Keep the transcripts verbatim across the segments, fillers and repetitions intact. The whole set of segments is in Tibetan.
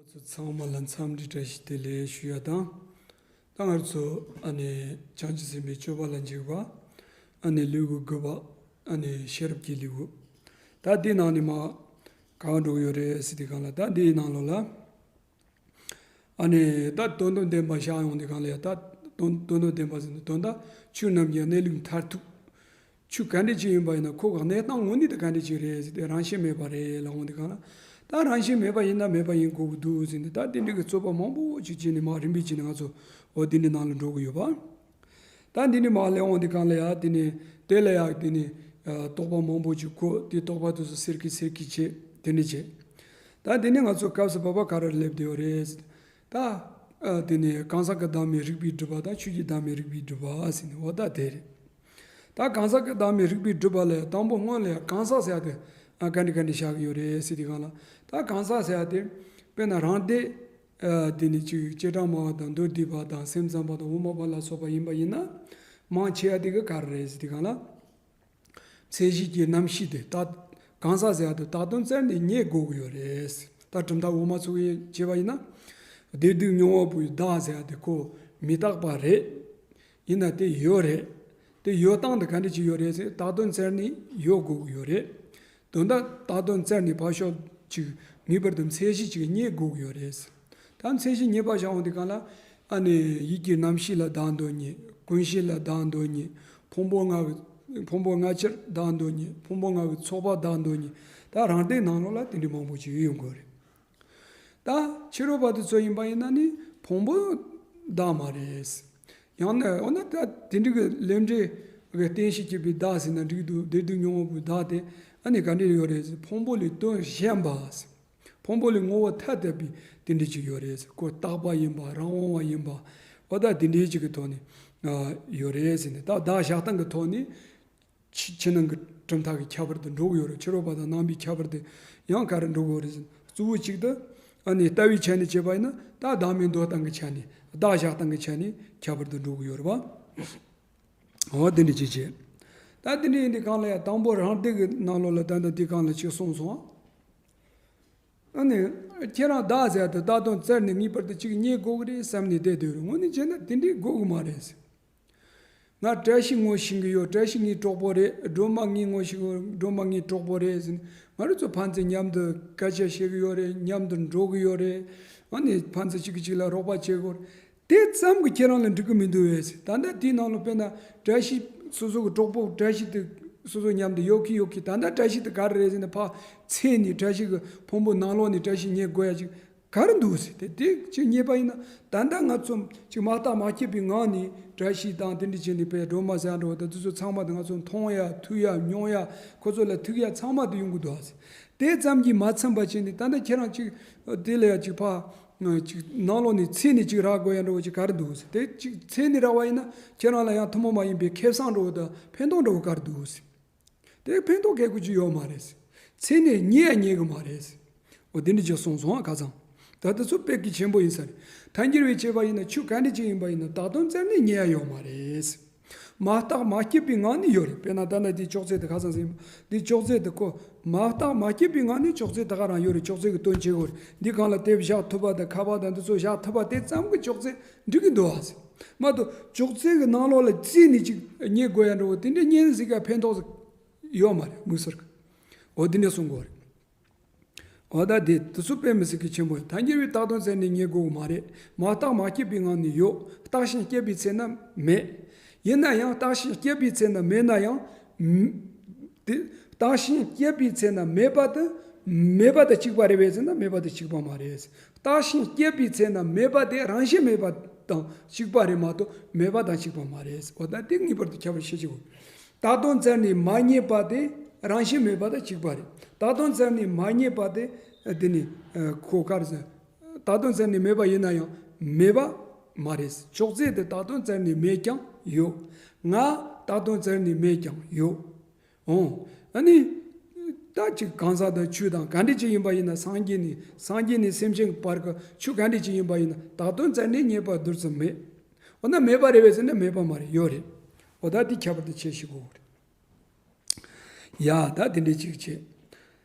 ཚང་མ་ལ་འཚམས་འདྲི་བཀྲ་ཤིས་བདེ་ལེགས་ཞུ་ཡ་དང་། ད་ང་ཚོ་ཨ་ནི་བྱང་ཆུབ་སེམས་དཔའི་སྤྱོད་པ་ལ་འཇུག་པ། ཨ་ནི་ལེའུ་དགུ་པ། ཨ་ནི་ཤེས་རབ་ཀྱི་ལེའུ། ད་འདི་ནང་ནས་མར་ག་པར་འགྲོ་གི་ཡོད་རེད་ཟེར་དུས་སྒང་ལ། ད་འདིའི་ནང་ལོགས་ལ་ཨ་ནི་ད་དོན་དམ་བདེན་པ་བཞག་ཡོང་དུས་སྒང་ལ་ཡ། ད་དོན་དོན་དམ་བདེན་པ་ཟེར་ན། དོན་དག་ཆོས་རྣམས་ཀྱི་གནས་ལུགས་མཐར་ཐུག་ཆོས་ག་འདྲ་ཅིག་ཡིན་པ་ཡིན་ན། ཁོ་གི་གནས་སྟངས་དངོས་གནས་དེ་ག་འདྲ་ཅིག་རེད་ཟེར་ཏེ། རང་བཞིན་མེད་པ་རེད་ལབ་ཡོང་དུས་སྒང་ལ། ད་རང་བཞིན་མེད་པ་ཡིན་ན་མེད་པ་ཡིན་དགོས་ཀྱི་འདུག་ཟེར་ནས། ད་དེ་འདྲ་གི་རྩོད་པ་མང་པོ་ཅིག་བྱས་ནས་མར་རིམ་པས་བྱས་ནས་ང་ཚོ་འོ་དེ་འདྲའི་ནང་ལ་འགྲོ་གི་ཡོད་པ། ད་འདི་ནས་མར་སླེབས་ཡོང་དུས་སྒང་ལ་ཡ། དེ་ནས་དེ་ལ་ཡ་དེ་ནས་ཨ་དོགས་པ་མང་པོ་ཅིག་འཁོར། དེ་དོགས་པ་དེ་ཚོ་སེལ་གི་སེལ་གི་བྱས། དེ་འདྲ་བྱས། ད་དེ་ནས་ང་ཚོ་སྐབས་སུ་བབ་པ་ག་རེ་སླེབས་བསྡད་ཡོད་རེད། ད་ཨ་དེ་ནས་གང་ཟག་གི་བདག་མེད་རིགས་པའི་སྒྲིབ་པ་དང་ཆོས་ཀྱི་བདག་མེད་རིགས་པའི་སྒྲིབ་པ་ཟེར་ནས། འོ་ད་དེ་རེད། ད་གང་ཟག་གི་བདག་མེད་རིགས་པའི་སྒྲིབ་པ་ལ་ཡ། དང་པོ་སྔོན་ལ་ཡ་གང་ཟག་ཟེར་ཡ་དེ་ཨ་ག་འདྲ་ག་འདྲ་བཞག་གི་ཡོད་རེད་ཟེར་དུས་སྒང་ལ། ད་གང་ཟག་ཟེར་ཡ་དེ་དཔེར་ན་རང་སྡེ། ཨ་དེ་ནས་ཅིག་བྱེ་བྲག་སྨྲ་བ་དང་མདོ་སྡེ་པ་དང་སེམས་ཙམ་པ་དང་དབུ་མ་པ་ལ་སོགས་པ་ཡིན་པ་ཡིན་ན། མང་ཆེ་བ་དེ་གི་ག་རེ་རེད་ཟེར་དུས་སྒང་ལ། མཚན་གཞི་གི་རྣམ་ཤེས་དེ། ད་གང་ཟག་ཟེར་ཡ་དེ་བཏགས་དོན་བཙལ་ནས་རྙེད་དགོས་ཀྱི་ཡོད་རེད། ད་གྲུབ་མཐའ་དབུ་མ་ཚུགས་ཡས་བྱས་པ་ཡིན་ན། བདེ་སྡུག་མྱོང་བ་པོའི་བདག་ཟེར་ཡ་དེ་ཁོ་མི་རྟག་པ་རེད། ཡིན་ན་དེ་ཡོད་རེད། དེ་ཡོད་སྟངས་དེ་ག་འདྲ་ཅིག་ཡོད་རེད་ཟེར། བཏགས་དོན་བཙལ་ནས་ཡོད་དགོས་ཀྱི་ཡོད་རེད། དོན་དག་བཏགས་དོན་བཙལ་ནས་ཕར་ཕྱོགས་ཅིག་ངེས་པར་དུ་མཚན་གཞི་ཅིག་རྙེད་དགོས་ཀྱི་ཡོད་རེད། ད་མཚན་གཞི་རྙེད་པ་བཞག་ཡོང་དུས་སྒང་ལ། ཨ་ནི་ཡིད་ཀྱི་རྣམ་ཤེས་ལ་བདག་འདོད་རྙེད། ཀུན་ཤེས་ལ་བདག་འདོད་རྙེད། ཕུང་པོ་ལྔ་གི་ཕུང་པོ་ལྔ་ཆར་བདག་འདོད་རྙེད། ཕུང་པོ་ལྔ་གི་ཚོགས་པ་བདག་འདོད་རྙེད། ད་རང་སྡེའི་ནང་ལོགས་ལ་དེ་འདྲའི་མང་པོ་ཅིག་ཡོང་གི་ཡོད་རེད། ད་ཕྱི་རོལ་པ་དེ་ཚོ་ཡིན་པ་ཡིན་ན་ནི་ཕུང་པོ་བདག་མ་རེད། ཡང་ན་འོ་ན་ད་དེ་འདྲ་གི་ལས་འབྲས་ཀྱི་རྟེན་གཞི་བསྐྱེད་པའི་བདག་ཟེར་ན་འགྲིག་འདུག་བདེ་སྡུག་མྱོང་བ་པོའི་བདག་དེ་ཨ་ནི་ག་འདྲ་ཡོད་རེད་ཟེར། ཕུང་པོ་ལས་དོན་གཞན་པ་ཟེར། ཕུང་པོ་ལས་ངོ་བོ་ཐ་དད་པའི་དེ་འདྲ་ཅིག་ཡོད་རེད་ཟེར། ཁོ་རྟག་པ་ཡིན་པ། རང་དབང་བ་ཡིན་པ། འོ་ད་དེ་འདྲའི་ཅིག་གི་ཐོག་ནས་ཨ་ཡོད་རེད་ཟེར་ནས། ད་བདག་བཞག་སྟངས་ཀྱི་ཐོག་ནས། ཕྱི་ཕྱི་ནང་གི་གྲུབ་མཐའ་གི་ཁྱད་པར་དུ་འགྲོ་གི་ཡོད་རེད། ཕྱི་རོལ་པ་དང་ནང་པའི་ཁྱད་པར་དུ་ཡང་ག་རེ་འགྲོ་གི་ཡོད་རེད་ཟེར་ན། གཙོ་བོ་གཅིག་ཏུ་ཨ་ནི་ལྟ་བའི་ཆ་ནས་བྱས་པ་ཡིན་ན། ད་བདག་མེད་འདོད་སྟངས་ཀྱི་ཆ་ནས། བདག་བཞག་སྟངས་ཀྱི་ཆ་ནས་ཁྱད་པར་དུ་འགྲོ་གི་ཡོད་རེད་པ། འོ་དེ་འདྲ་ཅིག་བྱས། ད་དེ་འདྲ་ཡིན་དུས་སྒང་ལ་ཡ། དང་པོ་རང་སྡེ་གི་ནང་ལོགས་ལ་ད་ལྟ་དེ་སྒང་ལ་ཅིག་གསུངས་སོང་ཨ། ཨ་ནི་ཁྱེད་རང་བདག་ཟེར་ཡ་དེ་བཏགས་དོན་བཙལ་ནས་ངེས་པར་དུ་ཅིག་རྙེད་དགོས་ཀྱི་རེད་བསམ་ནས་བསྡད་སྡོད་རེད། དངོས་གནས་བྱས་ན་དེ་འདྲའི་དགོས་ཀྱི་མ་རེད་ཟེར། ང་བཀྲ་ཤིས་ངོ་ཤེས་ཀྱི་ཡོད། བཀྲ་ཤིས་ངའི་གྲོགས་པོ་རེད། སྒྲོལ་མ་ངའི་ངོ་ཤེས་ཀྱི་ཡོད། སྒྲོལ་མ་ངའི་གྲོགས་པོ་རེད་ཟེར་ནས། ང་རང་ཚོ་ཕན་ཚུན་མཉམ་དུ་སྐད་ཆ་བཤད་ཀྱི་ཡོད་རེད། མཉམ་དུ་འགྲོ་གི་ཡོད་རེད། ཨ་ནི་ཕན་ཚུན་གཅིག་གིས་གཅིག་ལ་རོགས་པ་བྱེད་དགོས་རེད། དེ་ཙམ་གྱིས་ཁྱེད་རང་ལ་འགྲིག་གི་མི་འདུག་བས་ཟེར། ད་ལྟ་དེའི་ནང་ལ་དཔེར་ན་བཀྲ་ཤིས་སོ་སོ་གི་གྲོགས་པོ་བཀྲ་ཤིས་དེ་སོ་སོ་མཉམ་དུ་ཡོད་ཀི་ཡོད་ཀི། ད་ལྟ་བཀྲ་ཤིས་དེ་ག་རེ་རེད་ཟེར་ན། ཕར་མཚན་ནས་བཀྲ་ཤིས་ཀྱི་ཕུང་པོ་ནང་ལོགས་ནས་བཀྲ་ཤིས་རྙེད་དགོས་ཡ་ཅིག་ག་རེ་འདུག་ཟེར། དེ་དེ་ཅིག་རྙེད་པ་ཡིན་ན། ད་ལྟ་ང་ཚོ་ཅིག་མ་བརྟགས་མ་དཔྱད་པའི་ངང་ནས་བཀྲ་ཤིས་དང་དེ་འདྲ་བྱས་ནས་དཔེ་སྒྲོལ་མ་ཟེར་འགྲོ་བ་དང་དེ་ཚོ་ཚང་མ་དེ་ང་ཚོ་མཐོང་ཡ་ཐོས་ཡ་མྱོང་ཡ། ཁོ་ཚོ་ལ་ཐུག་ཡ་ཚང་མ་དེ་ཡོང་གི་འདུག་ཟེར། དེ་ཙམ་གྱིས་མ་ཚིམ་པ་བྱས་ནས། ད་ལྟ་ཁྱེད་རང་ཅིག་དེ་ལ་ཡ་ཅིག་ཕར། ཅིག་ནང་ལོགས་ནས་མཚན་ནས་ཅིག་རག་དགོས་ཡ་འདྲ་བོ་ཅིག་ག་རེ་འདུག་ཟེར། དེ་ཅིག་མཚན་ནས་རག་པ་ཡིན་ན་ཁྱེད་རང་ལ་ཡང་ཐུན་མོང་མ་ཡིན་པའི་ཁེ་བཟང་འདྲ་བོ་དང་ཕན་ཐོགས་འདྲ་བོ་ག་རེ་འདུག་ཟེར། དེ་ཕན་ཐོགས་གལ་ཁུ་ཅིག་ཡོད་མ་རེད་ཟེར། མཚན་ནས་རྙེད་ཡ་རྙེད་གི་མ་རེད་ཟེར། འོ་དེ་འདྲ་ཅིག་གསུངས་སོང་ཨ། ཁ་སང་ད་དེ་ཚོ་དཔེ་གལ་ཆེན་པོ་ཡིན་ས་རེད། ཐལ་འགྱུར་བའི་དཔྱད་པ་ཡིན་ན་ཆོས་ག་འདྲ་ཅིག་ཡིན་པ་ཡིན་ན་བཏགས་དོན་བཙལ་ནས་རྙེད་ཡ་ཡོད་མ་རེད་ཟེར། མ་བརྟགས་མ་དཔྱད་པའི་ངང་ནས་ཡོད་རེད། དཔེར་ན་ད་ལྟ་འདི་ཅོག་ཙེ་དེ་ཁ་སང་ཟིན། འདི་ཅོག་ཙེ་དེ་ཁོ་མ་བརྟགས་མ་དཔྱད་པའི་ངང་ནས་ཅོག་ཙེ་ད་ག་རང་ཡོད་རེད། ཅོག་ཙེ་གི་དོན་བྱེད་དགོས་རེད། འདི་སྒང་ལ་དེབ་བཞག་ཐུབ་པ་དང་ཁ་པར་དང་འདི་ཚོ་བཞག་ཐུབ་པ་དེ་ཙམ་གྱིས་ཅོག་ཙེ་འགྲིག་གི་འདུག་ཨ་ཟེར། མ་གཏོགས་ཅོག་ཙེ་གི་ནང་ལོགས་ལ་བརྩིས་ནས་ཅིག་རྙེད་དགོས་ཡ་འདྲ་བོ་དེ་འདྲ་རྙེད་ཟིག་ག་ཕན་ཐོགས་ཡོད་མ་རེད། དམིགས་བསལ་གི། འོ་དེ་འདྲ་གསུང་དགོས་རེད། འོ་ད་དེ་དེ་ཚོ་དཔེ་མི་སྲིད་གི་ཆེན་པོ་ཡིན། ཐལ་འགྱུར་བའི་བཏགས་དོན་བཙལ་ནས་རྙེད་དགོས་གི་མ་རེད། མ་བརྟགས་མ་དཔྱད་པའི་ངང་ནས་ཡོད། བརྟགས་ཤིང་དཔྱད་པའི་ཚེ་ན་མེད། ཡིན་ན་ཡང་བརྟགས་ཤིང་དཔྱད་པའི་ཚེ་ན་མེད་ན་ཡང་། མ་དེ་བརྟགས་ཤིང་དཔྱད་པའི་ཚེ་ན་མེད་པ་དེ་མེད་པ་དང་གཅིག་པ་རེད་པས་ཟེར་ན་མེད་པ་དང་གཅིག་པ་མ་རེད། བརྟགས་ཤིང་དཔྱད་པའི་ཚེ་ན་མེད་པ་དེ་རང་བཞིན་མེད་པ་དང་གཅིག་པ་རེད་མ་གཏོགས་མེད་པ་དང་གཅིག་པ་མ་རེད། འོ་ད་དེ་ངེས་པར་དུ་ཁྱད་པར་ཤེས་ཀྱི་དགོས། བཏགས་དོན་བཙལ་ནས་མ་རྙེད་པ་དེ་རང་བཞིན་མེད་པ་དང་གཅིག་པ་རེད། བཏགས་དོན་བཙལ་ནས་མ་རྙེད་པ་དེ་དེ་ནི་ཁོ་ག་རེ་ཟེར། བཏགས་དོན་བཙལ་ནས་མེད་པ་ཡིན་ན་ཡང་མེད་པ་མ་རེད། ཅོག་ཙེ་དེ་བཏགས་དོན་བཙལ་ནས་མེད་ཀྱང་ཡོད། ང་བཏགས་དོན་བཙལ་ནས་མེད་ཀྱང་ཡོད། འོང་། ཨ་ནི། ད་ཅིག་གང་ཟག་དང་ཆོས་དང་ག་འདྲ་ཅིག་ཡིན་པ་ཡིན་ན། སངས་རྒྱས་ནས་སངས་རྒྱས་ནས་སེམས་ཅན་གྱི་བར་གྱི་ཆོས་ག་འདྲ་ཅིག་ཡིན་པ་ཡིན་ན་བཏགས་དོན་བཙལ་ནས་རྙེད་པ་རྡུལ་ཙམ་མེད། འོ་ན་མེད་པ་རེད་པས་ཟེར་ན་མེད་པ་མ་རེད། ཡོད་རེད། འོ་ད་འདི་ཁྱད་པར་དུ་ཕྱེ་ཤེས་དགོས་རེད། ཡ་ད་དེ་འདྲ་ཅིག་བྱེད།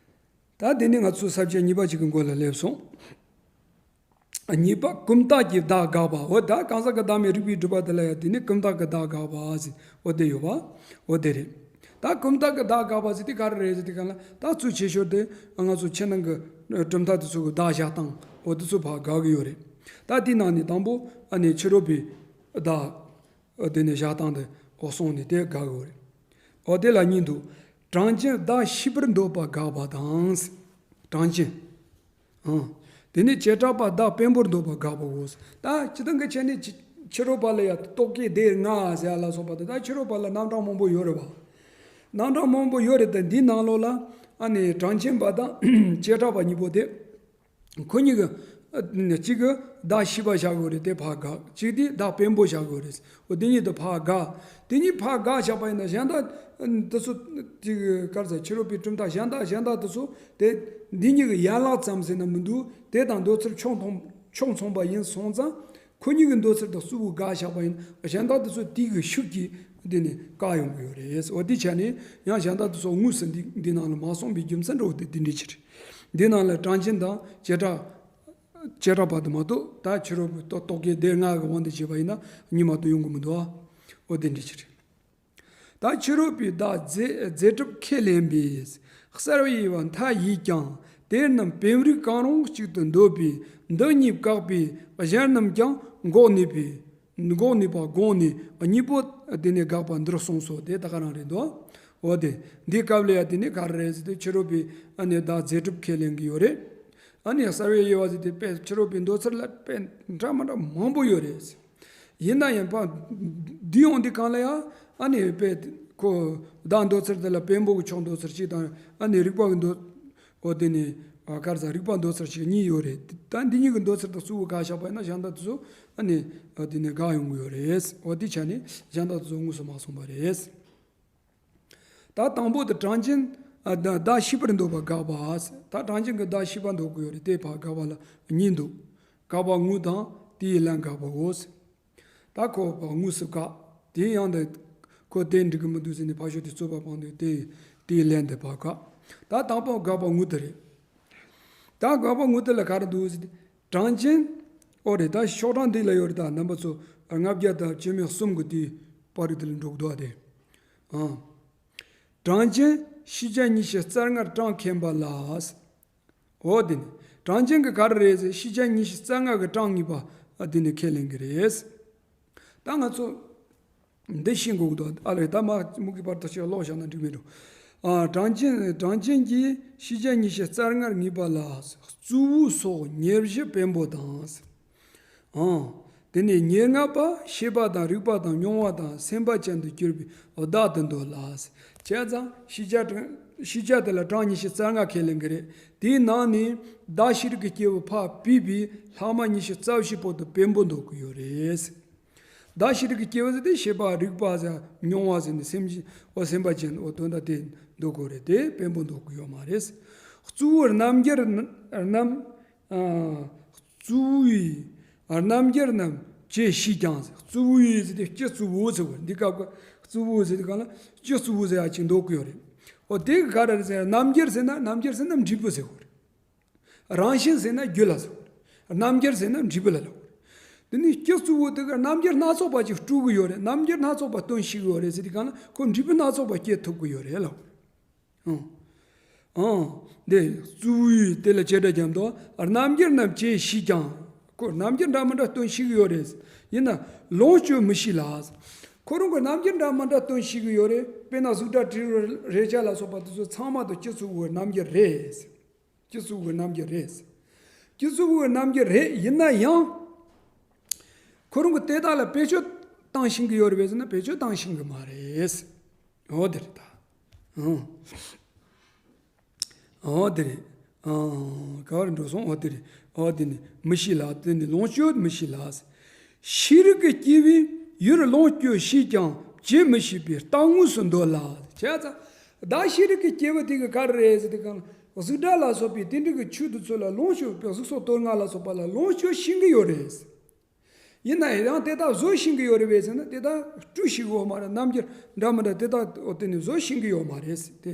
ད་དེ་ནི་ང་ཚོ་ས་བཅད་གཉིས་པ་ཅིག་གི་མགོ་ལ་སླེབས་སོང་། གཉིས་པ་ཀུན་བརྟགས་ཀྱི་བདག་དགག་པ། འོ་ད་གང་ཟག་གི་བདག་མེད་རིགས་པས་སྒྲུབ་པ་དེ་ལ་ཡང་དེ་ནི་ཀུན་བརྟགས་ཀྱི་བདག་དགག་པ་ཟེར། འོ་དེ་ཡོད་པ། འོ་དེ་རེད། ད་ཀུན་བརྟགས་ཀྱི་བདག་དགག་པ་ཟེར་དེ་ག་རེ་རེད་ཟེར་དེ་ག་ལ་ད་ཚུལ་ཆེ་ཤོས་དེ་ང་ཚོ་ཕྱི་ནང་གི་གྲུབ་མཐའ་དེ་ཚོ་གི་བདག་བཞག་སྟངས་འོ་དེ་ཚོ་ཕར་དགག་གི་ཡོད་རེད། ད་དེའི་ནང་ནས་དང་པོ་ཨ་ནི་ཕྱི་རོལ་པའི་བདག་འོ་དེ་ནས་བཞག་སྟངས་དེ་འོ་སོང་ནས་དེ་དགག་གི་ཡོད་རེད། འོ་དེ་ལ་གཉིས་འདུག་གྲངས་ཅན་བདག་ཤེས་པར་འདོད་པ་དགག་པ་དང་། གྲངས་ཅན། ཨང་། དེ་ནས་བྱེ་བྲག་པ་བདག་དཔེ་པོར་འདོད་པ་དགག་པའོ། ད་སྤྱིར་བཏང་གི་ཆ་ནས་ཕྱི་ཕྱི་རོལ་པ་ལ་ཡང་རྟོག་གེ་སྡེ་ལྔ་ཟེར་ཡ་ལ་སོགས་པ་དེ་ད་ཕྱི་རོལ་པ་ལ་རྣམ་གྲངས་མང་པོ་ཡོད་རེད་བ། རྣམ་གྲངས་མང་པོ་ཡོད་རེད་དེ་འདིའི་ནང་ལོགས་ལ་ཨ་ནི་གྲངས་ཅན་པ་དང་བྱེ་བྲག་པ་གཉིས་པོ་དེ། ཁོ་གཉིས་ཀྱི་ཨ་ནི་གཅིག་གི་བདག་ཤེས་པ་བཞག་དགོས་རེད་དེ་ཕར་དགག་གཅིག་དེ་བདག་དཔེ་པོ་བཞག་དགོས་རེད། འོ་དེ་གཉིས་དེ་ཕར་དགག་དེ་གཉིས་ཕར་དགག་བཞག་པ་ཡིན་ན་གཞན་དག་དེ་ཚོ་གཅིག་གི་ག་རེ་ཟེར་ཕྱི་རོལ་པའི་གྲུབ་མཐའ་གཞན་དག་གཞན་དག་དེ་ཚོ་དེ་འདི་གཉིས་ཀྱི་ཡན་ལག་ཙམ་ཟེར་ན་མི་འདུག་དེ་དང་འདོད་ཚུལ་ཕྱོགས་མཐོང་ཕྱོགས་མཚུངས་པ་ཡིན་སོང་ཙང་། ཁོ་གཉིས་ཀྱི་འདོད་ཚུལ་དང་གཙོ་བོ་དགག་བཞག་པ་ཡིན་གཞན་དག་དེ་ཚོ་དེ་གི་ཤུགས་ཀྱིས་འདི་ནས་བཀག་ཡོང་གི་ཡོད་རེད། འོ་དེ་ཆ་ནས་ཡང་གཞན་དག་དེ་ཚོ་དངོས་སུ་འདི་འདི་ནང་ལ་མ་གསུངས་པའི་རྒྱུ་མཚན་འདྲ་བོ་དེ་དེ་འདྲའི་ཕྱིར། འདི་ནང་ལ་གྲངས་ཅན་དང་བྱེ་བྲག་བྱེ་བྲག་པ་དེ་མ་གཏོགས་ད་ཕྱི་རོལ་པའི་རྟོག་རྟོག་གེ་སྡེ་ལྔ་གི་དབང་དུ་བྱས་པ་ཡིན་ན་གཉིས་མ་གཏོགས་ཡོང་གི་མི་འདུག་ཨ། འོ་དེ་འདྲའི་ཕྱིར། ད་ཕྱི་རོལ་པའི་བདག་རྫས་རྫས་གྲུབ་ཁས་ལེན་པས། གསལ་བའི་དབྱེ་བ་མཐའ་ཡས་ཀྱང་དེ་རྣམས་བེམ་རིག་གང་རུང་གཅིག་ཏུ་འདོད་པས་འདི་གཉིས་བཀག་པས་གཞན་རྣམས་ཀྱང་འགོག་ནུས་པས། འགོག་ནུས་པ་དགོངས་ནས་གཉིས་པོ་དེ་ནས་དགག་པ་འདིར་གསུངས་སོ། དེ་ད་ག་རང་རེད་འདུག་འོ་དེ་འདི་སྐབས་ལ་ཡང་དེ་ནས་ག་རེ་རེད་ཟེར་དུས་ཕྱི་རོལ་པའི་ཨ་ནི་བདག་རྫས་གྲུབ་ཁས་ལེན་གྱི་ཡོད་རེད། ཨ་ནི་གསལ་བའི་དབྱེ་བ་ཟེར་དེ་དཔེ་ཕྱི་རོལ་པའི་འདོད་ཚུལ་ལ་དཔེ་འདྲ་མི་འདྲ་མང་པོ་ཡོད་རེད། ཡིན་ན་ཡང་ཕ་འདི་ཡོང་དུས་གང་ལ་ཡང་ཨ་ནི་དཔེ་ཁོ་བདག་འདོད་ཚུལ་དེ་ལ་བེམ་པོ་གི་ཕྱོགས་འདོད་ཚུལ་གཅིག་དང་ཨ་ནི་རིགས་པ་གི་འདོད་འོ་དེ་ནི་ག་རེ་ཟེར་རིགས་པ་འདོད་ཚུལ་གཅིག་གཉིས་ཡོད་རེད། ད་འདི་གཉིས་ཀྱི་འདོད་ཚུལ་དང་གཙོ་བོ་དགག་བཞག་པ་ཡིན་ན་གཞན་དག་དེ་ཚོ་ཨ་ནི་འོ་དེ་ནི་དགག་ཡོང་གི་ཡོད་རེད། འོ་དེ་ཆ་ནས་གཞན་དག་དེ་ཚོ་དངོས་སུ་མ་གསུངས་པ་རེད། ད་དང་པོ་དེ་གྲངས་ཅན་ཨ་བདག་བདག་ཤེས་པར་འདོད་པ་དགག་པ། ད་གྲངས་ཅན་གྱི་བདག་ཤེས་པར་འདོད་ཀྱི་ཡོད་རེད་དེ་ཕར་དགག་པ་ལ་གཉིས་འདུག་དགག་པ་དངོས་དང་དེའི་ལན་དགག་པའོ། ད་ཁོ་ཕར་དངོས་སུ་དགག་དེའི་ཡང་དེ་ཁོ་དེ་འགྲིག་གི་མི་འདུག་ཟེར་ནས་ཕར་ཞོག་དེ་རྩོད་པ་སྤང་དུས་དེ་དེའི་ལན་དེ་ཕར་དགག་ད་དང་པོ་དགག་པ་དངོས་དེ་རེད། ད་དགག་པ་དངོས་དེ་ལ་ག་རེ་འདུག་ཟེར་ཏེ། གྲངས་ཅན། ཨོ་རེད་ད་ཤོག་གྲངས་འདི་ལ་ཡོད་རེད་ད་རྣམ་པ་ཚོ། ལྔ་བརྒྱ་དང་བཅུ་མེད་གསུམ་གི་དེའི་པར་རིས་དེ་ལ་འགྲོ་གི་འདུག་ཨ་དེ། ཨང་། གྲངས་ཅན་ཕྱི་རྒྱལ་ཉི་ཤུ་རྩ་ལྔར་གྲངས་མཁྱེན་པ་ལ། ཨོ་དེ་ནི། གྲངས་ཅན་གྱི་ག་རེ་རེད་ཟེར་ཕྱི་རྒྱལ་ཉི་ཤུ་རྩ་ལྔ་གི་གྲངས་ངེས་པ་ཨ་དེ་ནི་ཁས་ལེན་གྱི་རེད། ད་ང་ཚོ། འདི་ཤེས་དགོས་ཀྱི་འདུག་ཨ་ལས་ད་མ་མུ་གེ་བར་དུ་ཞིག་ཀློག་བཞག་ན་འགྲིག་མི་འགྲོ། ཨ་གྲངས་ཅན་གྲངས་ཅན་གྱི་ཕྱི་རྒྱལ་ཉི་ཤུ་རྩ་ལྔར་ངེས་པ་ལ། གཙོ་བོ་སོགས་ཉེར་བཞི་བེམ་པོ་དང་། ཨང་། དེ་ནས་ཉེར་ལྔ་པ་ཤེས་པ་དང་རིག་པ་དང་མྱོང་བ་དང་སེམས་པ་ཅན་དུ་གྱུར་པའི་བདག་ཏུ་འདོད་ལ། བྱས་ཙང་ཕྱི་རྒྱལ་ཕྱི་རྒྱལ་དེ་ལ་གྲངས་ཉི་ཤུ་རྩ་ལྔ་ཁས་ལེན་གྱི་རེད། དེའི་ནང་ནས་བདག་ཤེས་རིག་གི་སྐྱེས་བུ་ཕར་ཕུད་པའི་ལྷག་མ་ཉི་ཤུ་རྩ་བཞི་པོ་དེ་བེམ་པོ་འདོད་ཀྱི་ཡོད་རེད། བདག་ཤེས་རིག་གི་སྐྱེས་བུ་ཟེར་དེ་ཤེས་པ་རིག་པ་ཟེར་མྱོང་བ་ཟེར་ནས་སེམས་ཅན་འོ་སེམས་པ་ཅན་འོ་དོན་དག་དེ་འདོད་དགོས་རེད་དེ་བེམ་པོ་འདོད་དགོས་ཡོད་མ་རེད། གཙོ་བོའི་རྣམ་འགྱུར་རྣམ་ཨ་གཙོ་བོའི་རྣམ་འགྱུར་རྣམས་ཇི་ཞིག་ཀྱང་ཟེར་གཙོ་བོའི་ཟེར་དེ་སྤྱི་གཙོ་བོ་ཟེར་བ་འདི་སྐབས་ཀྱི་གཙོ་བོ་ཟེར་དེ་གང་ལ་སྤྱི་གཙོ་བོ་ཟེར་ཡ་ཅིག་འདོད་དགོས་ཡོད་རེད། འོ་དེ་ག་རེ་རེད་ཟེར་རྣམ་འགྱུར་ཟེར་ན་རྣམ་འགྱུར་ཟེར་ན་འབྲས་བུ་ཟེར་བ་རེད། རང་བཞིན་ཟེར་ན་རྒྱུ་ལ་ཟེར་བ་རེད། རྣམ་འགྱུར་ཟེར་ན་འབྲས་བུ་ལ་ལབ་པ་རེད། དེ་ནི་སྤྱི་གཙོ་བོ་དེ་ག་རྣམ་འགྱུར་སྣ་ཚོགས་པ་ཅིག་སྤྲུལ་གི་ཡོད་རེད། རྣམ་འགྱུར་སྣ་ཚོགས་པ་སྟོན་ཤེས་གི་ཡོད་རེད་ཟེར་དུས་གང་ལ་ཁོ་འབྲས་བུ་སྣ་ཚོགས་པ་སྐྱེ་ཐུབ་གི་ཡོད་རེད་ལབ་པ་རེད། ཨང་། ཨང་། འདི་གཙོ་བོའི་དེ་ལ་བྱེ་བྲག་ཀྱང་དོ་རྣམ་འགྱུར་རྣམས་ཇི་ཞིག་ཀྱང་། ཁོ་རྣམ་འགྱུར་འདྲ་མི་འདྲ་སྟོན་ཤེས་གི་ཡོད་རེད། ཡིན་ན་ལོངས་སྤྱོད་མི་ཤེས་ལ། ཁོ་རང་གི་རྣམ་འགྱུར་འདྲ་མི་འདྲ་སྟོན་ཤེས་གི་ཡོད་རེད། དཔེར་ན་གཟུགས་སྒྲ་དྲི་རོ་རེག་བྱ་ལ་སོགས་པ་དེ་ཚོ་ཚང་མ་དང་སྤྱི་གཙོ་བོའི་རྣམ་འགྱུར་རེད། སྤྱི་གཙོ་བོའི་རྣམ་འགྱུར་རེད། སྤྱི་གཙོ་བོའི་རྣམ་འགྱུར་རེད་ཡིན་ན་ཡང་། ཁོ་རང་གི་དེ་དག་ལ་བེད་སྤྱོད་བཏང་ཤེས་ཀྱི་ཡོད་རེད་པས་ཟེར་ན་བེད་སྤྱོད་བཏང་ཤེས་ཀྱི་མ་རེད། འོ་དེ་རེད་ད། ཨང་། འོ་དེ་རེད། ཨང་། ག་བར་འགྲོ་སོང་འོ་དེ་རེད། འོ་དེ་ནི་མི་ཤེས་ལ་དེ་ནི་ལོངས་སྤྱོད་མི་ཤེས་ལ། ཤེས་རིག་གི་སྐྱེས་བུས་ཡུལ་ལོངས་སྤྱོད་ཤེས་ཀྱང་བྱེད་མི་ཤེས་པའི་རྟག་དངོས་སུ་འདོད་ལ། བྱས་ཙང་། བདག་ཤེས་རིག་གི་སྐྱེས་བུ་དེ་གི་ག་རེ་རེད་ཟེར་དུས་གང་གཟུགས་སྒྲ་ལ་སོགས་པའི་དེ་འདྲ་གི་ཆོས་དེ་ཚོ་ལ་ལོངས་སྤྱོད་པའི་གཟུགས་སོགས་དོན་ལྔ་ལ་སོགས་པ་ལ་ལོངས་སྤྱོད་ཤེས་ཀྱི་ཡོད་རེད། ཡིན་ན་ཡང་དེ་དག་བཟོ་ཤེས་ཀྱི་ཡོད་རེད་པས་ཟེར་ན་དེ་དག་སྤྲུལ་ཤེས་ཀྱི་ཡོད་མ་རེད། རྣམ་འགྱུར་འདྲ་མི་འདྲ་དེ་དག་འོ་དེ་ནི་བཟོ་ཤེས་ཀྱི་ཡོད་མ་རེད། དེ་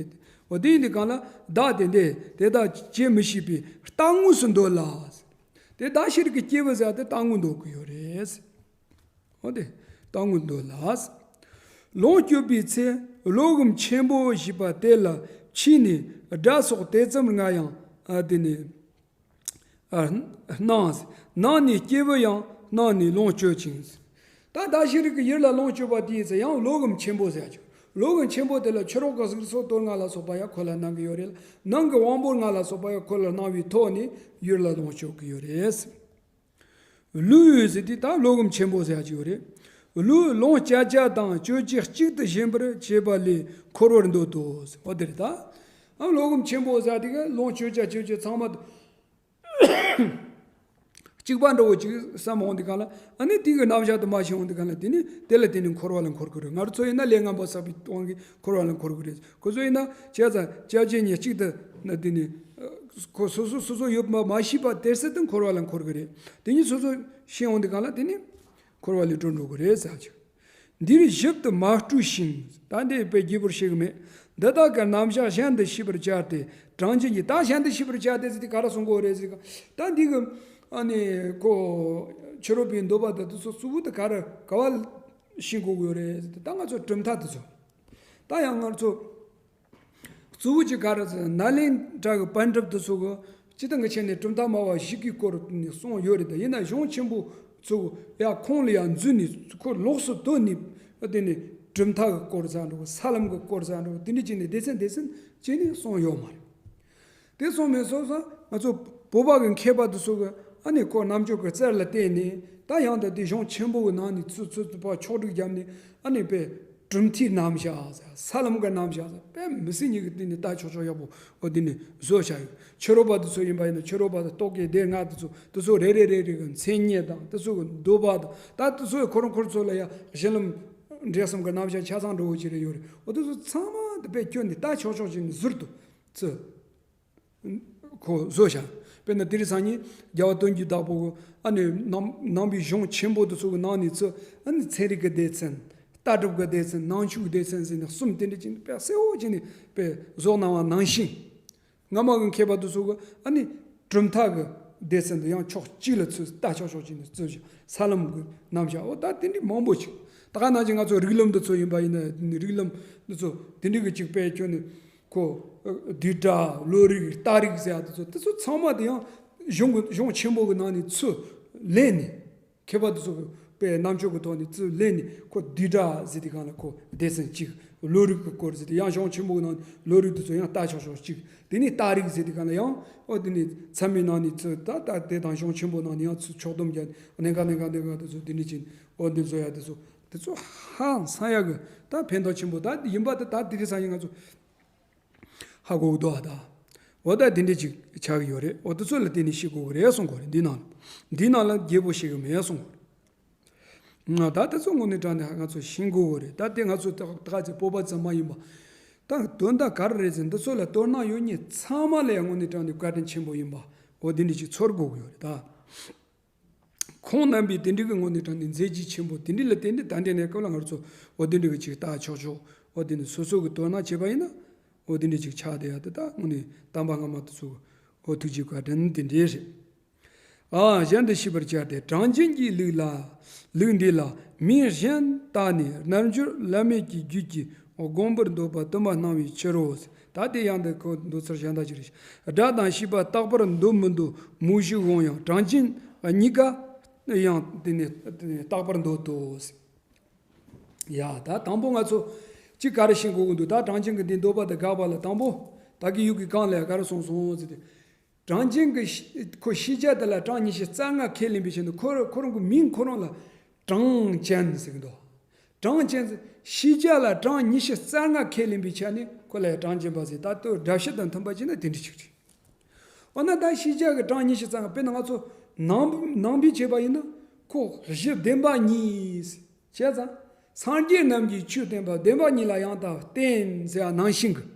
འོ་དེ་ཡིན་དུས་གང་ལ་བདག་དེ་འདྲས་དེ་དག་བྱེད་མི་ཤེས་པའི་རྟག་དངོས་སུ་འདོད་ལ། དེ་བདག་ཤེས་རིག་གི་སྐྱེས་བུ་ཟེར་དེ་རྟག་དངོས་འདོད་ཀྱི་ཡོད་རེད། འོ་དེ་རྟག་དངོས་འདོད་ལ། ལོངས་སྤྱོད་པའི་ཚེ་བློ་སྒོམ་ཆེན་པོ་ཞེས་པ་དེ་ལ་ཕྱིས་ནས་སྒྲ་སོགས་དེ་ཙམ་ང་ཡང་ཨ་དེ་ནི་ཨ་སྣང་། སྣང་ནས་སྐྱེས་བུ་ཡང་སྣང་ནས་ལོངས་སྤྱོད་ཅིང་། ད་བདག་ཤེས་རིག་གི་ཡུལ་ལ་ལོངས་སྤྱོད་པ་དེའི་ཚེ་ཡང་བློ་སྒོམ་ཆེན་པོ་ཟེར་ཡ་ཅིག་བློ་སྒོམ་ཆེན་པོ་དེ་ལ་ཕྱི་རོལ་གྱི་གཟུགས་སོགས་དོན་ལྔ་ལ་སོགས་པ་ཡང་ཁོ་ལ་སྣང་གི་ཡོད་རེད་ལ། ནང་གི་དབང་པོ་ལྔ་ལ་སོགས་པ་ཡང་ཁོ་ལ་སྣང་བའི་ཐོག་ནས་ཡུལ་ལ་ལོངས་སྤྱོད་ཀྱི་ཡོད་རེད། ལུས་ཟེར་དུས་ད་བློ་སྒོམ་ཆེན་པོ་ཟེར་ཡ་ཅིག་ཡོད་རེད། ལུས་ལོངས་སྤྱད་བྱ་དང་སྤྱོད་བྱེད་གཅིག་ཏུ་ཞེན་པར་བྱེད་པ་ལས་འཁོར་བར་འདོད་དོ་ཟེར་བ་དེ་རེད་ད། ཨ་བློ་སྒོམ་ཆེན་པོ་ཟེར་དེ་ག་ལོངས་སྤྱོད་བྱ་སྤྱོད་བྱེད་ཚང་མ་གཅིག་པ་འདྲ་བོ་ཅིག་བསམ་འོང་དུས་གང་ལ་ཨ་ནི་དེ་གི་རྣམ་གཞག་དུ་མ་ཤེས་འོང་དུས་གང་ལ་དེ་ནི་དེ་ལ་དེ་ནི་འཁོར་བ་ལ་འཁོར་གི་རེད། ང་རང་ཚོ་ཡིན་ན་ལས་ངན་པ་བསགས་པའི་དབང་གིས་འཁོར་བ་ལ་འཁོར་གི་རེད། ཁོ་ཚོ་ཡིན་ན་བྱས་ཙང་སྐྱབས་རྗེ་ཉིད་གཅིག་ཏུ་ན་དེ་ནི་ཁོ་སོ་སོ་སོ་སོ་ཡོད་པ་མ་ཤེས་པ་དེར་སྲིད་དུ་འཁོར་བ་ལ་འཁོར་གི་རེད། དེ་ཉིད་སོ་སོ་ཤེས་འོང་དུས་གང་ལ་དེ་ནི་འཁོར་བ་ལས་གྲོལ་འགྲོ་གི་རེད་ཟེར་ཅིག་འདིར་ཞིབ་ཏུ་མ་སྤྲོས་ཤིང་། ད་འདི་དཔེ་རྒྱས་པོར་བཤད་གི་མེད། འདི་དག་གི་རྣམ་གཞག་གཞན་དུ་ཤེས་པར་བྱ་སྟེ། གྲངས་ཅན་གྱི་ད་གཞན་དུ་ཤེས་པར་བྱ་སྟེ་ཟེར་དེ་ག་རེ་གསུང་གི་ཡོད་རེད་ཟེར་ག་ད་འདི་གི་ཨ་ནི་ཁོ་ཕྱི་རོལ་པའི་འདོད་པ་དང་དེ་ཚོ་གཙོ་བོ་དེ་ག་རེ་ག་བ་ཤེས་དགོས་ཀྱི་ཡོད་རེད་ཟེར་དེ་ད་ང་ཚོ་གྲུབ་མཐའ་དེ་ཚོ་ད་ཡང་ང་ཚོ། གཙོ་བོ་གཅིག་ག་རེ་ཟེར་ན་ནཱ་ལེནྡྲ་གི་པཎ་གྲུབ་དེ་ཚོ་གི་སྤྱི་བཏང་གི་ཆ་ནས་གྲུབ་མཐའ་སྨྲ་བ་བཞི་གི་སྐོར་ནས་གསུངས་ཡོད་རེད་ད། ཡིན་ན་གཞུང་ཆེན་པོ་ཚོ་ཡ་ཁོང་ལ་ཡང་འཛུལ་ནས་ཁོ་ལོགས་སུ་བཏོན་ནས་དེ་ནས་གྲུབ་མཐའ་གི་སྐོར་ཟེར་འགྲོ་ས་ལམ་གི་སྐོར་ཟེར་འགྲོ་དེ་འདྲ་བྱས་ནས་སྡེ་ཚན་སྡེ་ཚན་བྱས་ནས་གསུངས་ཡོད་མ་རེད། དེ་སོང་མེད་སོང་ཙང་ང་ཚོ་བོད་པ་གི་མཁས་པ་དེ་ཚོ་གི་ཨ་ནི་ཁོ་རྣམ་དཔྱོད་ཀྱི་རྩལ་ལ་བརྟེན་ནས་ད་ཡང་ད་དེ་གཞུང་ཆེན་པོ་གི་ནང་ནས་ཚུར་ཚུར་ཚུར་ཕར་ཕྱོགས་སྒྲིག་བརྒྱབ་ནས་ཨ་ནི་དཔེ་གྲུབ་མཐའི་རྣམ་གཞག་ས་ལམ་གྱི་རྣམ་གཞག་དཔེ་མི་སྲིད་ཉིད་ཀྱི་སྟེང་ནས་ལྟ་ཆོག་ཆོག་ཡག་པོ་འོ་དེ་ནས་བཟོས་བཞག་ཡོད། ཕྱི་རོལ་པ་དེ་ཚོ་ཡིན་པ་ཡིན་ན་ཕྱི་རོལ་པ་དང་རྟོག་གེ་སྡེ་ལྔ་དེ་ཚོ་དེ་ཚོ་རེ་རེ་རེ་རེ་གི་མཚན་ཉིད་དང་དེ་ཚོ་གི་འདོད་པ་དང་ད་དེ་ཚོ་ཡི་ཁོ་རང་ཁོ་རང་ཚོ་ལ་ཡ་གཞི་ལམ་འབྲས་གསུམ་གྱི་རྣམ་གཞག་ཆ་ཚང་འགྲོ་བོ་ཅིག་རེ་ཡོད་རེད། འོ་དེ་ཚོ་ཚང་མ་དེ་དཔེ་ཁྱོན་ནས་ལྟ་ཆོག་ཆོག་ཅིག་ནས་ཟུར་དུ་ཚུར། ཁོ་བཟོ་བྱ། དཔེར་ན་དེ་རིང་སང་ཉིན་རྒྱལ་བ་དོན་གྱི་བདག་པོ་གི་ཨ་ནི་ནང་ནང་པའི་གཞུང་ཆེན་པོ་དེ་ཚོ་གི་ནང་ནས་ཚུར་ཨ་ནི་ཚན་རིག་གི་སྡེ་ཚན། ལྟ་གྲུབ་ཀྱི་སྡེ་ཚན། ནང་ཆོས་ཀྱི་སྡེ་ཚན་ཟེར་ནས་གསུམ་དེ་འདྲ་ཅིག་དཔེ་གསལ་བོ་བྱས་ནས་དཔེ་བཟོ་གནང་བ་ནང་བཞིན། སྔ་མ་གི་མཁས་པ་དེ་ཚོ་གི་ཨ་ནི་གྲུབ་མཐའ་གི་སྡེ་ཚན་དུ་ཡང་ཕྱོགས་གཅིག་ལ་ཚུར་ལྟ་ཆོག་ཆོག་བྱས་ནས་བརྩི་བྱ་ས་ལམ་གི་རྣམ་གཞག་འོ་ད་དེ་འདྲ་མང་པོ་ཅིག་ད་ག་ནང་བཞིན་ང་ཚོ་རིགས་ལམ་དེ་ཚོ་ཡིན་པ་ཡིན་ན་རིགས་ལམ་དེ་ཚོ་དེ་འདྲ་གི་ཅིག་དཔེ་ཁྱོན་ནས། ཁོ། བསྡུས་གྲྭ་བློ་རིག་རྟ་རིག་ཟེར་ཡ་དེ་ཚོ་དེ་ཚོ་ཚང་མ་དེ་ཡང་གཞུང་གི་གཞུང་ཆེན་པོ་གི་ནང་ནས་ཚུར་ལེན་ནས། མཁས་པ་དེ་ཚོ་གི་དཔེ་རྣམ་དཔྱོད་ཀྱི་ཐོག་ནས་ཚུར་ལེན་ནས་ཁོ་བསྡུས་གྲྭ་ཟེར་དུས་གང་ལ་ཁོ་སྡེ་ཚན་གཅིག་བློ་རིག་གི་སྐོར་ཟེར་དུས་ཡང་གཞུང་ཆེན་པོ་གི་ནང་ནས་བློ་རིག་དེ་ཚོ་ཡང་ལྟ་ཆོག་ཆོག་གཅིག་དེ་ནས་རྟ་རིག་ཟེར་དུས་གང་ལ་ཡང་ཨོ་དེ་ནས་ཚད་མའི་ནང་ནས་ཚུར་ད་ལྟ་དེ་དང་གཞུང་ཆེན་པོ་ནང་ནས་ཡང་ཚུར་ཕྱོགས་བསྡོམས་བརྒྱབ་ནས་གནད་འགག་གནད་འགག་གནད་འགག་དེ་ཚོ་དེ་འདྲ་བྱས་ནས་ཨོ་འདི་བཟོ་ཡ་དེ་ཚོ་དེ་ཚོ་ཧང་སང་ཡ་གི་ད་ཕན་ཐོགས་ཆེན་པོ་ད་ཡིན་པ་དེ་ད་དེ་རིང་སང་ཉིན་ང་ཚོ། ཧ་གོ་གི་འདུག་ཨ་ད། འོ་ད་དེ་འདྲ་ཅིག་ཆགས་ཀྱི་ཡོད་རེད། འོ་དེ་ཚོ་ལ་བརྟེན་ནས་ཤེས་དགོས་ཀྱི་རེད་གསུང་གི་ཡོད་རེད། འདི་ནང་ལ་འདིའི་ནང་ལ་རྒྱས་པོ་ཤེས་ཀྱི་མེད་གསུང་གི་ཡོད་རེད། ང་ད་དེ་ཚོ་དངོས་གནས་དྲང་གནས་ང་ཚོ་ཤེས་དགོས་ཀྱི་རེད། ད་དེ་ང་ཚོ་ད་ག་ཚོད་སྤོབས་པ་ཙམ་མ་ཡིན་པ། ད་དོན་དག་ག་རེ་རེད་ཟེར་འདི་ཚོ་ལ་དོ་སྣང་ཡོད་མཁན་ཚང་མ་ལ་ཡང་དངོས་གནས་དྲང་གནས་བཀའ་དྲིན་ཆེན་པོ་ཡིན་པ་འོ་དེ་འདྲ་ཅིག་ཚོར་དགོས་ཀྱི་ཡོད་རེད་ད། ཁོང་རྣམ་པས་དེ་འདྲ་གི་ངོས་ནས་དྲངས་ནས་མཛད་རྗེས་ཆེན་པོ་དེ་འདྲ་ལ་བརྟེན་ནས་ད་འདྲ་ནས་སྐབས་ལ་ང་ཚོ་འོ་དེ་འདྲ་གི་ཅིག་ལྟ་ཆོག་ཆོག་འོ་དེ་ནས་སོ་སོ་གི་དོ་སྣང་བྱས་པ་ཡིན་ན་འོ་དེ་འདྲ་ཅིག་ཆགས་བསྡད་ཡ་དེ་ད་དངོས་གནས་དམ་པ་སྔ་མ་དེ་ཚོ་འོ་ཐུགས་རྗེ་བཀའ་དྲིན་དེ་འདྲ་རེད། ཨ་གཞན་དུ་ཤེས་པར་བྱ་སྟེ། གྲངས་ཅན་གྱི་ལུགས་ལ་ལུགས་འདི་ལ་མིང་གཞན་བཏགས་ནས་རྣལ་འབྱོར་བླ་མེད་ཀྱི་རྒྱུད་ཀྱི་སྒོམ་པར་འདོད་པ་དུ་མ་སྣང་བའི་ཕྱིར་རོ། ད་དེ་ཡང་འདི་ཁོ་འདོད་ཚུལ་གཞན་དག་ཅིག་རེད། སྒྲ་དང་ཤེས་པ་རྟག་པར་འདོད་མི་འདོད་མུ་བཞི་འོང་ཡང་གྲངས་ཅན་གཉིས་ཀ་ཡང་དེ་ནི་རྟག་པར་འདོད་དོ། ཡ་ད་དང་པོ་ང་ཚོ་གཅིག་ག་རེ་ཤེས་དགོས་ཀྱི་འདུག་ད་གྲངས་ཅན་གྱི་འདི་འདོད་པ་དང་དགག་པ་ལ་དང་པོ་ད་གི་ཡུག་གི་གང་ལ་ག་རེ་གསུངས་སོང་ཟེར་ཏེ། གྲངས་ཅན་གྱི་ཤེས་ཁོ་ཤེས་བྱ་དེ་ལ་གྲངས་ཉི་ཤུ་རྩ་ལྔ་ཁས་ལེན་པའི་ཕྱིར་ན་ཁོ་ཁོ་རང་གི་མིང་ཁོ་རང་ལ་གྲངས་ཅན་ཟེར་གྱི་འདུག་གྲངས་ཅན་ཟེར་ཤེས་བྱ་ལ་གྲངས་ཉི་ཤུ་རྩ་ལྔ་ཁས་ལེན་པའི་ཆ་ནས་ཁོ་ལ་ཡང་གྲངས་ཅན་པ་ཟེར་ད་ལྟོས་སྒྲ་བཤད་དང་མཐུན་པ་བྱས་ན་དེ་འདྲ་ཅིག་རེད། འོ་ན་ད་ཤེས་བྱ་གི་གྲངས་ཉི་ཤུ་རྩ་ལྔ་དཔེར་ན་ང་ཚོ་ནང་ནང་པའི་བྱས་པ་ཡིན་ན་ཁོ་གཞི་བདེན་པ་གཉིས་བྱས་ཙང་སངས་རྒྱས་རྣམས་ཀྱིས་ཆོས་བསྟན་པ་བདེན་པ་གཉིས་ལ་ཡང་དག་བརྟེན་ཟེར་བ་ནང་བཞིན་གྱི།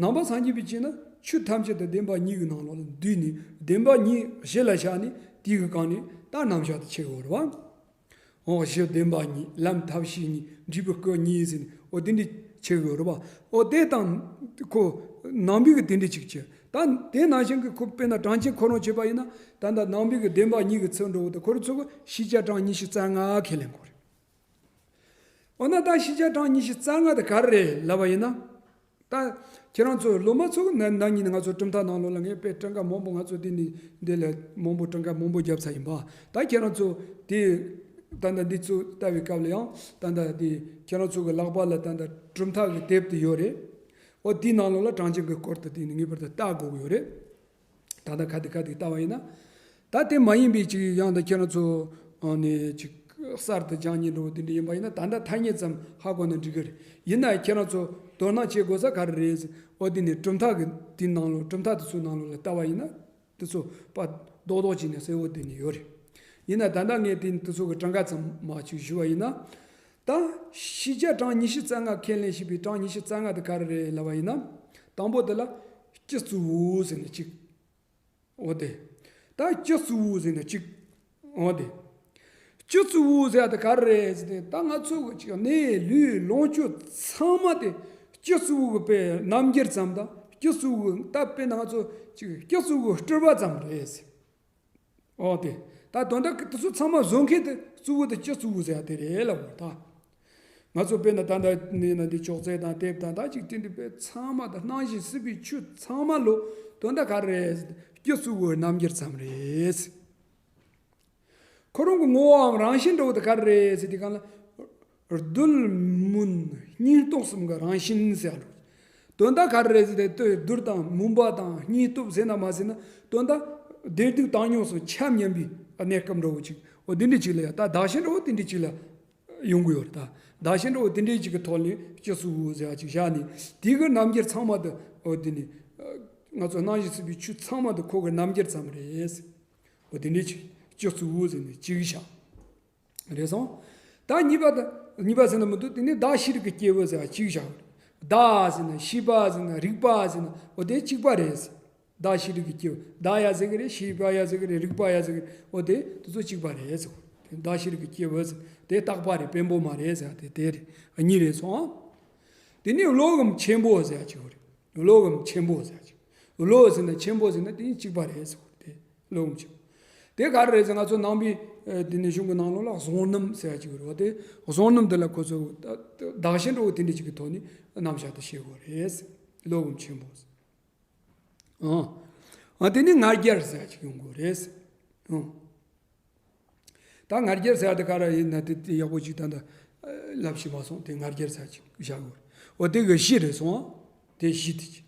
ནང་པ་སངས་རྒྱས་པའི་ཆོས་ན་ཆོས་ཐམས་ཅད་དུ་བདེན་པ་གཉིས་ཀྱི་ནང་ལོགས་ལ་འདུས་ནས་བདེན་པ་གཉིས་གཞི་ལ་བཞག་ནས་དེའི་གི་སྒང་ནས་ད་རྣམ་གཞག་དེ་ཕྱེ་དགོས་རེད་བ། འོ་གཞི་བདེན་པ་གཉིས་ལམ་ཐབས་ཤེས་གཉིས་འབྲས་བུ་སྐུ་གཉིས་ཟེར་ནས་འོ་དེ་འདྲ་ཕྱེ་དགོས་རེད་བ། འོ་དེ་དང་ཁོ་ནང་པའི་གི་དེ་འདྲ་ཅིག་བྱས། ད་དེ་ནང་བཞིན་གྱི་ཁོ་དཔེར་ན་གྲངས་ཅན་ཁོ་རང་བྱས་པ་ཡིན་ན། ད་ལྟ་ནང་པའི་གི་བདེན་པ་གཉིས་ཀྱི་ཚུལ་འགྲོ་བ་དེ་ཁོ་རང་ཚོ་གི་ཕྱི་ཆ་གྲངས་ཉི་ཤུ་རྩ་ལྔ་ཁས་ལེན་དགོས་རེད། འོ་ན་ད་ཕྱི་ཆ་གྲངས་ཉི་ཤུ་རྩ་ལྔ་དེ་ག་རེ་རེད་ལབ་པ་ཡིན་ན། ད་ཁྱེད་རང་ཚོ་སློབ་མ་ཚོ་ན་ན་ཉིན་ང་ཚོ་གྲུབ་མཐའ་ནང་ལོགས་ལ་ངས་དཔེ་གྲངས་ཀ་མང་པོ་ང་ཚོ་འདི་ནས་འདི་ལ་མང་པོ་གྲངས་ཀ་མང་པོ་བརྒྱབ་ཚར་ཡིན་པ། ད་ཁྱེད་རང་ཚོ་དེ་ད་ལྟ་འདི་ཚོ་ལྟ་བའི་སྐབས་ལ་ཡང་ད་ལྟ་དེ་ཁྱེད་རང་ཚོ་གི་ལག་པ་ལ་ད་ལྟ་གྲུབ་མཐའ་གི་དེབ་དེ་ཡོད་རེད། འོ་དེའི་ནང་ལོགས་ལ་གྲངས་ཅན་གྱི་སྐོར་དུ་དེ་ནས་ངེས་པར་དུ་ལྟ་དགོས་ཀྱི་ཡོད་རེད། ད་ལྟ་ཁ་དེ་ཁ་དེ་ལྟ་བ་ཡིན་ན། ད་དེ་མ་ཡིན་པའི་ཅིག་ཡང་ད་ཁྱེད་རང་ཚོ་ཨ་ནི་ཅིག་གསར་དུ་སྦྱང་མཁན་འདྲ་བོ་དེ་འདྲ་ཡིན་པ་ཡིན་ན། ད་ལྟ་ཐ་སྙད་ཙམ་ཧ་གོ་ན་འགྲིག་གི་རེད། ཡིན་ན་ཁྱེད་རང་ཚོ་དོ་སྣང་བྱེད་དགོས་ས་ག་རེ་རེད་ཟེར། འོ་དེ་ནི་གྲུབ་མཐའ་གི་དེའི་ནང་ལོགས་གྲུབ་མཐའ་དེ་ཚོའི་ནང་ལོགས་ལ་ལྟ་བ་ཡིན་ན། དེ་ཚོ་པ་རྡོག་རྡོག་བྱས་ནས་གསལ་བོ་དེ་ནི་ཡོད་རེད། ཡིན་ན་ད་ལྟ་ངས་དེ་དེ་ཚོ་གི་གྲངས་ཀ་ཙམ་མ་ཅིག་ཞུ་བ་ཡིན་ན། ད་ཕྱི་ཆ་གྲངས་ཉི་ཤུ་རྩ་ལྔ་ཁས་ལེན་བྱས་པའི་གྲངས་ཉི་ཤུ་རྩ་ལྔ་དེ་ག་རེ་རེད་ལབ་པ་ཡིན་ན། དང་པོ་དེ་ལ་སྤྱི་གཙུག་བོ་ཟེར་ནས་གཅིག་འོ་དེ། ད་སྤྱི་གཙུག་བོ་ཟེར་ནས་གཅིག་འོ་དེ། སྤྱི་གཙུག་བོ་ཟེར་ཡ་དེ་ག་རེ་རེད་ཟེར་ཏེ། ད་ང་ཚོ་གི་ཅིག་གནས་ལུས་ལོངས་སྤྱོད་ཚང་མ་དེ་སྤྱི་གཙུག་བོ་གི་དཔེ་རྣམ་འགྱུར་ཙམ་དང་། སྤྱི་གཙུག་བོ་གི་ད་དཔེར་ན་ང་ཚོ་ཅིག་སྤྱི་གཙུག་བོ་གི་སྤྲུལ་པ་ཙམ་རེད་ཟེར། འོ་དེ། ད་དོན་དག་གི་དེ་ཚོ་ཚང་མ་བཟོ་མཁན་དེ་གཙུག་བོ་དེ་སྤྱི་གཙུག་བོ་ཟེར་ཡ་དེ་རེད་ལབ་དགོས་ད། ང་ཚོ་དཔེར་ན་ད་ལྟ་ནས་ན་འདི་ཅོག་ཙེ་དང་དེབ་དང་ད་ཅིག་དེ་འདྲ་དཔེ་ཚང་མ་དང་སྣང་ཞིང་སྲིད་པའི་ཆོས་ཚང་མ་ལོ་དོན་དག་ག་རེ་རེད། སྤྱི་གཙུག་བོའི་རྣམ་འགྱུར་ཙམ་རེད། ཁོ་རང་གི་ངོ་བོའམ་རང་བཞིན་འདྲ་བོ་དེ་ག་རེ་རེད་ཟེར་དུས་སྒང་ལ། རྡུལ་མུན་གཉིས་སྟོབས་གསུམ་གྱི་རང་བཞིན་ཟེར་ཡ་འདྲ་བོ། དོན་དག་ག་རེ་རེད་ཟེར་ཏེ། རྡུལ་དང་མུན་པ་དང་གཉིས་སྟོབས་ཟེར་ན་མ་ཟེར་ན། དོན་དག་བདེ་སྡུག་བཏང་སྙོམས་སུ་ཆ་མཉམ་པའི་གནས་སྐབས་འདྲ་བོ་ཅིག་འོ་དེ་འདྲ་ཅིག་ལ་ཡ། ད་བདག་གཞན་འདྲ་བོ་དེ་འདྲ་ཅིག་ལ་ཡོང་གི་ཡོད་རེད། ད་བདག་གཞན་འདྲ་བོ་དེ་འདྲའི་ཅིག་གི་ཐོག་ནས་སྤྱི་གཙུག་བོ་ཟེར་ཡ་ཅིག་བཞག་ནས། དེ་གི་རྣམ་འགྱུར་ཚང་མ་དེ་འོ་དེ་ནི་ང་ཚོ་སྣང་ཞིང་སྲིད་པའི་ཆོས་ཚང་མ་དེ་ཁོ་གི་རྣམ་འགྱུར་ཙམ་རེད། འོ་དེ་འདྲའི་ཅིག་སྤྱི་གཙུག་བོ་ཟེར་ནས་ཅིག་བཞག་རེད་སོང་། ད་གཉིས་པ་དེ། གཉིས་པ་ཟེར་ན་མི་འདུག་དེ་ནི་བདག་ཤེས་རིག་གི་སྐྱེས་བུ་ཟེར་བ་ཅིག་བཞག་རེད། བདག་ཟེར་ན་ཤེས་པ་ཟེར་ན་རིག་པ་ཟེར་ན་འོ་དེ་གཅིག་པ་རེད། བདག་ཤེས་རིག་གི་སྐྱེས་བུ། བདག་ཡ་ཟེར་གི་རེད། ཤེས་པ་ཡ་ཟེར་གི་རེད། རིག་པ་ཡ་ཟེར་གི་རེད། འོ་དེ་དེ་ཚོ་གཅིག་པ་རེད་ཟེར་གོ། དེ་བདག་ཤེས་རིག་གི་སྐྱེས་བུ་ཟེར་དེ་རྟག་པ་རེད། བེམ་པོ་མ་རེད་ཟེར་དེ་དེ་རེད། གཉིས་རེད་སོང་། དེ་ནས་བློ་གམ་ཆེན་པོ་ཟེར་ཡ་གཅིག་རེད། བློ་གམ་ཆེན་པོ་ཟེར་ཡ་གཅིག་བློ་ཟེར་ན་ཆེན་པོ་ཟེར་ན་དེ་གཉིས་གཅིག་པ་རེད་ཟེར་གོ། དེ་བློ་གམ་ཆེན་པོ། དེ་ག་རེ་རེད་ཟེར། ང་ཚོ་ནང་པའི་ཨ་དེ་ནས་གཞུང་གི་ནང་ལོགས་ལ་བཟང་རྣམ་ཟེར་ཡ་གཅིག་རེད་བ། དེ་བཟང་རྣམ་དེ་ལ་ཁོ་ཚོ་བདག་གཞན་འདྲ་བོ་དེ་འདྲ་གཅིག་གི་ཐོག་ནས་རྣམ་གཞག་དེ་བྱེད་དགོས་རེད། བློ་གམ་ཆེན་པོ་ཟེར། ཨང་། ཨ་དེ་ནས་ང་རྒྱལ་ཟེར་ཡ་ཅིག་ཡོང་དགོས་རེད། ཨང་། ད་ང་རྒྱལ་ཟེར་ཡ་དེ་ག་རེ་ཡིན་ན་དེ་དེ་ཡག་པོ་ཅིག་ད་ལྟ་ལབ་ཤེས་མ་སོང་། དེ་ང་རྒྱལ་ཟེར་ཡ་ཅིག་བཞག་དགོས་རེད། འོ་དེ་གི་གཞི་རེད་སོང་། དེ་གཞི་དེ་ཅིག་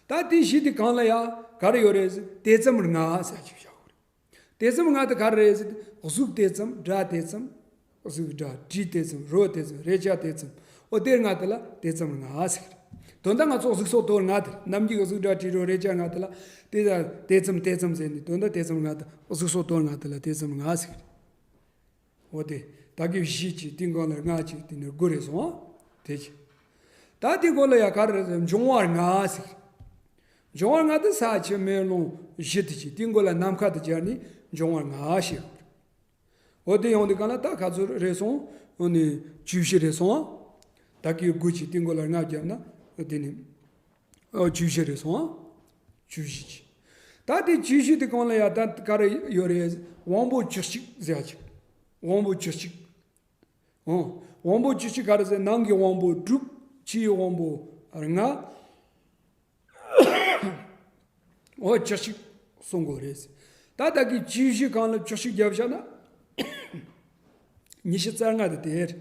ད་དེ་གཞི་དེ་སྒང་ལ་ཡ་ག་རེ་ཡོད་རེད་ཟེར། དེ་ཙམ་ལྔ་ཟེར་ཡ་ཅིག་བཞག་དགོས་རེད། དེ་ཙམ་ལྔ་དེ་ག་རེ་རེད་ཟེར། གཟུགས་དེ་ཙམ། སྒྲ་དེ་ཙམ། གཟུགས་སྒྲ་དྲི་དེ་ཙམ། རོ་དེ་ཙམ། རེག་བྱ་དེ་ཙམ། འོ་དེ་ལྔ་དེ་ལ་དེ་ཙམ་ལྔ་ཟེར། དོན་དག་ང་ཚོ་གཟུགས་སོགས་དོན་ལྔ་དེ། ནམ་རྒྱུན་གྱི་གཟུགས་སྒྲ་དྲི་རོ་རེག་བྱ་ལྔ་དེ་ལ་དེ་དེ་ཙམ་དེ་ཙམ་ཟེར་ནས། དོན་དག་དེ་ཙམ་ལྔ་དེ། གཟུགས་སོགས་དོན་ལྔ་དེ་ལ་དེ་ཙམ་ལྔ་ཟེར། འོ་དེ་ད་གི་བཞི་གཅིག་དེ་སྒང་ལ་ལྔ་གཅིག་དེ་ནས་དགུ་རེད་སོང་། དེ་གཅིག་ད་དེ་སྒང་ལ་ཡ་ག་རེ་རེད་ཟེར། འབྱུང་བ་ལྔ་ཟེར། འབྱུང་བ་ལྔ་དེ་ས་ཆུ་མེ་རླུང་བཞི་དེ་གཅིག་དེ་སྒང་ལ་ནམ་མཁའ་དེ་སྦྱར་ནས་འབྱུང་བ་ལྔ་ཞེས། འོ་དེ་ཡོང་དུས་སྒང་ལ་ད་ག་ཚོད་རེད་སོང་། འོ་ནི་བཅུ་བཞི་རེད་སོང་། ད་གི་དགུ་གཅིག་དེ་སྒང་ལ་ལྔ་བརྒྱབ་ན་དེ་ནི་ཨོ་བཅུ་བཞི་རེད་སོང་། བཅུ་བཞི་གཅིག་ད་དེ་བཅུ་བཞི་དེ་སྒང་ལ་ཡ་ད་ག་རེ་ཡོད་རེད། དབང་པོ་བཅུ་གཅིག་ཟེར་ཡ་ཅིག་དབང་པོ་བཅུ་གཅིག་ཨོ། དབང་པོ་བཅུ་གཅིག་ག་རེ་ཟེར། ནང་གི་དབང་པོ་དྲུག་ཕྱིའི་དབང་པོ་ལྔ། འོ་བཅུ་གཅིག་གསུང་དགོས་རེད། ད་ད་གི་བཅུ་བཞི་སྒང་ལ་བཅུ་གཅིག་བརྒྱབ་བཞག་ན་ཉི་ཤུ་རྩ་ལྔ་དེ་དེ་རེད།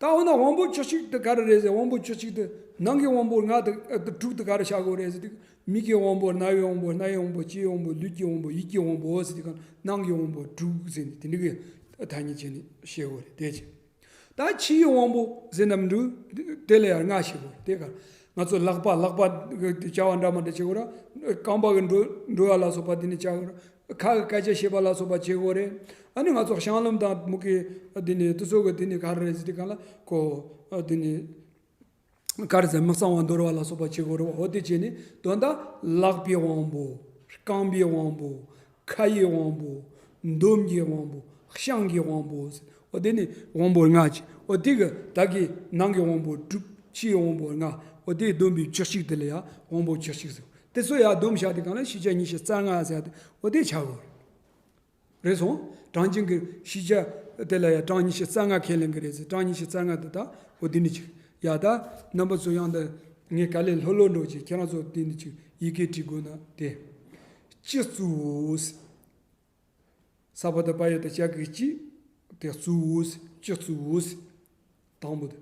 ད་འོ་ན་དབང་པོ་བཅུ་གཅིག་དེ་ག་རེ་རེད་ཟེར། དབང་པོ་བཅུ་གཅིག་དེ་ནང་གི་དབང་པོ་ལྔ་དེ་དྲུག་དེ་ག་རེ་བྱ་དགོས་རེད་ཟེར་དུས། མིག་གི་དབང་པོ། རྣ་བའི་དབང་པོ། སྣའི་དབང་པོ། ལྕེའི་དབང་པོ། ལུས་ཀྱི་དབང་པོ། ཡིད་ཀྱི་དབང་པོ་ཟེར་དུས་སྒང་ནང་གི་དབང་པོ་དྲུག་ཟེར་ནས་དེ་འདྲ་གི་ཐ་སྙད་བྱས་ནས་བཤད་དགོས་རེད། དེ་བྱས། ད་ཕྱིའི་དབང་པོ་ཟེར་ནམ་འགྲོ། དེ་ལ་ཡང་ལྔ་བྱེད་དགོས་རེད། དེ་ག་ང་ཚོ་ལག་པ་ལག་པ་བྱ་བ་འདྲ་མ་འདྲ་བྱེད་དགོས་ར། རྐང་པ་གི་འགྲོ་འགྲོ་བ་ལ་སོགས་པ་དེ་ནི་བྱ་དགོས་ར། ཁ་གི་སྐད་ཆ་བཤད་པ་ལ་སོགས་པ་བྱེད་དགོས་རེད། ཨ་ནི་ང་ཚོ་བཤང་ལམ་དང་མུ་གེ་དེ་ནི་དེ་ཚོ་གི་དེ་ནི་ག་རེ་རེད་ཟེར་དུས་སྒང་ལ་ཁོ་དེ་ནི་ག་རེ་ཟེར། མི་གཙང་བ་འདོར་བ་ལ་སོགས་པ་བྱེད་དགོས་རེད་བ། འོ་དེ་བྱས་ནས་དོན་དག་ལག་པའི་དབང་པོ། རྐང་པའི་དབང་པོ། ཁ་ཡི་དབང་པོ། འདོམ་གྱི་དབང་པོ། བཤང་གི་དབང་པོ་ཟེར། འོ་དེ་ནི་དབང་པོ་ལྔ་བྱས། འོ་དེ་གི་ད་གི་ནང་གི་དབང་པོ་དྲུག་ཕྱིའི་དབང་པོ་ལྔ། འོ་དེ་བསྡོམས་པའི་བཅུ་གཅིག་དེ་ལ་ཡང་དབང་པོ་བཅུ་གཅིག་ཟེར། དེ་ཚོ་ཡར་བསྡོམས་བཞག་དུས་སྒང་ལ་ཤེས་བྱ་ཉི་ཤུ་རྩ་ལྔ་ཟེར་ཡ་དེ་འོ་དེ་ཆགས་ཡོད་རེད་སོང་། གྲངས་ཅན་གྱི་ཤེས་བྱ་དེ་ལ་ཡང་གྲངས་ཉི་ཤུ་རྩ་ལྔ་ཁས་ལེན་གྱི་རེད་ཟེར། གྲངས་ཉི་ཤུ་རྩ་ལྔ་དེ་དག་འོ་དེ་ནི་ཅིག་ཡ་ད་རྣམ་པ་ཚོ་ཡང་ད་ངས་ག་ལེར་ལྷོད་ལྷོད་འགྲོ་ཅིག་ཁྱེད་རང་ཚོ་དེ་ནི་ཅིག་ཡི་གེ་བྲིས་དགོས་ན་དེ། སྤྱི་གཙུག་བོ་ཟེར། ས་པ་བཏགས་པ་ཡ་བཏགས་སྤྱ་གི་སྤྱི། དེ་གཙུག་བོ་ཟེར། སྤྱི་གཙུག་བོ་ཟེར། དང་པོ་དེ།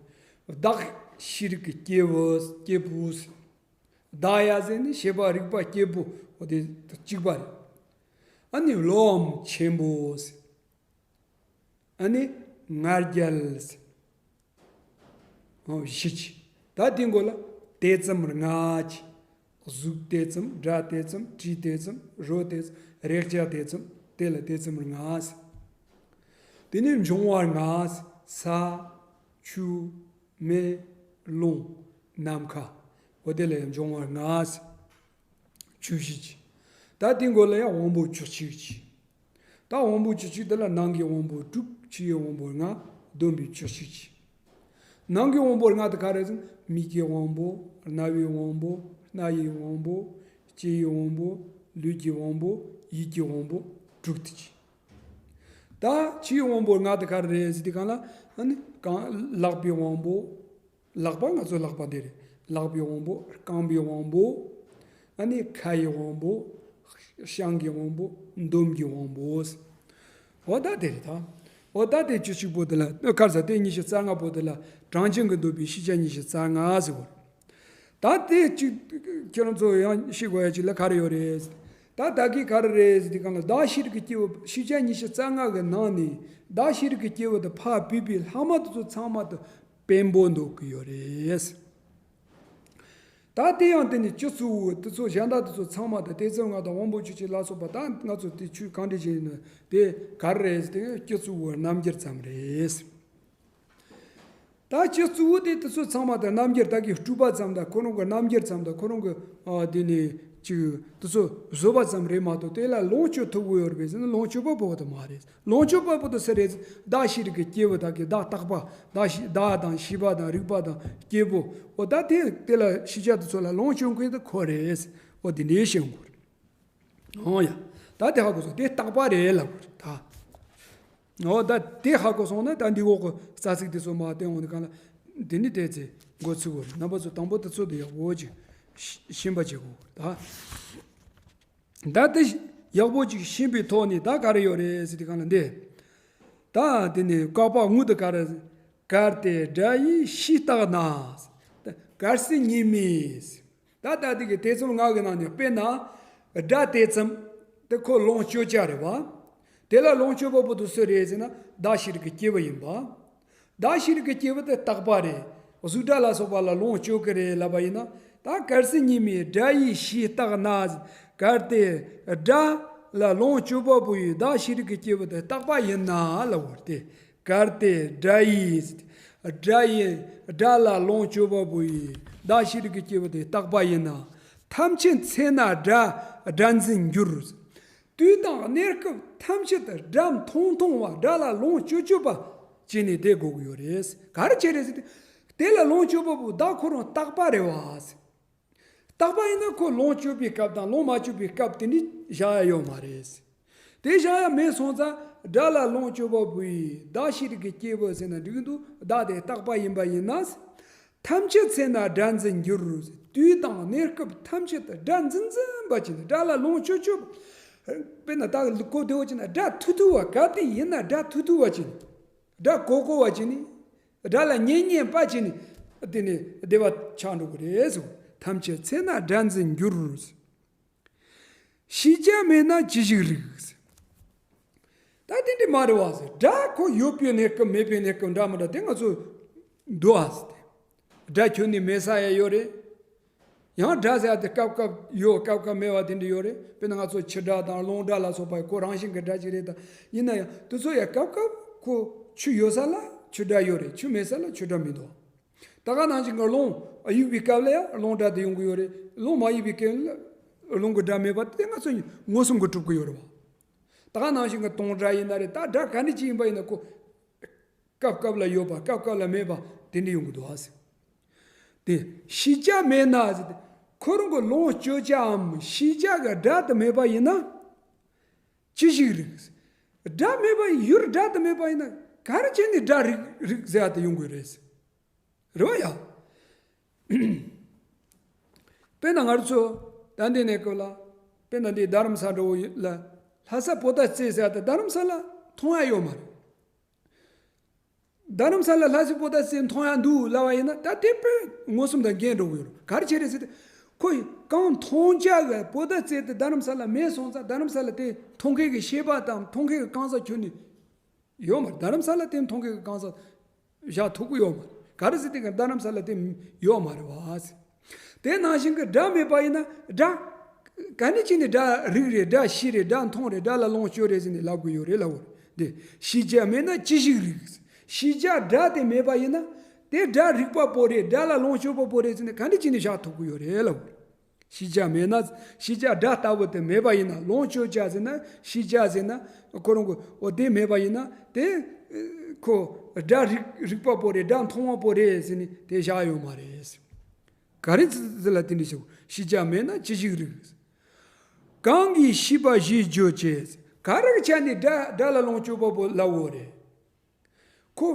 བདག་ཤེས་རིག་གི་སྐྱེས་བུ། སྐྱེས་བུ་ཟེར། བདག་ཡ་ཟེར་ནི་ཤེས་པ་རིག་པ་སྐྱེས་བུ་འོ་དེ་གཅིག་པ་རེད། ཨ་ནི་བློའམ་ཆེན་པོ་ཟེར། ཨ་ནི་ང་རྒྱལ་ཟེར། བཞི་གཅིག་ད་དེའི་མགོ་ལ་དེ་ཙམ་ལྔ་གཅིག་གཟུགས་དེ་ཙམ། སྒྲ་དེ་ཙམ། དྲི་དེ་ཙམ། རོ་དེ་ཙམ། རེག་བྱ་དེ་ཙམ། དེ་ལ་དེ་ཙམ་ལྔ་ཟེར། དེ་ནས་འབྱུང་བ་ལྔ་ཟེར། ས། ཆུ། མེ། རླུང་། ནམ་མཁའ། འོ་དེ་ལ་ཡང་འབྱུང་བ་ལྔ་ཟེར། བཅུ་བཞི་གཅིག་ད་དེའི་མགོ་ལ་ཡང་དབང་པོ་བཅུ་གཅིག་གཅིག་ད་དབང་པོ་བཅུ་གཅིག་དེ་ལ་ནང་གི་དབང་པོ་དྲུག་ཕྱི་ཡི་དབང་པོ་ལྔ་བསྡོམས་པས་བཅུ་གཅིག་གཅིག་ནང་གི་དབང་པོ་ལྔ་དེ་ག་རེ་ཟེར་ན། མིག་གི་དབང་པོ། རྣ་བའི་དབང་པོ། སྣ་ཡི་དབང་པོ། ལྕེ་ཡི་དབང་པོ། ལུས་ཀྱི་དབང་པོ། ཡིད་ཀྱི་དབང་པོ། དྲུག་དེ་གཅིག་ད་ཕྱིའི་དབང་པོ་ལྔ་དེ་ག་རེ་རེད་ཟེར་དུས་སྒང་ལ། ཨ་ནི་གང་ལག་པའི་དབང་པོ། ལག་པ་ང་ཚོ་ལག་པ་འདི་རེད། ལག་པའི་དབང་པོ། རྐང་པའི་དབང་པོ། ཨ་ནི་ཁ་ཡི་དབང་པོ། བཤང་གི་དབང་པོ། འདོམ་གྱི་དབང་པོ། འོ་ད་དེ་རེད་ད། འོ་ད་དེ་བཅུ་གཅིག་པོ་དེ་ལ་ཨ་ཁར་ས་དེ་ཉི་ཤུ་རྩ་ལྔ་པོ་དེ་ལ་གྲངས་ཅན་གྱིས་འདོད་པའི་ཤེས་བྱ་ཉི་ཤུ་རྩ་ལྔ་ཟེར་བ་རེད། ད་དེ་གཅིག་ཁྱེད་རང་ཚོ་ཡང་ཤེས་དགོས་ཡ་གཅིག་ལ་ག་རེ་ཡོད་རེད། ད་ད་གི་ག་རེ་རེད་ཟེར་དུས་སྒང་ལ་བདག་ཤེས་རིག་གི་སྐྱེས་བུ་ཤེས་བྱ་ཉི་ཤུ་རྩ་ལྔ་གི་ནང་ནས་བདག་ཤེས་རིག་གི་སྐྱེས་བུ་དེ་ཕར་བུད་པའི་ལྷག་མ་དེ་ཚོ་ཚང་མ་དེ་དཔོན་པོ་འདོད་ཀྱི་ཡོད་རེད། ད་དེ་ཡང་དེ་ནི་སྤྱི་གཙུག་བོ་དེ་ཚོ་གཞན་དག་དེ་ཚོ་ཚང་མ་དང་དེ་ཙམ་ང་དང་དབང་པོ་ཆོས་ཅན་ལ་སོགས་པ་ད་ང་ཚོ་དེ་ཆོས་གང་འདྲ་ཞིག་ཡིན་ན་དེ་ག་རེ་རེད་ཟེར་དེ་སྤྱི་གཙུག་བོ་རྣམ་འགྱུར་ཙམ་རེད། ད་སྤྱི་གཙུག་བོ་དེ་དེ་ཚོ་ཚང་མ་དང་རྣམ་འགྱུར་ད་གི་སྤྲུལ་པ་ཙམ་དང་ཁོ་རང་གི་རྣམ་འགྱུར་ཙམ་དང་ཁོ་རང་གི་ཨ་དེ་ནི་ཅིག་དེ་ཚོ་བཟོ་པ་ཙམ་རེད་མ་གཏོགས་དེ་ལ་ལོངས་སྤྱོད་ཐུབ་ཀྱི་ཡོད་རེད་པས་ཟེར་ན་ལོངས་སྤྱོད་པ་པོ་དེ་མ་རེད། ལོངས་སྤྱོད་པ་པོ་དེ་སུ་རེད། བདག་ཤེས་རིག་གི་སྐྱེས་བུ་དག་གི་བདག་རྟག་པ། བདག་ཤེས་བདག་དང་ཤེས་པ་དང་རིག་པ་དང་སྐྱེས་བུ། འོ་ད་དེ་དེ་ལ་ཤེས་བྱ་དེ་ཚོ་ལ་ལོངས་སྤྱོད་མཁན་དེ་ཁོ་རེད། འོ་དེ་འདྲའི་ཤེས་དགོས་རེད། འོ་ཡ། ད་དེ་ཧ་གོ་སོང་། དེ་རྟག་པ་རེད་ལབ་དགོས་རེད་ད། འོ་ད་དེ་ཧ་གོ་སོང་ན་ད་འདི་འོག་གི་རྩ་ཚིག་དེ་ཚོ་མར་བསྟན་འོང་དུས་སྒང་ལ་དེ་ནི་དེ་ཚེ་འགོ་ཚུགས་དགོས་རེད། རྣམ་པ་ཚོ་དང་པོ་དེ་ཚོ་དེ་ཡག་པོ་ཅིག་ཤེས་པ་བྱེད་དགོས་རེད་ད། ད་དེ་ཡག་པོ་ཅིག་ཤེས་པའི་ཐོག་ནས་ད་ག་རེ་ཡོད་རེད་ཟེར་དུས་སྒང་ལ་འདི། ད་དེ་ནས་བཀག་པ་དངོས་དེ་ག་རེ། གལ་ཏེ་སྒྲ་ཡིས་ཕྱིས་བཏགས་ན། གལ་སྲིད་ཉིད་མིན། ད་ད་དེ་གི་དེ་ཙམ་ངག་གི་ནང་ནས་དཔེར་ན། སྒྲ་དེ་ཙམ་དེ་ཁོ་ལོངས་སྤྱོད་བྱ་རེད་བ། དེ་ལ་ལོངས་སྤྱོད་པ་པོ་དེ་སུ་རེད་ཟེར་ན་བདག་ཤེས་རིག་གི་སྐྱེས་བུ་ཡིན་པ། བདག་ཤེས་རིག་གི་སྐྱེས་བུ་དེ་རྟག་པ་རེད། གཟུགས་སྒྲ་ལ་སོགས་པ་ལ་ལོངས་སྤྱོད་ཀྱི་རེད་ལབ་པ་ཡིན་ན། ད་གལ་སྲིད་ཉིད་མིན་སྒྲ་ཡིས་ཕྱིས་བཏགས་ན། གལ་ཏེ་སྒྲ་ལ་ལོངས་སྤྱོད་པ་པོ་ཡིས་བདག་ཤེས་རིག་གི་སྐྱེས་བུ་དེ་རྟག་པ་ཡིན་ན་ལབ་པ་རེད་དེ། གལ་ཏེ་སྒྲ་ཡིས། སྒྲ་ཡིས་སྒྲ་ལ་ལོངས་སྤྱོད་པ་པོ་ཡིས་བདག་ཤེས་རིག་གི་སྐྱེས་བུ་དེ་རྟག་པ་ཡིན་ན། ཐམས་ཅད་ཚེ་ན་སྒྲ་སྒྲ་འཛིན་འགྱུར། དུས་དང་གནས་སྐབས་ཐམས་ཅད་དུ་སྒྲ་མཐོང་མཐོང་བ་སྒྲ་ལ་ལོངས་སྤྱོད་སྤྱོད་པ་བྱས་ནས་བསྡད་དགོས་ཀྱི་ཡོད་རེད། ག་རེ་བྱས་རེད་ཟེར་ཏེ། དེ་ལ་ལོངས་སྤྱོད་པ་པོ་བདག་ཁོ་རང་རྟག་པ་རེད་བ། རྟག་པ་ཡིན་ན་ཁོ་ལོངས་སྤྱོད་པའི་སྐབས་དང་ལོངས་མ་སྤྱོད་པའི་སྐབས་དེ་འདྲ་བཞག་ཡ་ཡོད་མ་རེད། དེ་བཞག་ཡ་མེད་སོང་ཙང་སྒྲ་ལ་ལོངས་སྤྱོད་པ་པོ་ཡིས་བདག་ཤེས་རིག་གི་སྐྱེས་བུ་ཟེར་ན་འགྲིག་གི་འདུག་བདག་དེ་རྟག་པ་ཡིན་པ་ཡིན་ན། ཐམས་ཅད་ཚེ་ན་སྒྲ་འཛིན་འགྱུར། དུས་དང་གནས་སྐབས་ཐམས་ཅད་དུ་སྒྲ་འཛིན་འཛིན་པ་བྱས་ནས་སྒྲ་ལ་ལོངས་སྤྱོད་སྤྱོད། དཔེར་ན་ད་གོ་བདེ་བོ་བྱས་ན་སྒྲ་ཐོས་ཐོས་པ་ག་དུས་ཡིན་ན་སྒྲ་ཐོས་ཐོས་པ་བྱས་ནས། སྒྲ་གོ་གོ་བ་བྱས་ནས། སྒྲ་ལ་ཉན་ཉན་པ་བྱས་ནས། དེ་ནས་བདེ་བ་ཆགས་འགྲོ་གི་རེད་ཟེར། ཐམས་ཅད་ཚེ་ན་སྒྲ་འཛིན་འགྱུར། ཤེས་བྱ་མེད་ན་ཅི་ཞིག་རིག། ད་དེ་འདྲ་མ་རེད་བ་ཟེར། སྒྲ་ཁོ་ཡོད་པའི་གནས་སྐབས་མེད་པའི་གནས་སྐབས་འདྲ་མི་འདྲ་དེ་ང་ཚོ་འདུག་ཨ་ཟེར་ཏེ། སྒྲ་ཁྱོན་ནས་མེད་ས་ཡང་ཡོད་རེད། ཡང་སྒྲ་ཟེར་ཡ་དེ་སྐབས་སྐབས་ཡོད་སྐབས་སྐབས་མེད་པ་དེ་འདྲ་ཡོད་རེད། དཔེར་ན་ང་ཚོ་ཆུ་སྒྲ་དང་རླུང་སྒྲ་ལ་སོགས་པ་ཁོ་རང་བཞིན་གྱི་སྒྲ་ཅིག་རེད་ད། ཡིན་ན་ཡང་དེ་ཚོ་ཡང་སྐབས་སྐབས་ཁོ་ཆུ་ཡོད་ས་ལ་ཆུ་སྒྲ་ཡོད་རེད། ཆུ་མེད་ས་ལ་ཆུ་སྒྲ་མི་འདུག་ད་ག་ནང་བཞིན་གྱི་རླུང་གཡུག་པའི་སྐབས་ལ་ཡང་རླུང་སྒྲ་དེ་ཡོང་གི་ཡོད་རེད། རླུང་མ་གཡུག་པའི་སྐབས་ལ་རླུང་གི་སྒྲ་མེད་པ་དེ་ང་ཚོ་མངོན་སུམ་གྱིས་གྲུབ་ཀྱི་ཡོད་རེད་བ། ད་ག་ནང་བཞིན་གྱི་དུང་སྒྲ་ཡིན་ན་རེད། ད་སྒྲ་ག་འདྲ་ཅིག་ཡིན་པ་ཡིན་ན་ཁོ། སྐབས་སྐབས་ལ་ཡོད་པ་སྐབས་སྐབས་ལ་མེད་པ་དེ་འདྲ་ཡོང་གི་འདུག་ཨ་ཟེར། དེ་ཤེས་བྱ་མེད་ན་ཟེར་ཏེ། ཁོ་རང་གི་ལོངས་སྤྱོད་བྱའམ་ཤེས་བྱ་གི་སྒྲ་དེ་མེད་པ་ཡིན་ན། ཅི་ཞིག་རིག། སྒྲ་མེད་པ་ཡིན། ཡུལ་སྒྲ་དེ་མེད་པ་ཡིན་ན་ག་རེ་བྱས་ནས་སྒྲ་རིག་རིག་ཟེར་ཡ་དེ་ཡོང་གི་རེད། རེད་བ་ཡ། དཔེར་ན་ང་ཚོ་ད་འདི་ནས་སྐབས་ལ། དཔེར་ན་འདི་རྡ་རམ་ས་འགྲོ་བོ་ལ་ལྷ་ས་པོ་ཏ་རྩེ་ཟེར་ཡ་དེ་རྡ་རམ་ས་ལ་མཐོང་ཡ་ཡོད་མ་རེད། རྡ་རམ་ས་ལ་ལྷ་ས་པོ་ཏ་རྩེ་མཐོང་ཡ་འདུག་ལབ་པ་ཡིན་ན། ད་དེ་དཔེ་མངོན་སུམ་དང་འགལ་འགྲོ་གི་ཡོད་རེད། ག་རེ་བྱས་རེད་ཟེར་ཏེ། ཁོ་གང་མཐོང་བྱ་གི་པོ་ཏ་རྩེ་དེ་རྡ་རམ་ས་ལ་མེད་སོང་ཙང་། རྡ་རམ་ས་ལ་དེ་མཐོང་མཁན་གྱི་ཤེས་པ་དང་མཐོང་མཁན་གྱི་གང་ཟག་ཁྱོན་ནས་ཡོད་མ་རེད། རྡ་རམ་ས་ལ་དེ་མཐོང་མཁན་གྱི་གང་ཟག་བཞག་ཐུབ་ཀྱི་ཡོད་མ་རེད། ག་རེ་ཟེར་ཏེ་ག་རྡ་རམ་ས་ལ་དེ་ཡོད་མ་རེད་བ། དེ་ནང་བཞིན་གྱི་སྒྲ་མེད་པ་ཡིན་ན། སྒྲ་ག་ནས་ཅི་ནས་སྒྲ་རིག་རེད། སྒྲ་ཤེས་རེད། སྒྲ་མཐོང་རེད། སྒྲ་ལ་ལོངས་སྤྱོད་རེད་ཟེར་ནས་ལབ་དགོས་ཡོད་རེད་ལབ་བོ། འདི་ཤེས་བྱ་མེད་ན་ཅི་ཞིག་རིག། ཤེས་བྱ་སྒྲ་དེ་མེད་པ་ཡིན་ན། དེ་སྒྲ་རིག་པ་པོ་རེད། སྒྲ་ལ་ལོངས་སྤྱོད་པ་པོ་རེད་ཟེར་ནས་ག་ནས་ཅི་ནས་བཞག་ཐུབ་ཀྱི་ཡོད་རེད་ལབ་བོ། ཤེས་བྱ་མེད་ན། ཤེས་བྱ་སྒྲ་ལྟ་བུ་དེ་མེད་པ་ཡིན་ན། ལོངས་སྤྱོད་བྱ་ཟེར་ན། ཤེས་བྱ་ཟེར་ན། ཁོ་རང་གི་འོ་དེ་མེད་པ་ཡིན་ན། དེ་ཁོ་སྒྲ་རིག་རིག་པ་པོ་རེད། སྒྲ་མཐོང་བ་པོ་རེད་ཟེར་ནས་དེ་བཞག་ཡོད་མ་རེད། ག་རེ་ཟེར་ལ་དེ་འདྲ་ཞིག། ཤེས་བྱ་མེད་ན་ཅི་ཞིག་རིག། གང་གིས་ཤེས་པ་ཞེས་བརྗོད་ཅེས། ག་རེ་བྱས་ནས་སྒྲ་སྒྲ་ལ་ལོངས་སྤྱོད་པ་པོ་ལབ་བོ་རེད། ཁོ།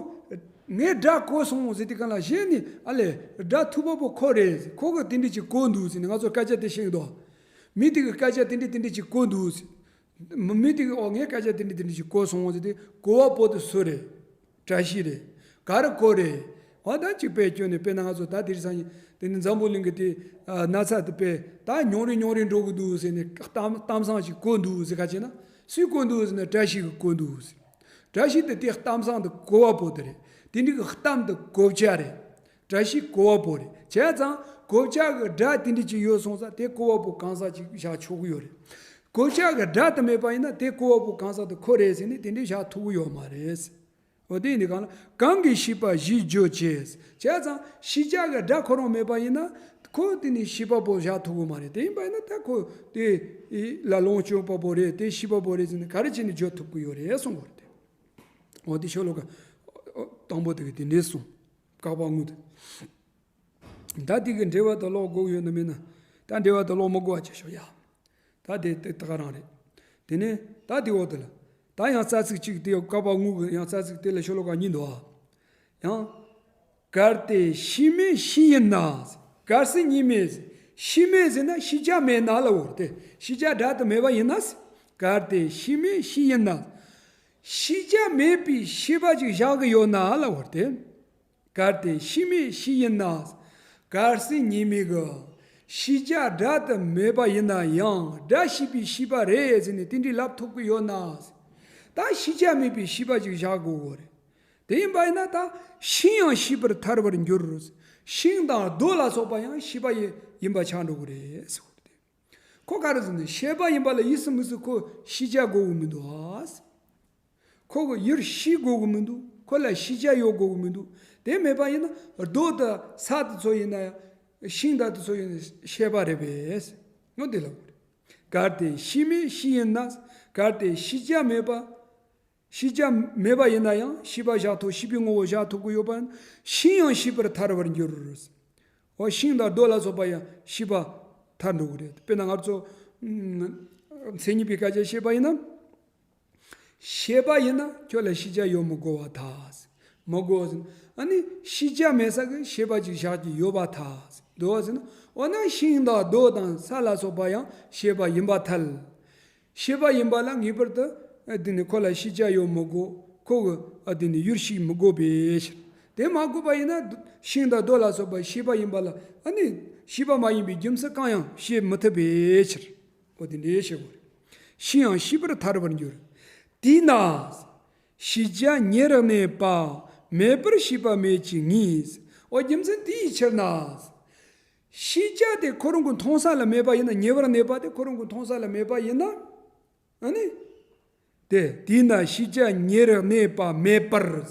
ངས་སྒྲ་གོ་སོང་ཟེར་དུས་གང་ལ། གཞན་ནས་ཨ་ལས་སྒྲ་ཐོས་པ་པོ་ཁོ་རེད། ཁོ་གིས་དེ་འདྲ་ཅིག་གོ་འདུག་ཟེར་ནས་ང་ཚོར་སྐད་ཆ་དེ་བཤད་འདུག། མི་དེ་གིས་སྐད་ཆ་དེ་འདྲ་དེ་འདྲ་ཅིག་གོ་འདུག་ཟེར། མི་མི་དེ་གིས་ཨོ་ངས་སྐད་ཆ་དེ་འདྲ་དེ་འདྲ་ཅིག་གོ་སོང་ཟེར་དུས། གོ་བ་པོ་དེ་སུ་རེད། བཀྲ་ཤིས་རེད། ག་རེ་གོ་རེད། འོ་ད་ཅིག་དཔེ་བསྐྱོན་ནས། དཔེར་ན་ང་ཚོ་ད་དེང་སང་ཉིན་དེ་ནི་འཛམ་བུ་གླིང་གི་དེ་ཨ་ན་ཚ་དེ་དཔེ་ད་ཉུང་རུ་ཉུང་རུ་འགྲོ་གི་འདུག་ཟེར་ནས་གཏམ་གཏམ་བཟང་ཅིག་གོ་འདུག་ཟེར། ག་བྱས་ན་སུས་གོ་འདུག་ཟེར་ན། བཀྲ་ཤིས་ཀྱིས་གོ་འདུག་ཟེར། བཀྲ་ཤིས་དེ་དེ་གཏམ་བཟང་དེ་གོ་བ་པོ་དེ་རེད། དེ་འདྲ་གི་གཏམ་དེ་གོ་བྱ་རེད། བཀྲ་ཤིས་གོ་བ་པོ་རེད། བྱས་ཙང་གོ་བྱ་གི་སྒྲ་དེ་འདྲ་ཅིག་ཡོད་སོང་ཙང་། དེ་གོ་བ་པོ་གང་ཟག་ཅིག་བཞག་ཆོག་གི་ཡོད་རེད། གོ་བྱ་གི་སྒྲ་དེ་མེད་པ་ཡིན་ན། དེ་གོ་བ་པོ་གང་ཟག་དེ་ཁོ་རེད་ཟེར་ནས་དེ་འདྲ་བཞག་ཐུབ་ཀྱི་ཡོད་མ་རེད། འོ་དེ་ཡིན་དུས་གང་ལ། གང་གིས་ཤེས་པ་ཞེས་བརྗོད་ཅེས། བྱས་ཙང་ཤེས་བྱ་གི་སྒྲ་ཁོ་རང་མེད་པ་ཡིན་ན། ཁོ་དེ་ནི་ཤེས་པ་པོ་བཞག་ཐུབ་ཀྱི་མ་རེད། དེ་ཡིན་པ་ཡིན་ན་ད་ཁོ་དེ་ལ་ལོངས་སྤྱོད་པ་པོ་རེད། དེ་ཤེས་པ་པོ་རེད་ཟེར་ནས་ག་རེ་བྱས་ནས་བརྗོད་ཐུབ་ཀྱི་ཡོད་རེད་གསུང་གི་རེད་དེ། འོ་དེ་ཤོ་ལོ་ཀ་དང་པོ་དེ་གིས་དེ་འདྲས་གསུངས། བཀག་པ་དངོས་དེ། ད་དེ་གི་འགྲེལ་པ་དེ་ཀློག་དགོས་ཡོད་ན་མེད་ན། ད་འགྲེལ་པ་དེ་ཀློག་མི་དགོས་པ་བྱས་ཤོག་ཡ། ད་དེ་དེ་ད་ག་རང་རེད། དེ་ནས་ད་དེ་འོག་དེ་ལ། ད་ཡང་རྩ་ཚིག་གཅིག་དེ་བཀག་པ་དངོས་གི་ཡང་རྩ་ཚིག་དེ་ལ་ཤོ་ལོ་ཀ་གཉིས་འདུག་ཨ། ཡང་། གལ་ཏེ་ཤེས་མེད་ཤེས་ཡིན་ན། གལ་སྲིད་གཉིས་མེད། ཤེས་མེད་ཟེར་ན་ཤེས་བྱ་མེད་ན་ལབ་བོ་རེད་དེ། ཤེས་བྱ་སྒྲ་དེ་མེད་པ་ཡིན་ན། གལ་ཏེ་ཤེས་མེད་ཤེས་ཡིན་ན། ཤེས་བྱ་མེད་པའི་ཤེས་པ་ཅིག་བཞག་གི་ཡོད་ན་ལབ་བོ་རེད་དེ། གལ་ཏེ་ཤེས་མེད་ཤེས་ཡིན་ན། གལ་སྲིད་གཉིས་མེད་ཀྱི་ཤེས་བྱ་སྒྲ་དེ་མེད་པ་ཡིན་ན་ཡང་སྒྲ་ཤེས་པའི་ཤེས་པ་རེད་ཟེར་ནས་དེ་འདྲའི་ལབ་ཐུབ་ཀྱི་ཡོད་ན། ད་ཤེས་བྱ་མེད་པའི་ཤེས་པ་ཅིག་བཞག་དགོས་གོ་རེད། དེ་ཡིན་པ་ཡིན་ན་ད་ཤིང་ཡང་ཤེས་པར་ཐལ་བར་འགྱུར། ཤིང་དང་རྡོ་ལ་སོགས་པ་ཡང་ཤེས་པ་ཡིན་ཡིན་པ་ཆགས་འགྲོ་གི་རེད་ཟེར་བ་རེད། ཁོ་ག་རེ་ཟེར་ན་ཤེས་པ་ཡིན་པ་ལ་ཡིད་སུ་མི་སུ་ཁོ་ཤེས་བྱ་དགོས་གི་མི་འདུག་ཨ། ཁོ་གི་ཡུལ་ཤེས་དགོས་གི་མི་འདུག། ཁོ་ལ་ཤེས་བྱ་ཡོད་དགོས་གི་མི་འདུག། དེ་མེད་པ་ཡིན་ན་རྡོ་དང་ས་དེ་ཚོ་ཡིན་ན་ཡང་། ཤིང་དང་དེ་ཚོ་ཡིན་ན་ཤེས་པ་རེད་པས། ངོ་དེ་ལ་གོ་རེད། གལ་ཏེ་ཤེས་མེད་ཤེས་ཡིན་ན། གལ་ཏེ་ཤེས་བྱ་མེད་པ། ཤེས་བྱ་མེད་པ་ཡིན་ན་ཡང་ཤེས་པ་བཞག་ཐུབ། ཤེས་པའི་ངོ་བོ་བཞག་ཐུབ་ཀྱི་ཡོད་པ་ཡིན་ན། ཤིང་ཡང་ཤེས་པར་ཐལ་བར་འགྱུར། འོ་ཤིང་དང་རྡོ་ལ་སོགས་པ་ཡང་ཤེས་པ་ཐལ་འགྲོ་གི་རེད། དཔེར་ན་ང་ཚོ་ཨ་མཚན་ཉིད་པའི་སྐད་ཆ་བཤད་པ་ཡིན་ན། ཤེས་པ་ཡིན་ན་ཁྱོད་ལ་ཤེས་བྱ་ཡོད་མི་དགོས་པར་ཐལ། མི་དགོས་ཟེར་ན། ཨ་ནི་ཤེས་བྱ་མེད་ས་གི་ཤེས་པ་ཅིག་བཞག་གི་ཡོད་པར་ཐལ། འདུག་ཟེར་ན། འོ་ན་ཤིང་དང་རྡོ་དང་ས་ལ་སོགས་པ་ཡང་ཤེས་པ་ཡིན་པར་ཐལ། ཤེས་པ་ཡིན་པ་ལ་ངེས་པར་དུ་ཨ་དེ་ནི་ཁོ་ལ་ཤེས་བྱ་ཡོད་མི་དགོས། ཁོ་གི་ཨ་དེ་ནི་ཡུལ་ཤེས་མི་དགོས་པའི་ཕྱིར། དེ་མ་དགོས་པ་ཡིན་ན་ཤིང་དང་རྡོ་ལ་སོགས་པ་ཤེས་པ་ཡིན་པ་ལ་ཨ་ནི་ཤེས་པ་མ་ཡིན་པའི་རྒྱུ་མཚན་གང་ཡང་བཤད་མི་ཐུབ་པའི་ཕྱིར། འོ་དེ་འདྲའི་ཕྱིར་རོ། ཤིང་ཡང་ཤེས་པར་ཐལ་བར་འགྱུར། དེས་ན། ཤེས་བྱ་ཉེ་རུ་གནས་པ་མེད་པར་ཤེས་པ་མེད་ཅེས་ངེས། འོ་རྒྱུ་མཚན་དེའི་ཕྱིར་ན། ཤེས་བྱ་དེ་ཁོ་རང་གི་མཐོང་ས་ལ་མེད་པ་ཡིན་ན། ཉེ་བར་གནས་པ་དེ་ཁོ་རང་གི་མཐོང་ས་ལ་མེད་པ་ཡིན་ན། ཨ་ནི། དེ་དེས་ན་ཤེས་བྱ་ཉེ་རུ་གནས་པ་མེད་པར།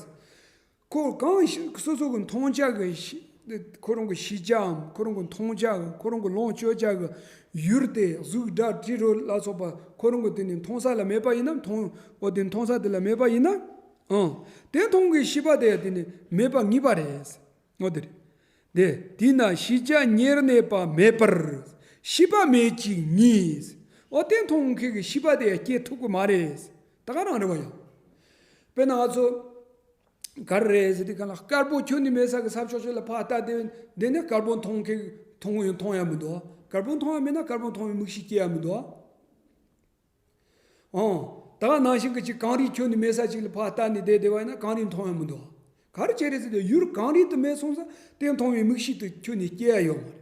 ཁོ་གང་ཞིག་སོ་སོ་གི་མཐོང་བྱ་གི་ཤེས། ཁོ་རང་གི་ཤེས་བྱའམ་ཁོ་རང་གི་མཐོང་བྱ་གི། ཁོ་རང་གི་ལོངས་སྤྱོད་བྱ་གི་ཡུལ་དེ་གཟུགས་སྒྲ་དྲི་རོ་ལ་སོགས་པ་ཁོ་རང་གི་དེ་ནི་མཐོང་ས་ལ་མེད་པ་ཡིན་ན། མཐོང་། འོ་དེ་མཐོང་ས་དེ་ལ་མེད་པ་ཡིན་ན། ཨང་། དེ་མཐོང་གི་ཤེས་པ་དེ་དེ་ནི་མེད་པ་ངེས་པ་རེད། འོ་དེ་རེད། དེ་དེས་ན་ཤེས་བྱ་ཉེར་གནས་པ་མེད་པར་ཤེས་པ་མེད་ཅིང་ངེས། འོ་དེ་མཐོང་མཁན་གྱི་ཤེས་པ་དེ་ཡང་སྐྱེ་ཐུབ་ཀྱི་མ་རེད། ད་ག་རང་རེད་བ་ཡང་། དཔེར་ན་ང་ཚོ་ག་རེ་རེད་ཟེར་དུས་གང་ལ་དཀར་པོ་ཁྱོན་ནས་མེད་ས་གི་ས་ཕྱོགས་ཤིག་ལ་ཕར་ལྟ་དེ་འདི་ནས་དཀར་པོ་མཐོང་མཁན་མཐོང་ཡང་མཐོང་ཡ་མི་འདུག་དཀར་པོ་མཐོང་ཡ་མེད་ན་དཀར་པོ་མཐོང་བའི་མིག་ཤེས་སྐྱེ་ཡ་མི་འདུག་ཨང་། ད་ག་ནང་བཞིན་གྱི་ཅིག་གངས་རི་ཁྱོན་ནས་མེད་ས་ཅིག་ལ་ཕར་ལྟ་ནས་བསྡད་བསྡད་པ་ཡིན་ན་གངས་རི་མཐོང་ཡ་མི་འདུག་ག་རེ་བྱས་རེད་ཟེར་དུས་ཡུལ་གངས་རི་དུ་མེད་སོང་ཙང་དེ་མཐོང་བའི་མིག་ཤེས་དེ་ཁྱོན་ནས་སྐྱེ་ཡ་ཡོད་མ་རེད།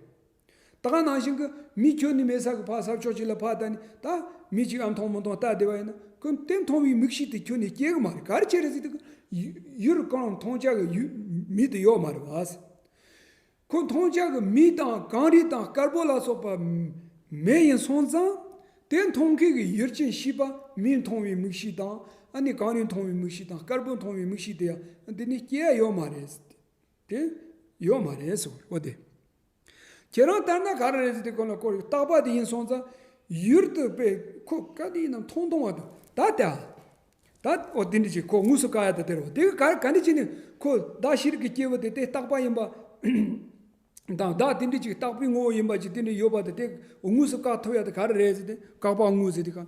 ད་ག་ནང་བཞིན་གྱི་མི་ཁྱོན་ནས་མེད་ས་གི་ཕར་ས་ཕྱོགས་ཅིག་ལ་ཕར་ལྟ་ནས་ད་མི་ཅིག་ཨ་མཐོང་མི་མཐོང་ལྟ་བསྡད་པ་ཡིན་ན་ཁོ་དེ་མཐོང་བའི་མིག་ཤེས་དེ་ཁྱོན་ནས་སྐྱེ་གི་མ་རེད། ག་རེ་བྱས་རེད་ཟེར་དུས་ཡུལ་གང་མཐོང་བྱ་གི་ཡུལ་མི་དེ་ཡོད་མ་རེད་བ། ཁོ་མཐོང་བྱ་གི་མི་དང་གངས་རི་དང་དཀར་པོ་ལ་སོགས་པ་མེད་ཡིན་སོང་ཙང་། དེ་མཐོང་མཁན་གྱི་ཡུལ་ཅན་ཤེས་པ་མི་མཐོང་བའི་མིག་ཤེས་དང་ཨ་ནི་གངས་རི་མཐོང་བའི་མིག་ཤེས་དང་དཀར་པོ་མཐོང་བའི་མིག་ཤེས་དེ་ཡང་འདི་ནི་སྐྱེ་ཡ་ཡོད་མ་རེད། དེ་ཡོད་མ་རེད་ཟེར་བ་དེ། ཁྱེད་རང་ལྟར་ན་ག་རེ་རེད་ཟེར་དུས་གོང་ལ་ཁོ་རྟག་པ་དེ་ཡིན་སོང་ཙང་ཡུལ་དུ་དཔེ་ཁོ་ག་དེ་ཡིན་ནམ་མཐོང་མཐོང་བ་དང་ད་ལྟ། ད་འོ་དེ་འདྲ་ཅིག་ཁོ་དངོས་སུ་བཀག་ཡ་ད་དེ་རེད་བ། དེ་ག་ག་འདྲ་ཅིག་ནི་ཁོ་བདག་ཤེས་རིག་གི་སྐྱེས་བུ་དེ་དེ་རྟག་པ་ཡིན་པ་དང་བདག་དེ་འདྲ་ཅིག་རྟག་པའི་ངོ་བོ་ཡིན་པ་ཅིག་དེ་འདྲ་ཡོད་པ་དེ་དེ་དངོས་སུ་བཀག་ཐུབ་ཡ་དེ་ག་རེ་རེད་ཟེར་ཏེ་བཀག་པ་དངོས་ཟེར་ཏེ་ག་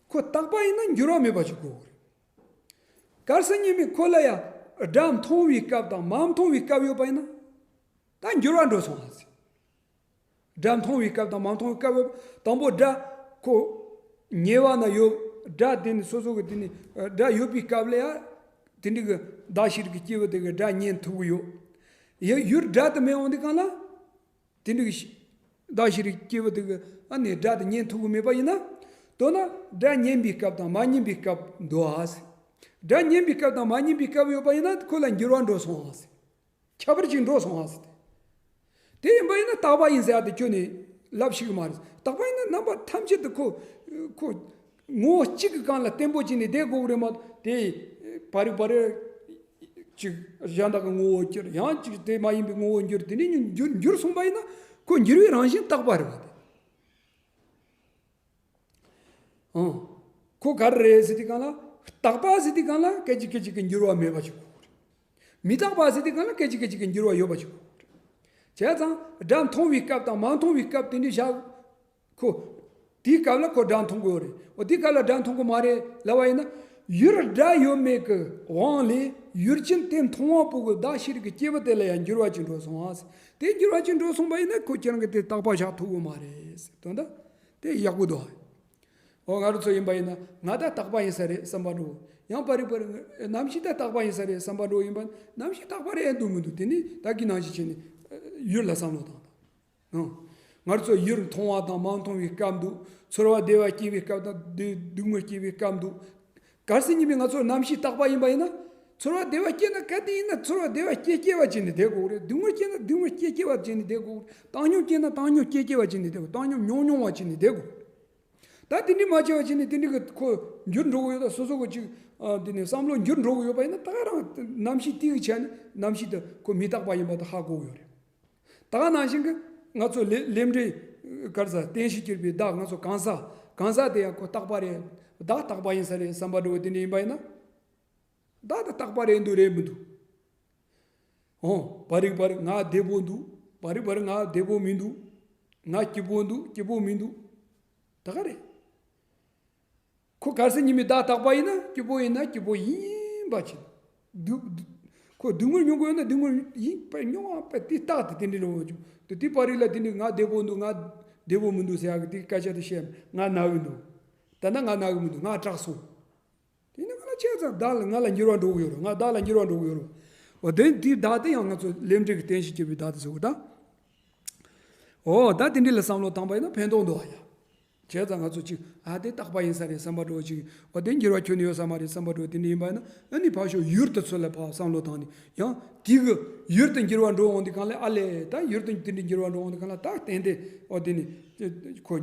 ཁོ་རྟག་པ་ཡིན་ན་འགྱུར་བ་མེད་པ་ཅིག་དགོས་རེད། གལ་སྲིད་ཉིད་མེད་ཁོ་ལ་ཡ་སྒྲ་མཐོང་བའི་སྐབས་དང་མ་མཐོང་བའི་སྐབས་ཡོད་པ་ཡིན་ན། ད་འགྱུར་བ་འགྲོ་སོང་བ་ཟེར། སྒྲ་མཐོང་བའི་སྐབས་དང་མ་མཐོང་བའི་སྐབས་ཡོད། དང་པོ་སྒྲ་ཁོ་ཉེ་བ་ན་ཡོད། སྒྲ་དེ་ནི་སོ་སོ་གི་དེ་ནི་སྒྲ་ཡོད་པའི་སྐབས་ལ་ཡ་དེ་འདྲ་གི་བདག་ཤེས་རིག་གི་སྐྱེས་བུ་དེ་གི་སྒྲ་ཉན་ཐུབ་གི་ཡོད། ཡ་ཡུལ་སྒྲ་དུ་མེད་འོང་དུས་གང་ལ། དེ་འདྲ་གི་བདག་ཤེས་རིག་སྐྱེས་བུ་དེ་གི་ཨ་ནི་སྒྲ་དེ་ཉན་ཐུབ་གི་མེད་པ་ཡིན་ན། མདོར་ན་སྒྲ་ཉན་པའི་སྐབས་དང་མ་ཉན་པའི་སྐབས་འདུག་ཨ་ཟེར། སྒྲ་ཉན་པའི་སྐབས་དང་མ་ཉན་པའི་སྐབས་ཡོད་པ་ཡིན་ན་ཁོ་ལ་འགྱུར་བ་འགྲོ་སོང་ཨ་ཟེར། ཁྱད་པར་ཅིག་འགྲོ་སོང་ཨ་ཟེར་ཏེ། དེ་ཡིན་པ་ཡིན་ན་རྟག་པ་ཡིན་ཟེར་ཡ་དེ་ཁྱོན་ནས་ལབ་ཤེས་ཀྱི་མ་རེད། རྟག་པ་ཡིན་ན་རྣམ་པ་ཐམས་ཅད་དུ་ཁོ་ཁོ་ངོ་བོ་གཅིག་གི་སྒང་ལ་བརྟན་པོ་བྱས་ནས་བསྡད་དགོས་ཀྱི་རེད་མ་གཏོགས་དེ་བ་རི་བ་རི་ཅིག་གཞན་དག་གི་ངོ་བོ་འགྱུར། ཡང་ཅིག་དེ་མ་ཡིན་པའི་ངོ་བོ་འགྱུར། དེ་ནས་འགྱུར་འགྱུར་སོང་པ་ཡིན་ན་ཁོ་འགྱུར་བའི་རང་བཞིན་རྟག་པ་རེད་པ་དེ། ཨང་། ཁོ་ག་རེ་རེད་ཟེར་དུས་གང་ལ། རྟག་པ་ཟེར་དུས་གང་ལ་སྐད་ཅིག་སྐད་ཅིག་གི་འགྱུར་བ་མེད་པ་ཞིག་དགོས་རེད། མི་རྟག་པ་ཟེར་དུས་གང་ལ་སྐད་ཅིག་སྐད་ཅིག་གི་འགྱུར་བ་ཡོད་པ་ཞིག་དགོས་རེད། བྱས་ཙང་སྒྲ་མཐོང་བའི་སྐབས་དང་མ་མཐོང་བའི་སྐབས་དེ་འདྲ་བཞག་ཁོ། དེའི་སྐབས་ལ་ཁོ་སྒྲ་མཐོང་གི་ཡོད་རེད། འོ་དེའི་སྐབས་ལ་སྒྲ་མཐོང་གི་མ་རེད་ལབ་པ་ཡིན་ན། ཡུལ་སྒྲ་ཡོད་མེད་ཀྱི་དབང་ལས་ཡུལ་ཅན་དེ་མཐོང་བ་པོ་གི་བདག་ཤེས་རིག་གི་སྐྱེས་བུ་དེ་ལ་ཡང་འགྱུར་བ་ཅིག་འགྲོ་སོང་ཨ། དེ་འགྱུར་བ་ཅིག་འགྲོ་སོང་པ་ཡིན་ན་ཁོ་ཁྱེད་རང་གི་དེ་རྟག་པ་བཞག་ཐུབ་ཀྱི་མ་རེད་དོན་དག་དེ་ཡག་པོ་འདུག་ཨ། འོ་ང་རང་ཚོ་ཡིན་པ་ཡིན་ན་ང་ད་རྟག་པ་ཡིན་ས་རེད་བསམ་པ་འགྲོ། ཡང་པ་རིག་པ་རིག་རྣམ་ཤེས་ད་རྟག་པ་ཡིན་ས་རེད་བསམ་པ་འགྲོ་ཡིན་པ་རྣམ་ཤེས་རྟག་པ་རེད་འདུག་མི་འདུག་དེ་ནི་ད་གི་ནང་བཞིན་བྱས་ནས་ཡུལ་ལ་བསམ་བློ་བཏང་དང་། ང་ཚོ་ཡུལ་མཐོང་བ་དང་མ་མཐོང་བའི་སྐབས་འདུག་ཚོར་བ་བདེ་བ་སྐྱེ་བའི་སྐབས་དང་སྡུག་སྡུག་བསྔལ་སྐྱེ་བའི་སྐབས་འདུག་གལ་སྲིད་ཉིད་མེད་ང་ཚོ་རྣམ་ཤེས་རྟག་པ་ཡིན་པ་ཡིན་ན། ཚོར་བ་བདེ་བ་སྐྱེ་ན་ག་དུས་ཡིན་ན་ཚོར་བ་བདེ་བ་སྐྱེ་སྐྱེ་བ་བྱས་ནས་བསྡད་དགོས་རེད། སྡུག་བསྔལ་སྐྱེ་ན་སྡུག་བསྔལ་སྐྱེ་སྐྱེ་བ་བྱས་ནས་བསྡད་དགོས་རེད། བཏང་སྙོམས་སྐྱེ་ན་བཏང་སྙོམས་སྐྱེ་སྐྱེ་བ་བྱས་ནས་བསྡད་དགོས། བཏང་སྙོམས་ཉུང་ཉུང་བ་བྱས་ནས་བསྡད་དགོས། ད་དེ་འདྲ་མ་བྱས་པ་བྱས་ནས་དེ་འདྲ་གི་ཁོ་འགྱུར་འགྲོ་གི་ཡོད་ད་སོ་སོ་གི་ཅིག་དེ་ནས་བསམ་བློ་འགྱུར་འགྲོ་གི་ཡོད་པ་ཡིན་ན་ད་ག་རང་རྣམ་ཤེས་དེ་གི་ཆ་ནས་རྣམ་ཤེས་དེ་ཁོ་མི་རྟག་པ་ཡིན་པ་དེ་ཧ་གོ་གི་ཡོད་རེད། ད་ག་ནང་བཞིན་གྱི་ང་ཚོ་ལེ་ལས་འབྲས་ག་རེ་ཟ་རྟེན་གཞི་གྱུར་པའི་བདག་ང་ཚོ་གང་ཟག་གང་ཟག་དེ་ཡང་ཁོ་རྟག་པ་རེད། བདག་རྟག་པ་ཡིན་ས་རེད་བསམ་པ་འགྲོ་བ་དེ་འདྲ་ཡིན་པ་ཡིན་ན། བདག་དེ་རྟག་པ་རེད་འདུག་རེད་མི་འདུག་འོ་པ་རིག་པ་རིག་ང་བདེ་པོ་འདུག་པ་རིག་པ་རིག་ང་བདེ་པོ་མི་འདུག་ང་སྐྱིད་པོ་འདུག་སྐྱིད་པོ་མི་འདུག་ད་ག་རེད། ཁོ་གལ་སྲིད་ཉིད་མེད་བདག་རྟག་པ་ཡིན་ན་སྐྱིད་པོ་ཡིན་ན་སྐྱིད་པོ་ཡིན་པ་ཅིག་སྡུག་སྡུག་ཁོ་སྡུག་བསྔལ་མྱོང་གི་ཡོད་ན་སྡུག་བསྔལ་ཡིན་པ་མྱོང་བ་པ་དེ་རྟག་ཏུ་དེ་འདྲ་ལོ་བཅུག་དེ་དེ་པ་རིག་ལ་དེ་འདྲ་ང་བདེ་པོ་འདུག་ང་བདེ་པོ་མི་འདུག་ཟེར་ཡག་གི་དེ་སྐད་ཆ་དེ་བཤད་ང་ན་གི་འདུག་ད་ལྟ་ང་ན་གི་མི་འདུག་ང་སྐྲག་སོང་། དེ་ནི་ང་ལ་བྱས་ཙང་བདག་ལ་ང་ལ་འགྱུར་བ་འགྲོ་གི་ཡོད་རེད། ང་བདག་ལ་འགྱུར་བ་འགྲོ་གི་ཡོད་རེད། འོ་དེ་དེའི་བདག་དེ་ཡང་ང་ཚོ་ལས་འབྲས་ཀྱི་རྟེན་གཞི་གྱུར་པའི་བདག་དེ་ཟེར་གི་ད། འོ་ད་དེ་འདྲ་ལ་བསམ་བློ་བཏང་པ་ཡིན་ན་ཕན་ཐོགས་འདུག་ཨ་ཡ། བྱས་ཙང་ང་ཚོ་གཅིག་ཨ་དེ་རྟག་པ་ཡིན་ས་རེད་བསམ་པ་འགྲོ་གཅིག་འོ་དེ་འགྱུར་བ་ཁྱོན་ནས་ཡོད་ས་མ་རེད་བསམ་པ་འགྲོ་དེ་འདྲ་ཡིན་པ་ཡིན་ན་ཨ་ནི་ཕར་ཞོག་ཡུལ་དུ་ཚུར་ལ་ཕར་བསམ་བློ་བཏང་ནས་ཡང་དེ་གི་ཡུལ་དུ་འགྱུར་བ་འགྲོ་འོང་དུས་གང་ལ་ཨ་ལས་ད་ཡུལ་དུ་དེ་འདྲ་འགྱུར་བ་འགྲོ་འོང་དུས་གང་ལ་ད་ཏན་ཏན་འོ་དེ་ནི་ཁོ།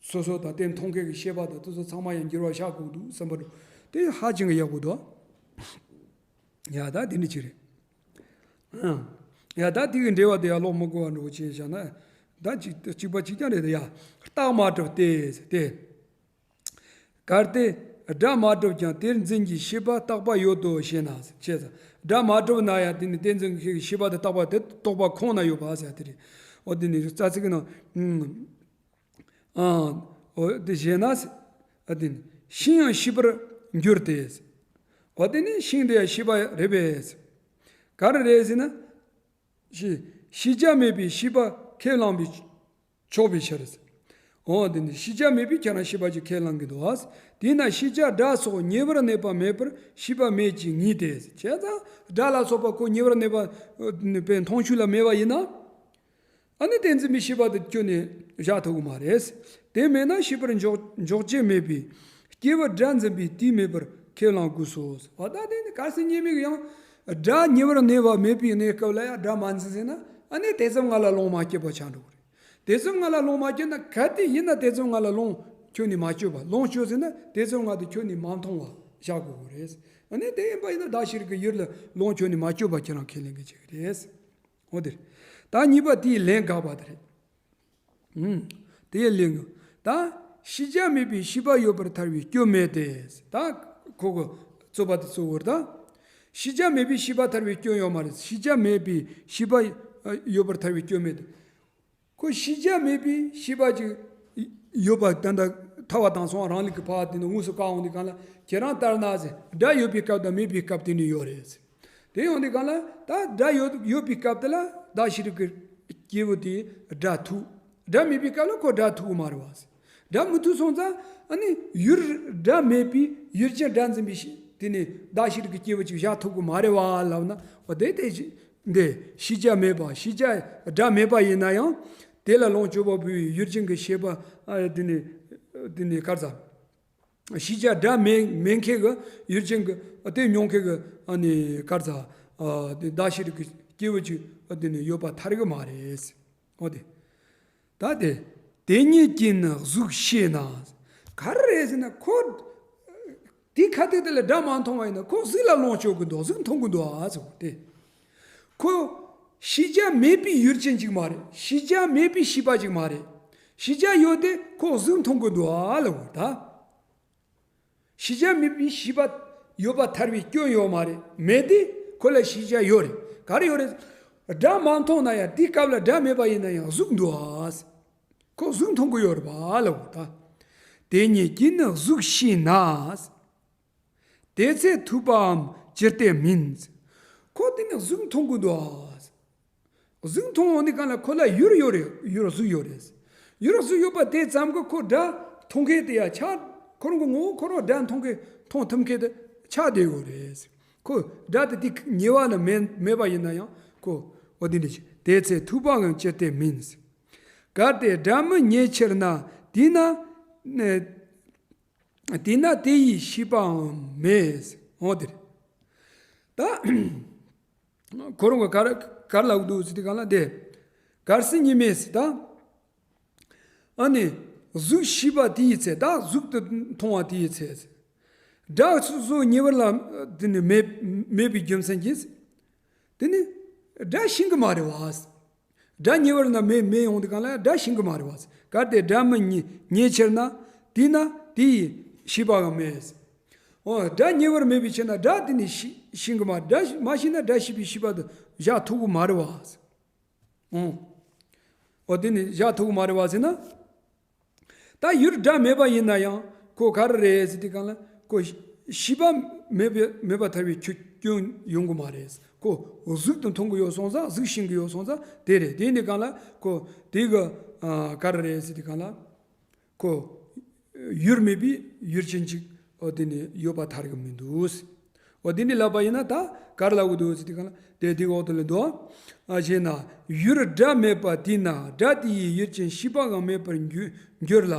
སོ་སོ་དང་དེ་མཐོང་མཁན་གྱི་ཤེས་པ་དང་དེ་ཚོ་ཚང་མ་ཡང་འགྱུར་བ་ཤར་དགོས་འདུག་བསམ་པ་འདུག་དེ་ཧ་ཅང་གི་ཡག་པོ་འདུག་ཡ་ད་དེ་འདྲ་ཅིག་རེད། ཡ་ད་དེ་གི་འགྲེལ་བ་དེ་ཡང་ཀློག་མི་དགོས་པ་འགྲོ་བྱས་བཞག་ན། ད་ཅིག་གཅིག་པ་གཅིག་རྐྱང་རེད་ད་ཡ། རྟགས་མ་གྲུབ་སྟེ་སྟེ། གལ་ཏེ་སྒྲ་མ་གྲུབ་ཀྱང་དེར་འཛིན་གྱི་ཤེས་པ་རྟག་པ་ཡོད་དོ་ཞེ་ན། བྱས་ཙང་ སྒྲ་མ་གྲུབ་ན་ཡང་དེ་ནི་དེ་འཛིན་གྱི་ཤེས་པ་དེ་རྟོག་པ་དེ་རྟོག་པ་ཁོང་ན་ཡོད་པ་ཟེར་དེ་རེད། འོ་དེ་ནི་རྩ་ཚིག་ནང་། ཨང་། འོ་དེ་བཞེད་ན། ཨ་དེ་ནི་ཤིང་ཡང་ཤེས་པར་འགྱུར་ཏེ། འོ་དེ་ནི་ཤིང་དེ་ཡང་ཤེས་པ་རེད་པས། ག་རེ་རེད་ཟེར་ན། ཤེས་ཤེས་བྱ་མེད་པའི་ཤེས་པ་ཁས་བླངས་པའི་ཆོག་པའི་ཕྱིར། འོ་དེ་ནི་ཤེས་བྱ་མེད་པའི་ཁྱེད་རང་ཤེས་པ་ཅིག་ཁས་བླངས་ཀྱི་འདུག་ཨ། དེས་ན་ཤེས་བྱ་སྒྲ་སོགས་ཉེ་བར་གནས་པ་མེད་པར་ཤེས་པ་མེད་ཅེས་ངེས་ཏེ། བྱས་ཙང་སྒྲ་ལ་སོགས་པ་ཁོ་ཉེ་བར་གནས་པ་པའི་མཐོང་ཆོས་ལ་མེད་པ་ཡིན་ན། ཨ་ནི་དེ་འཛིན་པའི་ཤེས་པ་དེ་ཁྱོན་ནས་བཞག་ཐུབ་ཀྱི་མ་རེད། དེ་མེད་ན་ཤེས་པར་འཇོག་འཇོག་བྱེད་མེད་པའི་སྐྱེས་བུ་སྒྲ་འཛིན་པའི་དུས་མེད་པར་ཁས་བླངས་དགོས་སོ། འོ་ད་དེ་ནི་གལ་སྲིད་ཉེས་དམིགས་ཡང་སྒྲ་ཉེ་བར་གནས་པ་མེད་པའི་གནས་སྐབས་ལ་ཡང་སྒྲ་མ་འཛིན་ཟེར་ན། ཨ་ནི་དེ་ཙམ་ང་ལ་ལོང་མ་སྐྱེས་པ་ཆགས་འགྲོ་གི་རེད། དེ་ཙམ་ང་ལ་ལོང་མ་སྐྱེས་ན་གལ་ཏེ་ཡིན་ན་དེ་ཙམ་ང་ལ་ལོང་ཁྱོན་ནས་མ་སྐྱེས་པ། ལོང་སྐྱེས་ཟེར་ན་དེ་ཙམ་ང་དེ་ཁྱོན་ནས་མ་མཐོང་བ་བཞག་དགོས་གི་རེད། ཨ་ནི་དེ་ཡིན་པ་ཡིན་ན་བདག་ཤེས་རིག་གི་ཡུལ་ལ་ལོང་ཁྱོན་ནས་མ་སྐྱེས་པ་ཁྱེད་རང་ཁས་ལེན་གྱི་བྱེད་གི་རེད། འོ་དེ་རེད། ད་གཉིས་པ་དེའི་ལན་དགག་པ་དེ་རེད། ཨུམ། དེའི་ལན་དགག་ད་ཤེས་བྱ་མེད་པའི་ཤེས་པ་ཡོད་པར་ཐལ་བའི་སྐྱོན་མེད་དེ། ད་ཁོ་གི་རྩོད་པ་དེ་རྩོད་བར་ད། ཤེས་བྱ་མེད་པའི་ཤེས་པ་ཐལ་བའི་སྐྱོན་ཡོད་མ་རེད། ཤེས་བྱ་མེད་པའི་ཤེས་པ་ཡོད་པར་ཐལ་བའི་སྐྱོན་མེད་དེ། ཁོ་ཤེས་བྱ་མེད་པའི་ཤེས་པ་ཅིག་ཡོད་པ་ད་ལྟ་ཐལ་བ་དྭངས་སོང་རང་ལུགས་ཀྱི་ཕར་དེ་ནི་དངོས་སུ་བཀག་འོང་དུས་གང་ལ་ཁྱེད་རང་ལྟར་ན་ཟེར། སྒྲ་ཡོད་པའི་སྐབས་དང་མེད་པའི་སྐབས་དེ་ནི་ཡོད་རེད། དེ་ཡོང་དུས་གང་ལ་ད་སྒྲ་ཡོད་ཡོད་པའི་སྐབས་དེ་ལ་བདག་ཤེས་རིག་གི་སྐྱེས་བུ་དེ་སྒྲ་ཐུག་སྒྲ་མེད་པའི་སྐབས་ལ་ཁོ་སྒྲ་ཐུག་གི་མ་རེད་བ། སྒྲ་མི་ཐུག་སོང་ཙང་ཨ་ནི་ཡུལ་སྒྲ་མེད་པའི་ཡུལ་ཅན་སྒྲ་འཛིན་པའི་ཤེས་དེ་ནི་བདག་ཤེས་རིག་གི་སྐྱེས་བུ་ཅིག་བཞག་ཐུབ་གི་མ་རེད་བ་ལབ་ན། འོ་དེ་དེ་ཅི་འདི་ཤེས་བྱ་མེད་པ། ཤེས་བྱ་སྒྲ་མེད་པ་ཡིན་ན་ཡང་དེ་ལ་ལོངས་སྤྱོད་པ་པོའི་ཡུལ་ཅན་གྱི་ཤེས་པ། ཨ་དེ་ནི་དེ་ནི་ག་རེ་ཟ། ཤེས་བྱ་སྒྲ་མེད་མེད་མཁན་གྱི་ཡུལ་ཅན་གྱི་དེ་མྱོང་མཁན་གྱི་ཨ་ནི་ག་རེ་ཟ། ཨ་དེ་བདག་ཤེས་རིག་གི་སྐྱེས་བུ་ཅིག་དེ་ནི་ཡོད་པ་ཐལ་གི་མ་རེད། འོ་དེ། ད་དེ། དེ་ཉིད་ཀྱིས་ནི་གཟུགས་ཤེས་ན། ག་རེ་རེད་ཟེར་ན་ཁོ། དེ་ཁ་ཐུག་དེ་ལ་སྒྲ་མ་མཐོང་བ་ཡིན་ན་ཁོ་གཟུགས་ལ་ལོངས་སྤྱོད་ཀྱི་འདུག་གཟུགས་མཐོང་གི་འདུག་ཨ་ཟེར་བ་དེ། ཁོ། ཤེས་བྱ་མེད་པའི་ཡུལ་ཅན་ཅིག་མ་རེད། ཤེས་བྱ་མེད་པའི་ཤེས་པ་ཅིག་མ་རེད། ཤེས་བྱ་ཡོད་དེ་ཁོ་གཟུགས་མཐོང་གི་འདུག་ཨ་ལབ་བ་ད། ཤེས་བྱ་མེད་པའི་ཤེས་པ་ཡོད་པ་ཐལ་བའི་སྐྱོན་ཡོད་མ་རེད། མེད་དེ་ཁོ་ལ་ཤེས་བྱ་ཡོད་རེད། ག་རེ་ཡོད་རེད། སྒྲ་མ་མཐོང་ན་ཡང་དེའི་སྐབས་ལ་སྒྲ་མེད་པ་ཡིན་ན་ཡང་གཟུགས་འདུག་ཨ། ཁོ་གཟུགས་མཐོང་གི་ཡོད་རེད་པ་ལབ་ད། དེ་ཉིད་ཀྱིས་ནི་གཟུགས་ཤེས་ན། དེ་ཚེ་ཐོས་པའམ་ཅི་སྟེ་མིན། ཁོ་དེ་ནི་གཟུགས་མཐོང་གི་འདུག་ཨ། གཟུགས་མཐོང་འོང་དུས་གང་ལ་ཁོ་ལ་ཡུལ་ཡོད་རེད། ཡུལ་གཟུགས་ཡོད་རེད། ཡུལ་གཟུགས་ཡོད་པ་དེ་ཙམ་གྱིས་ཁོ་སྒྲ་མཐོང་མཁན་དེ་ཡང་ཆགས། ཁོ་རང་གི་ངོ་བོ་ཁོ་རང་སྒྲ་མཐོང་མཁན་མཐོང་ཐུབ་མཁན་དེ་ཆགས་བསྡད་ཡོད་རེད། ཁོ་སྒྲ་དེ་དེ་ཉེ་བ་ན་མེད་མེད་པ་ཡིན་ན་ཡང་ཁོ་འོ་དེ་འདྲ་ཞིག་དེ་ཚེ་ཐོས་པའམ་ཅི་སྟེ་མིན། གལ་ཏེ་སྒྲ་མི་ཉེ་ཕྱིར་ན། དེས་ན། དེས་ན་དེ་ཡི་ཤེས་པའང་མེད། འོ་དེ་རེད། ད། ཁོ་རང་གི་ག་རེ་ག་རེ་ལབ་འདུག་ཟེར་དུས་གང་ལ་དེ། གལ་སྲིད་ཉེ་མེད་ཟེར་ད། ཨ་ནི། གཟུགས་ཤེས་པ་དེ་ཡི་ཚེ། ད་གཟུགས་དེ་མཐོང་བ་དེ་ཡི་ཚེ། སྒྲ་སོ་སོ་ཉེ་བར་ལ་དེ་ནི་མེད་མེད་པའི་རྒྱུ་མཚན་གྱིས། དེ་ནི་སྒྲ་ཤེས་ཀྱི་མ་རེད་བ། སྒྲ་ཉེ་བར་ན་མེད་མེད་ཡོང་དུས་གང་ལ་སྒྲ་ཤེས་ཀྱི་མ་རེད་བ། གལ་ཏེ་སྒྲ་མི་ཉེ་ཉེ་ཕྱིར་ན། དེས་ན་དེ་ཡི་ཤེས་པའང་མེད། འོ་སྒྲ་ཉེ་བར་མེད་པའི་ཕྱིར་ན་སྒྲ་དེ་ནི་ཤེས་ཤེས་ཀྱི་མ། སྒྲ་མ་ཤེས་ན་སྒྲ་ཤེས་པའི་ཤེས་པ་དེ་བཞག་ཐུབ་ཀྱི་མ་རེད་བ། འོ། འོ་དེ་ནི་བཞག་ཐུབ་ཀྱི་མ་རེད་བ་ཟེར་ན། ད་ཡུལ་སྒྲ་མེད་པ་ཡིན་ན་ཡང་ཁོ་ག་རེ་རེད་ཟེར་དུས་གང་ལ་ཁོ་ཤེས་པ་མེད་པའི་མེད་པ་ཐལ་བའི་ཆོས་སྐྱོན་ཡོང་གི་མ་རེད། ཁོ་གཟུགས་དང་མཐོང་གི་ཡོད་སོང་ཙང་། གཟུགས་ཤེས་ཀྱི་ཡོད་སོང་ཙང་དེ་རེད། དེ་ཡིན་དུས་གང་ལ་ཁོ་དེ་གི་ཨ་ག་རེ་རེད་ཟེར་དུས་གང་ལ་ཁོ་ཡུལ་མེད་པའི་ཡུལ་ཅན་ཅིག་འོ་དེ་ནི་ཡོད་པ་ཐལ་གི་མི་འདུག་འོ་དེ་ནི་ལབ་པ་ཡིན་ན་ད་ག་རེ་ལབ་དགོས་འདུག་ཟེར་དུས་གང་ལ་དེ་དེ་འོག་ཏུ་ལ་འདུག་ཨ་ཞེ་ན། ཡུལ་སྒྲ་མེད་པ་དེས་ན་སྒྲ་དེ་ཡི་ཡུལ་ཅན་ཤེས་པའང་མེད་པར་འགྱུར་འགྱུར་ལ།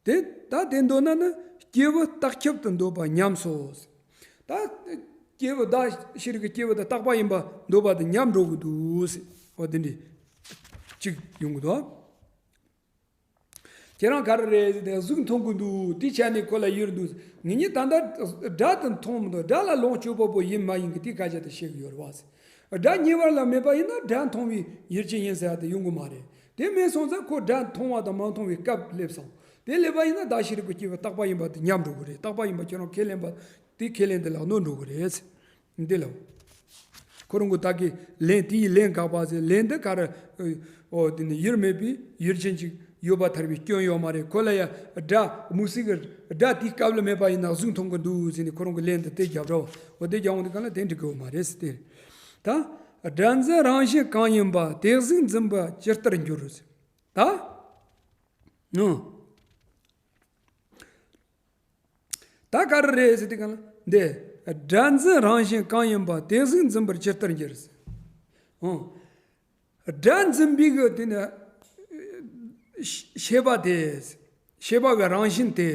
དེ་ད་དེ་འདོད་ན་ནི་སྐྱེས་བུ་རྟག་ཁྱབ་ཏུ་འདོད་པ་ཉམས་སོ། ད་སྐྱེས་བུ་བདག་ཤེས་རིག་གི་སྐྱེས་བུ་དེ་རྟག་པ་ཡིན་པ་འདོད་པ་དེ་ཉམས་འགྲོ་གི་འདུག་འོ་དེ་འདྲ་ཅིག་ཡོང་གི་འདུག་ཁྱེད་རང་ག་རེ་རེད་ཟེར་ཏེ་གཟུགས་མཐོང་གི་འདུག་དེ་ཆ་ནས་ཁོ་ལ་ཡུལ་འདུག་ངེད་གཉིས་ད་ལྟ་སྒྲ་དེ་མཐོང་མི་འདུག་སྒྲ་ལ་ལོངས་སྤྱོད་པ་པོ་ཡིན་མ་ཡིན་གྱི་དེ་སྐད་ཆ་དེ་བཤད་གི་ཡོད་རེད་བ། སྒྲ་ཉེ་བར་ལ་མེད་པ་ཡིན་ན་སྒྲ་མཐོང་བའི་ཡུལ་ཅན་ཡིན་ཟེར་ཡ་དེ་ཡོང་གི་མ་རེད། དེ་མེད་སོང་ཙང་ཁོ་སྒྲ་མཐོང་བ་དང་མ་མཐོང་བའི་སྐབས་སླེབས་སོང་། དེ་སླེབས་པ་ཡིན་ན་བདག་ཤེས་རིག་པའི་སྐྱེས་བུ་རྟག་པ་ཡིན་པ་དེ་ཉམས་འགྲོ་གི་རེད། རྟག་པ་ཡིན་པ་ཁྱེད་རང་ཁས་ལེན་པ་དེ་ཁས་ལེན་དེ་ལག་ནོར་འགྲོ་གི་རེད། འདི་ལ། ཁོ་རང་གི་ད་གི་ལན་དེའི་ལན་དགག་པ་ཟེར། ལན་འདི་ག་རེ། ཨོ་དེ་ནི་ཡུལ་མེད་པའི་ཡུལ་ཅན་ཅིག་ཡོད་པར་ཐལ་བའི་སྐྱོན་ཡོད་མ་རེད། ཁོ་ལ་ཡ་སྒྲ་དམིགས་བསལ་གྱི་སྒྲ་དེའི་སྐབས་ལ་མེད་པ་ཡིན་ན་གཟུགས་མཐོང་གི་འདུག་ཟེར་ནས་ཁོ་རང་གི་ལན་འདི་དེ་རྒྱབ་རོགས། འོ་དེ་རྒྱབ་འོང་དུས་གང་ལ་དེ་འགྲིག་གི་ཡོད་མ་རེད་ཟེར་ཏེ། ད་སྒྲ་འཛིན་རང་བཞིན་གང་ཡིན་པ་དེ་གཟུགས་འཛིན་པར་ཇི་ལྟར་འགྱུར་ཟེར། ད་ནོ། ད་ག་རེ་རེད་ཟེར་དུས་གང་ལ་འདི། སྒྲ་འཛིན་རང་བཞིན་གང་ཡིན་པ་དེ་གཟུགས་འཛིན་པར་ཇི་ལྟར་འགྱུར་ཟེར། ཨོ། སྒྲ་འཛིན་པའི་གི་དེ་ནི་ཤེས་པ་དེ། ཤེས་པ་གི་རང་བཞིན་དེ།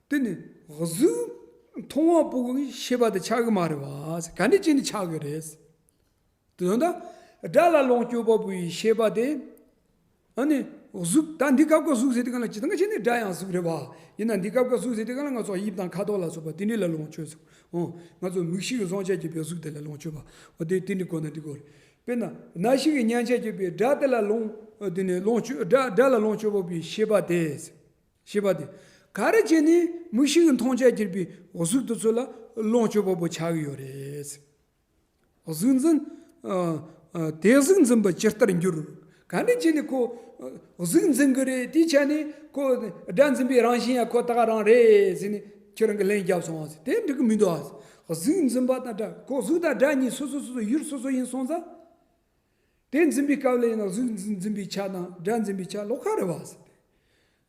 དེ་ནི་གཟུགས་མཐོང་བ་པོ་གི་ཤེས་པ་དེ་ཆགས་གི་མ་རེད་བ། ག་འདྲ་བྱས་ནས་ཆགས་གི་རེད། དོན་དག་སྒྲ་ལ་ལོངས་སྤྱོད་པ་པོའི་ཤེས་པ་དེ། ཨ་ནི་གཟུགས། ད་འདི་སྐབས་ཀྱི་གཟུགས་ཟེར་དུས་གང་ལ་སྤྱིར་བཏང་གི་ཆ་ནས་སྒྲ་ཡང་གཟུགས་རེད་བ། ཡིན་ན་འདི་སྐབས་ཀྱི་གཟུགས་ཟེར་དུས་གང་ལ་ང་ཚོ་དབྱིབས་དང་ཁ་དོག་ལ་སོགས་པ་དེ་འདྲ་ལ་ལོངས་སྤྱོད་ཟེར། ཨོ། ང་ཚོ་མིག་ཤེས་ཀྱི་བཟང་ཆ་སྐྱེད་པའི་གཟུགས་དེ་ལ་ལོངས་སྤྱོད་པ། ཨོ་དེ་དེ་འདྲ་གོ་ན་འགྲིག་གོ་རེད། དཔེར་ན་རྣ་ཤེས་ཀྱི་ཉན་ཆ་སྐྱེད་པའི་སྒྲ་དེ་ལ་ལོངས། ཨོ་དེ་ནས་ལོངས་སྤྱོད། སྒྲ་སྒྲ་ལ་ལོངས་སྤྱོད་པ་པོའི་ཤེས་པ་དེ། ཤེས་པ་དེ། ག་རེ་བྱས་ནས་མིག་ཤེས་ཀྱི་མཐོང་ཆ་སྐྱེད་པའི་གཟུགས་དེ་ཚོ་ལ་ལོངས་སྤྱོད་པ་པོ་ཆགས་ཀྱི་ཡོད་རེད། གཟུགས་འཛིན། ཨ། ཨ། དེ་གཟུགས་འཛིན་པ་ཇི་ལྟར་འགྱུར། ག་འདྲ་བྱས་ནས་ཁོ་གཟུགས་འཛིན་གི་རེད། དེའི་ཆ་ནས་ཁོ་སྒྲ་འཛིན་པའི་རང་བཞིན་ཡང་ཁོ་ད་ག་རང་རེད་ཟེར་ནས་ཁྱོད་རང་གི་ལན་རྒྱབ་སོང་བ་ཟེར། དེ་འགྲིག་གི་མི་འདུག་ཨ། གཟུགས་འཛིན་པ་དང་སྒྲ། ཁོ་གཟུགས་དང་སྒྲ་གཉིས་སོ་སོ་སོ་སོ་ཡུལ་སོ་སོ་ཡིན་སོང་ཙང་། དེ་འཛིན་པའི་སྐབས་ལ་ཡིན་ན་གཟུགས་འཛིན་འཛིན་པའི་ཆ་དང་སྒྲ་འཛིན་པའི་ཆ་ལོགས་ཀ་རེད་བ་ཟེར།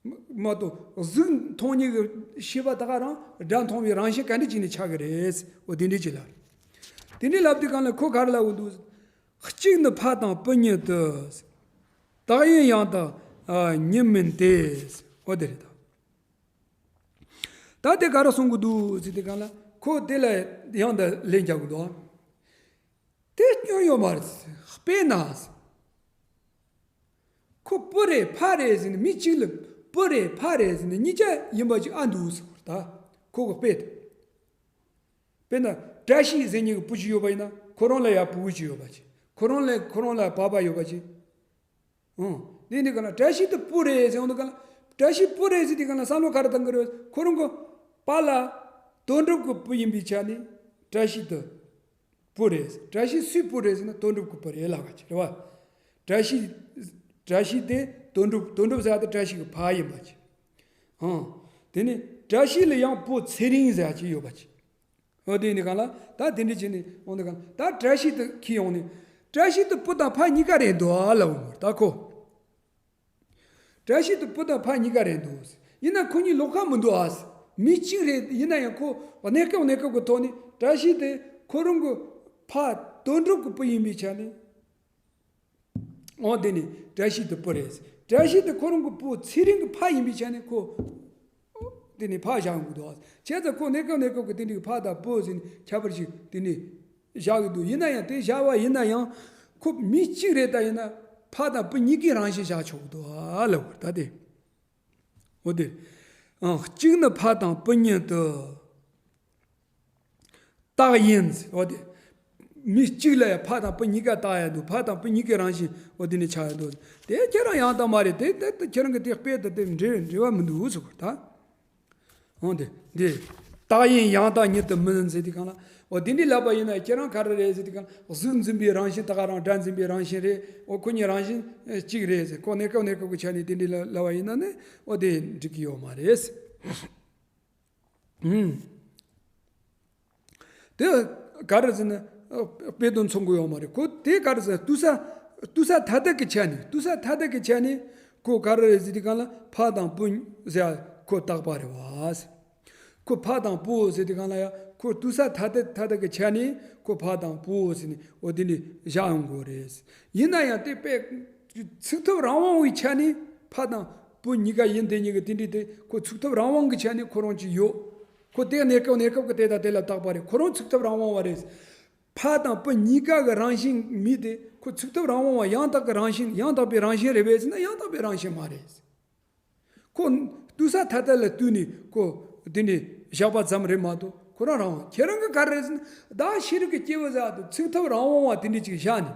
མ་གཏོགས་གཟུགས་མཐོང་མཁན་གྱི་ཤེས་པ་ད་ག་རང་སྒྲ་མཐོང་བའི་རང་བཞིན་ག་འདྲ་བྱས་ནས་ཆགས་ཀྱི་རེད། འོ་དེ་འདྲ་ཅིག་ལབ། དེ་འདྲ་ལབ་དུས་གང་ལ་ཁོ་ག་རེ་ལབ་འདུག། གཅིག་ནི་ཕ་དང་བུ་ཉིད་དུ། རྟག་ཡིན་ཡང་དག་ཉིད་མིན་ཏེ། འོ་དེ་རེད་ད། ད་དེ་ག་རེ་གསུང་གི་འདུག་ཟེར་དུས་གང་ལ་ཁོ་དེ་ལ་ཡང་དག་ལན་རྒྱག་གི་འདུག། དེ་སྐྱོན་ཡོད་མ་རེད། དཔེར་ན། ཁོ་བུ་རེད་ཕ་རེད་ཟེར་ནས་མི་གཅིག་ལ་བུ་རེད་ཕ་རེད་ཟེར་ནས་གཉིས་ཆ་ཡིན་པ་ཅིག་ཨ་འདུག་ཟེར་བ་ད། ཁོ་གི་དཔེ་དེ། དཔེར་ན་བཀྲ་ཤིས་ཟེར་མཁན་གྱི་བུ་ཅིག་ཡོད་པ་ཡིན་ན་ཁོ་རང་ལ་ཡང་བུ་བུ་ཅིག་ཡོད་པ་ཅིག། ཁོ་རང་ལ་ཁོ་རང་ལ་བ་བ་ཡོད་པ་ཅིག། ཨང་། དེ་ནི་གང་ལ་བཀྲ་ཤིས་དེ་བུ་རེད་ཟེར་འོང་དུས་གང་ལ། བཀྲ་ཤིས་བུ་རེད་ཟེར་དུས་གང་ལ་བསམ་བློ་ག་རེ་བཏང་གི་རེད། ཁོ་རང་གི་པཱ་ལགས་དོན་གྲུབ་ཀྱི་བུ་ཡིན་པའི་ཆ་ནས་བཀྲ་ཤིས་དེ་བུ་རེད། བཀྲ་ཤིས་སུའི་བུ་རེད་ཟེར་ན་དོན་གྲུབ་ཀྱི་བུ་རེད་ལབ་པ་ཅིག་རེད་བ། བཀྲ་ཤིས། བཀྲ་ཤིས་དེ་དོན་གྲུབ། དོན་གྲུབ་ཟེར་བ་དེ་བཀྲ་ཤིས་ཀྱི་ཕ་ཡིན་པ་ཅིག། ཨང་། དེ་ནི་བཀྲ་ཤིས་ལ་ཡང་བུ་ཚེ་རིང་ཟེར་བ་ཅིག་ཡོད་པ་ཅིག། འོ་དེ་ནི་གང་ལ་ད་དེ་འདྲ་བྱས་ནས་འོང་དུས་གང་ལ་ད་བཀྲ་ཤིས་དེ་ཁྱེར་ཡོང་ནས་བཀྲ་ཤིས་དེ་བུ་དང་ཕ་གཉིས་ཀ་རེད་འདུག་ཨ་ལབ་འོང་ད་ཁོ། བཀྲ་ཤིས་དེ་བུ་དང་ཕ་གཉིས་ཀ་རེད་འདུག། ཡིན་ན་ཁོ་གཉིས་ལོགས་ཀ་མི་འདུག་ཨ། མི་གཅིག་རེད། ཡིན་ན་ཡང་ཁོ་གནས་སྐབས་གནས་སྐབས་ཀྱི་ཐོག་ནས་བཀྲ་ཤིས་དེ་ཁོ་རང་གི་ཕ་དོན་གྲུབ་ཀྱི་བུ་ཡིན་པའི་ཆ་ནས། འོ་དེ་ནི་བཀྲ་ཤིས་དེ་བུ་རེད། བཀྲ་ཤིས་དེ་ཁོ་རང་གི་བུ་ཚེ་རིང་གི་ཕ་ཡིན་པའི་ཆ་ནས་ཁོ། དེ་ནི་ཕ་བཞག་དགོས་འདུག་ཨ། བྱས་ཙང་ཁོ་གནས་སྐབས་གནས་སྐབས་ཀྱི་དེ་འདྲའི་ཕ་དང་བུ་ཟེར་ནས་ཁྱད་པར་ཞིག་དེ་ནི་བཞག་གི་འདུག། ཡིན་ན་ཡང་དེ་བཞག་པ་ཡིན་ན་ཡང་ཁོ་མི་གཅིག་རེད། ད་ཡིན་ན་ཕ་དང་བུ་གཉིས་ཀའི་རང་བཞིན་བཞག་ཆོག་གི་འདུག་ཨ་ལབ་པ་ད་དེ། འོ་དེ། ཨང་། གཅིག་ནི་ཕ་དང་བུ་ཉིད་དུ། རྟག་ཡིན། འོ་དེ། མི་གཅིག་ལ་ཡང་ཕ་དང་བུ་གཉིས་ཀ་རྟག་ཡང་འདུག། ཕ་དང་བུ་གཉིས་ཀའི་རང་བཞིན་འོ་དེ་ནི་ཆགས་ཡང་འདུག། དེ་ཁྱེད་རང་ཡང་དག་མ་རེད། དེ་དེ་དེ་ཁྱེད་རང་གི་དེ་དཔེ་དང་དེ་འབྲེལ་འབྲེལ་བ་མི་འདུག་ཟེར་བ་ད། འོ་དེ་དེ། རྟག་ཡིན་ཡང་དག་ཉིད་དུ་མིན་ཟེར་དུས་གང་ལ། འོ་དེ་འདྲའི་ལབ་པ་ཡིན་ན་ཁྱེད་རང་ག་རེ་རེད་ཟེར་དུས་གང་ལ། གཟུགས་འཛིན་པའི་རང་བཞིན་ད་ག་རང་སྒྲ་འཛིན་པའི་རང་བཞིན་རེད། འོ་ཁོ་གཉིས་རང་བཞིན་གཅིག་རེད་ཟེར། ཁོ་གནས་སྐབས་གནས་སྐབས་ཀྱི་ཆ་ནས་དེ་འདྲའི་ལབ་པ་ཡིན་ན་ནི་འོ་དེ་འགྲིག་གི་ཡོད་མ་རེད། ཨུམ། དེ་ག་རེ་ཟེར་ན། དཔེ་དོན་མཚུངས་གི་ཡོད་མ་རེད། ཁོ་དེ་ག་རེ་ཟེར་ན་ལྟོས་ས། ལྟོས་ས་ཐ་དད་ཀྱི་ཆ་ནས། ལྟོས་ས་ཐ་དད་ཀྱི་ཆ་ནས་ཁོ་ག་རེ་རེད་ཟེར་དུས་གང་ལ་ཕ་དང་བུ་ཟེར་ཁོ་རྟག་པ་རེད་བ། ཁོ་ཕ་དང་བུ་ཟེར་དུས་གང་ལ་ཡ་ཁོ་ལྟོས་ས་ཐ་དད་ཐ་དད་ཀྱི་ཆ་ནས་ཁོ་ཕ་དང་བུ་ཟེར་ནས་འོ་དེ་འདྲ་བཞག་ཡོང་དགོས་རེད། ཡིན་ན་ཡང་དེ་དཔེ་ཚུགས་ཐུབ་རང་དབང་བའི་ཆ་ནས་ཕ་དང་བུ་གཉིས་ཀ་ཡིན་དེ་གཉིས་ཀྱི་དེ་འདྲ་དེ་ཁོ་ཚུགས་ཐུབ་རང་དབང་གི་ཆ་ནས་ཁོ་རང་གཅིག་ཡོད། ཁོ་དེ་གནས་སྐབས་གནས་སྐབས་ཀྱི་དེ་དང་དེ་ལ་བརྟག་པ་རེད། ཁོ་རང་ཚུགས་ཐུབ་རང་དབང་བ་རེད། ཕ་དང་བུ་གཉིས་ཀ་གི་རང་བཞིན་མི་དེ་ཁོ་ཚུགས་ཐུབ་རང་དབང་བ་ཡང་དག་གི་རང་བཞིན། ཡང་དག་པའི་རང་བཞིན་རེད་པས་ཟེར་ན་ཡང་དག་པའི་རང་བཞིན་མ་རེད། ཁོ་ལྟོས་ས་ཐ་དད་ལ་ལྟོས་ནས་ཁོ་དེ་འདྲ་བཞག་པ་ཙམ་རེད་མ་གཏོགས་ཁོ་རང་རང་དབང་། ཁྱེད་རང་གི་ག་རེ་རེད་ཟེར་ན་བདག་ཤེས་རིག་གི་སྐྱེས་བུ་ཟེར་བ་དེ་ཚུགས་ཐུབ་རང་དབང་བ་དེ་འདྲ་ཅིག་བཞག་ནས།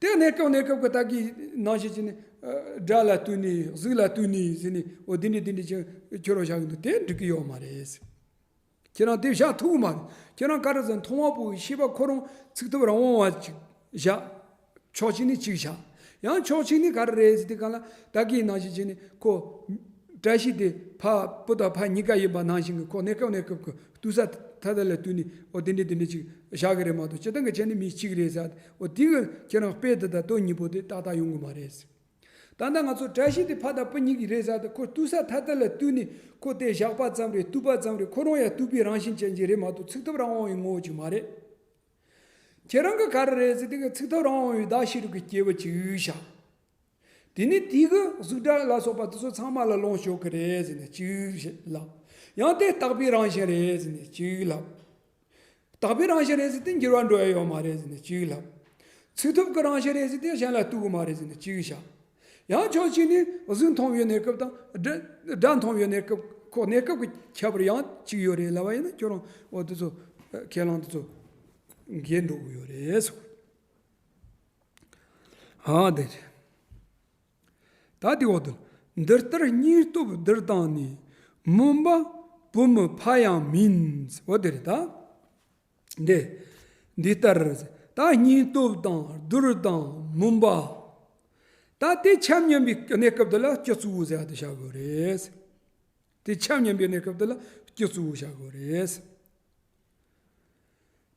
དེ་གནས་སྐབས་གནས་སྐབས་ཀྱི་ད་གི་ནང་བཞིན་བྱས་ནས་སྒྲ་ལ་ལྟོས་ནས་གཟུགས་ལ་ལྟོས་ནས་ཟེར་ནས་འོ་དེ་འདྲ་དེ་འདྲ་ཅིག་ཁྱོད་རང་བཞག་གི་འདུག། དེ་འགྲིག་གི་ཡོད་མ་རེད། ཁྱེད་རང་དེ་བཞག་ཐུབ་ཀྱི་མ་རེད། ཁྱེད་རང་ག་རེ་ཟེར། མཐོང་བ་པོའི་ཤེས་པ་ཁོ་རང་ཚུགས་ཐུབ་རང་དབང་བ་ཅིག་བཞག་ཕྱོགས་གཅིག་ནས་གཅིག་བཞག་ཡང་ཕྱོགས་གཅིག་ནས་ག་རེ་རེད་ཟེར་དུས་སྒང་ལ། ད་གིན་ནང་བཞིན་བྱས་ནས་ཁོ་བཀྲ་ཤིས་དེ་ཕ་བུ་དང་ཕ་གཉིས་ཀ་ཡིན་པ་ནང་བཞིན་གྱི་ཁོ་གནས་སྐབས་གནས་སྐབས་ཀྱི་ལྟོས་ས་ཐ་དད་ལ་ལྟོས་ནས། འོ་དེ་འདྲས་དེ་འདྲས་ཅིག་བཞག་གི་རེད་མ་གཏོགས། སྤྱིར་བཏང་གི་བྱས་ནས་མི་གཅིག་རེད་ཟེར། འོ་དེ་གི་ཁྱེད་རང་དཔེ་དེ་དང་དོན་གཉིས་པོ་དེ་ཏག་ཏག་ཡོང་གི་མ་རེད། ད་ལྟ་ང་ཚོ་བཀྲ་ཤིས་དེ་ཕ་དང་བུ་གཉིས་ཀྱི་རེད་ཟེར་ཏེ། ཁོ་ལྟོས་ས་ཐ་དད་ལ་ལྟོས་ནས་ཁོ་དེ་བཞག་པ་ཙམ་རེད། ལྟོས་པ་ཙམ་རེད། ཁོ་རང་ཡང་ལྟོས་པའི་རང་བཞིན་ཅན་ཅིག་རེད་མ་གཏོགས། ཚུགས་ཐུབ་རང་དབང་བའི་ངོ་བོ་ཅིག་མ་རེད། ཁྱེད་རང་གི་ག་རེ་རེད་ཟེར་དུས་ཀྱི་ཚུགས་ཐུབ་རང་དབང་བའི་བདག་ཤེས་རིག་གི་སྐྱེས་བུ་ཅིག་བཞག་དེ་ནས་དེ་གི་གཟུགས་སྒྲ་ལ་སོགས་པ་དེ་ཚོ་ཚང་མ་ལ་ལོངས་སྤྱོད་ཀྱི་རེད་ཟེར་ནས་གཅིག་ལབ། ཡང་དེ་རྟག་པའི་རང་བཞིན་རེད་ཟེར་ནས་གཅིག་ལབ། རྟག་པའི་རང་བཞིན་རེད་ཟེར་དུས་འགྱུར་བ་འགྲོ་ཡ་ཡོད་མ་རེད་ཟེར་ནས་གཅིག་ལབ། ཚུགས་ཐུབ་ཀྱི་རང་བཞིན་རེད་ཟེར་དུས་གཞན་ལ་ལྟོས་གི་མ་རེད་ཟེར་ནས་གཅིག་བཞག་ཡང་ཕྱོགས་གཅིག་ནས་གཟུགས་མཐོང་བའི་གནས་སྐབས་དང་སྒྲ་སྒྲ་མཐོང་བའི་གནས་སྐབས། ཁོ་གནས་སྐབས་ཀྱི་ཁྱད་པར་ཡང་གཅིག་ཡོད་རེད་ལབ་པ་ཡིན་ན། ཁྱོད་རང་འོ་དེ་ཚོ་ཁས་བླངས་དེ་ཚོ་འགལ་འགྲོ་གི་ཡོད་རེད་ཟེར། ཨ་དེ་རེད། ད་དེ་འོག་ཏུ། འདི་ལྟར་སྙིང་སྟོབས་བསྡུར་དང་ནི། མུན་པ་བུ་མོ་ཕ་ཡང་མིན། འོ་དེ་རེད་ད། འདི་འདི་ལྟར་ད་སྙིང་སྟོབས་དང་བསྡུར་དང་མུན་པ། ད་དེ་ཆ་མཉམ་པའི་གནས་སྐབས་དེ་ལ་སྤྱི་གཙུག་བོ་ཟེར་ཡ་དེ་བཞག་དགོས་རེད། དེ་ཆ་མཉམ་པའི་གནས་སྐབས་དེ་ལ་སྤྱི་གཙུག་བོ་བཞག་དགོས་རེད།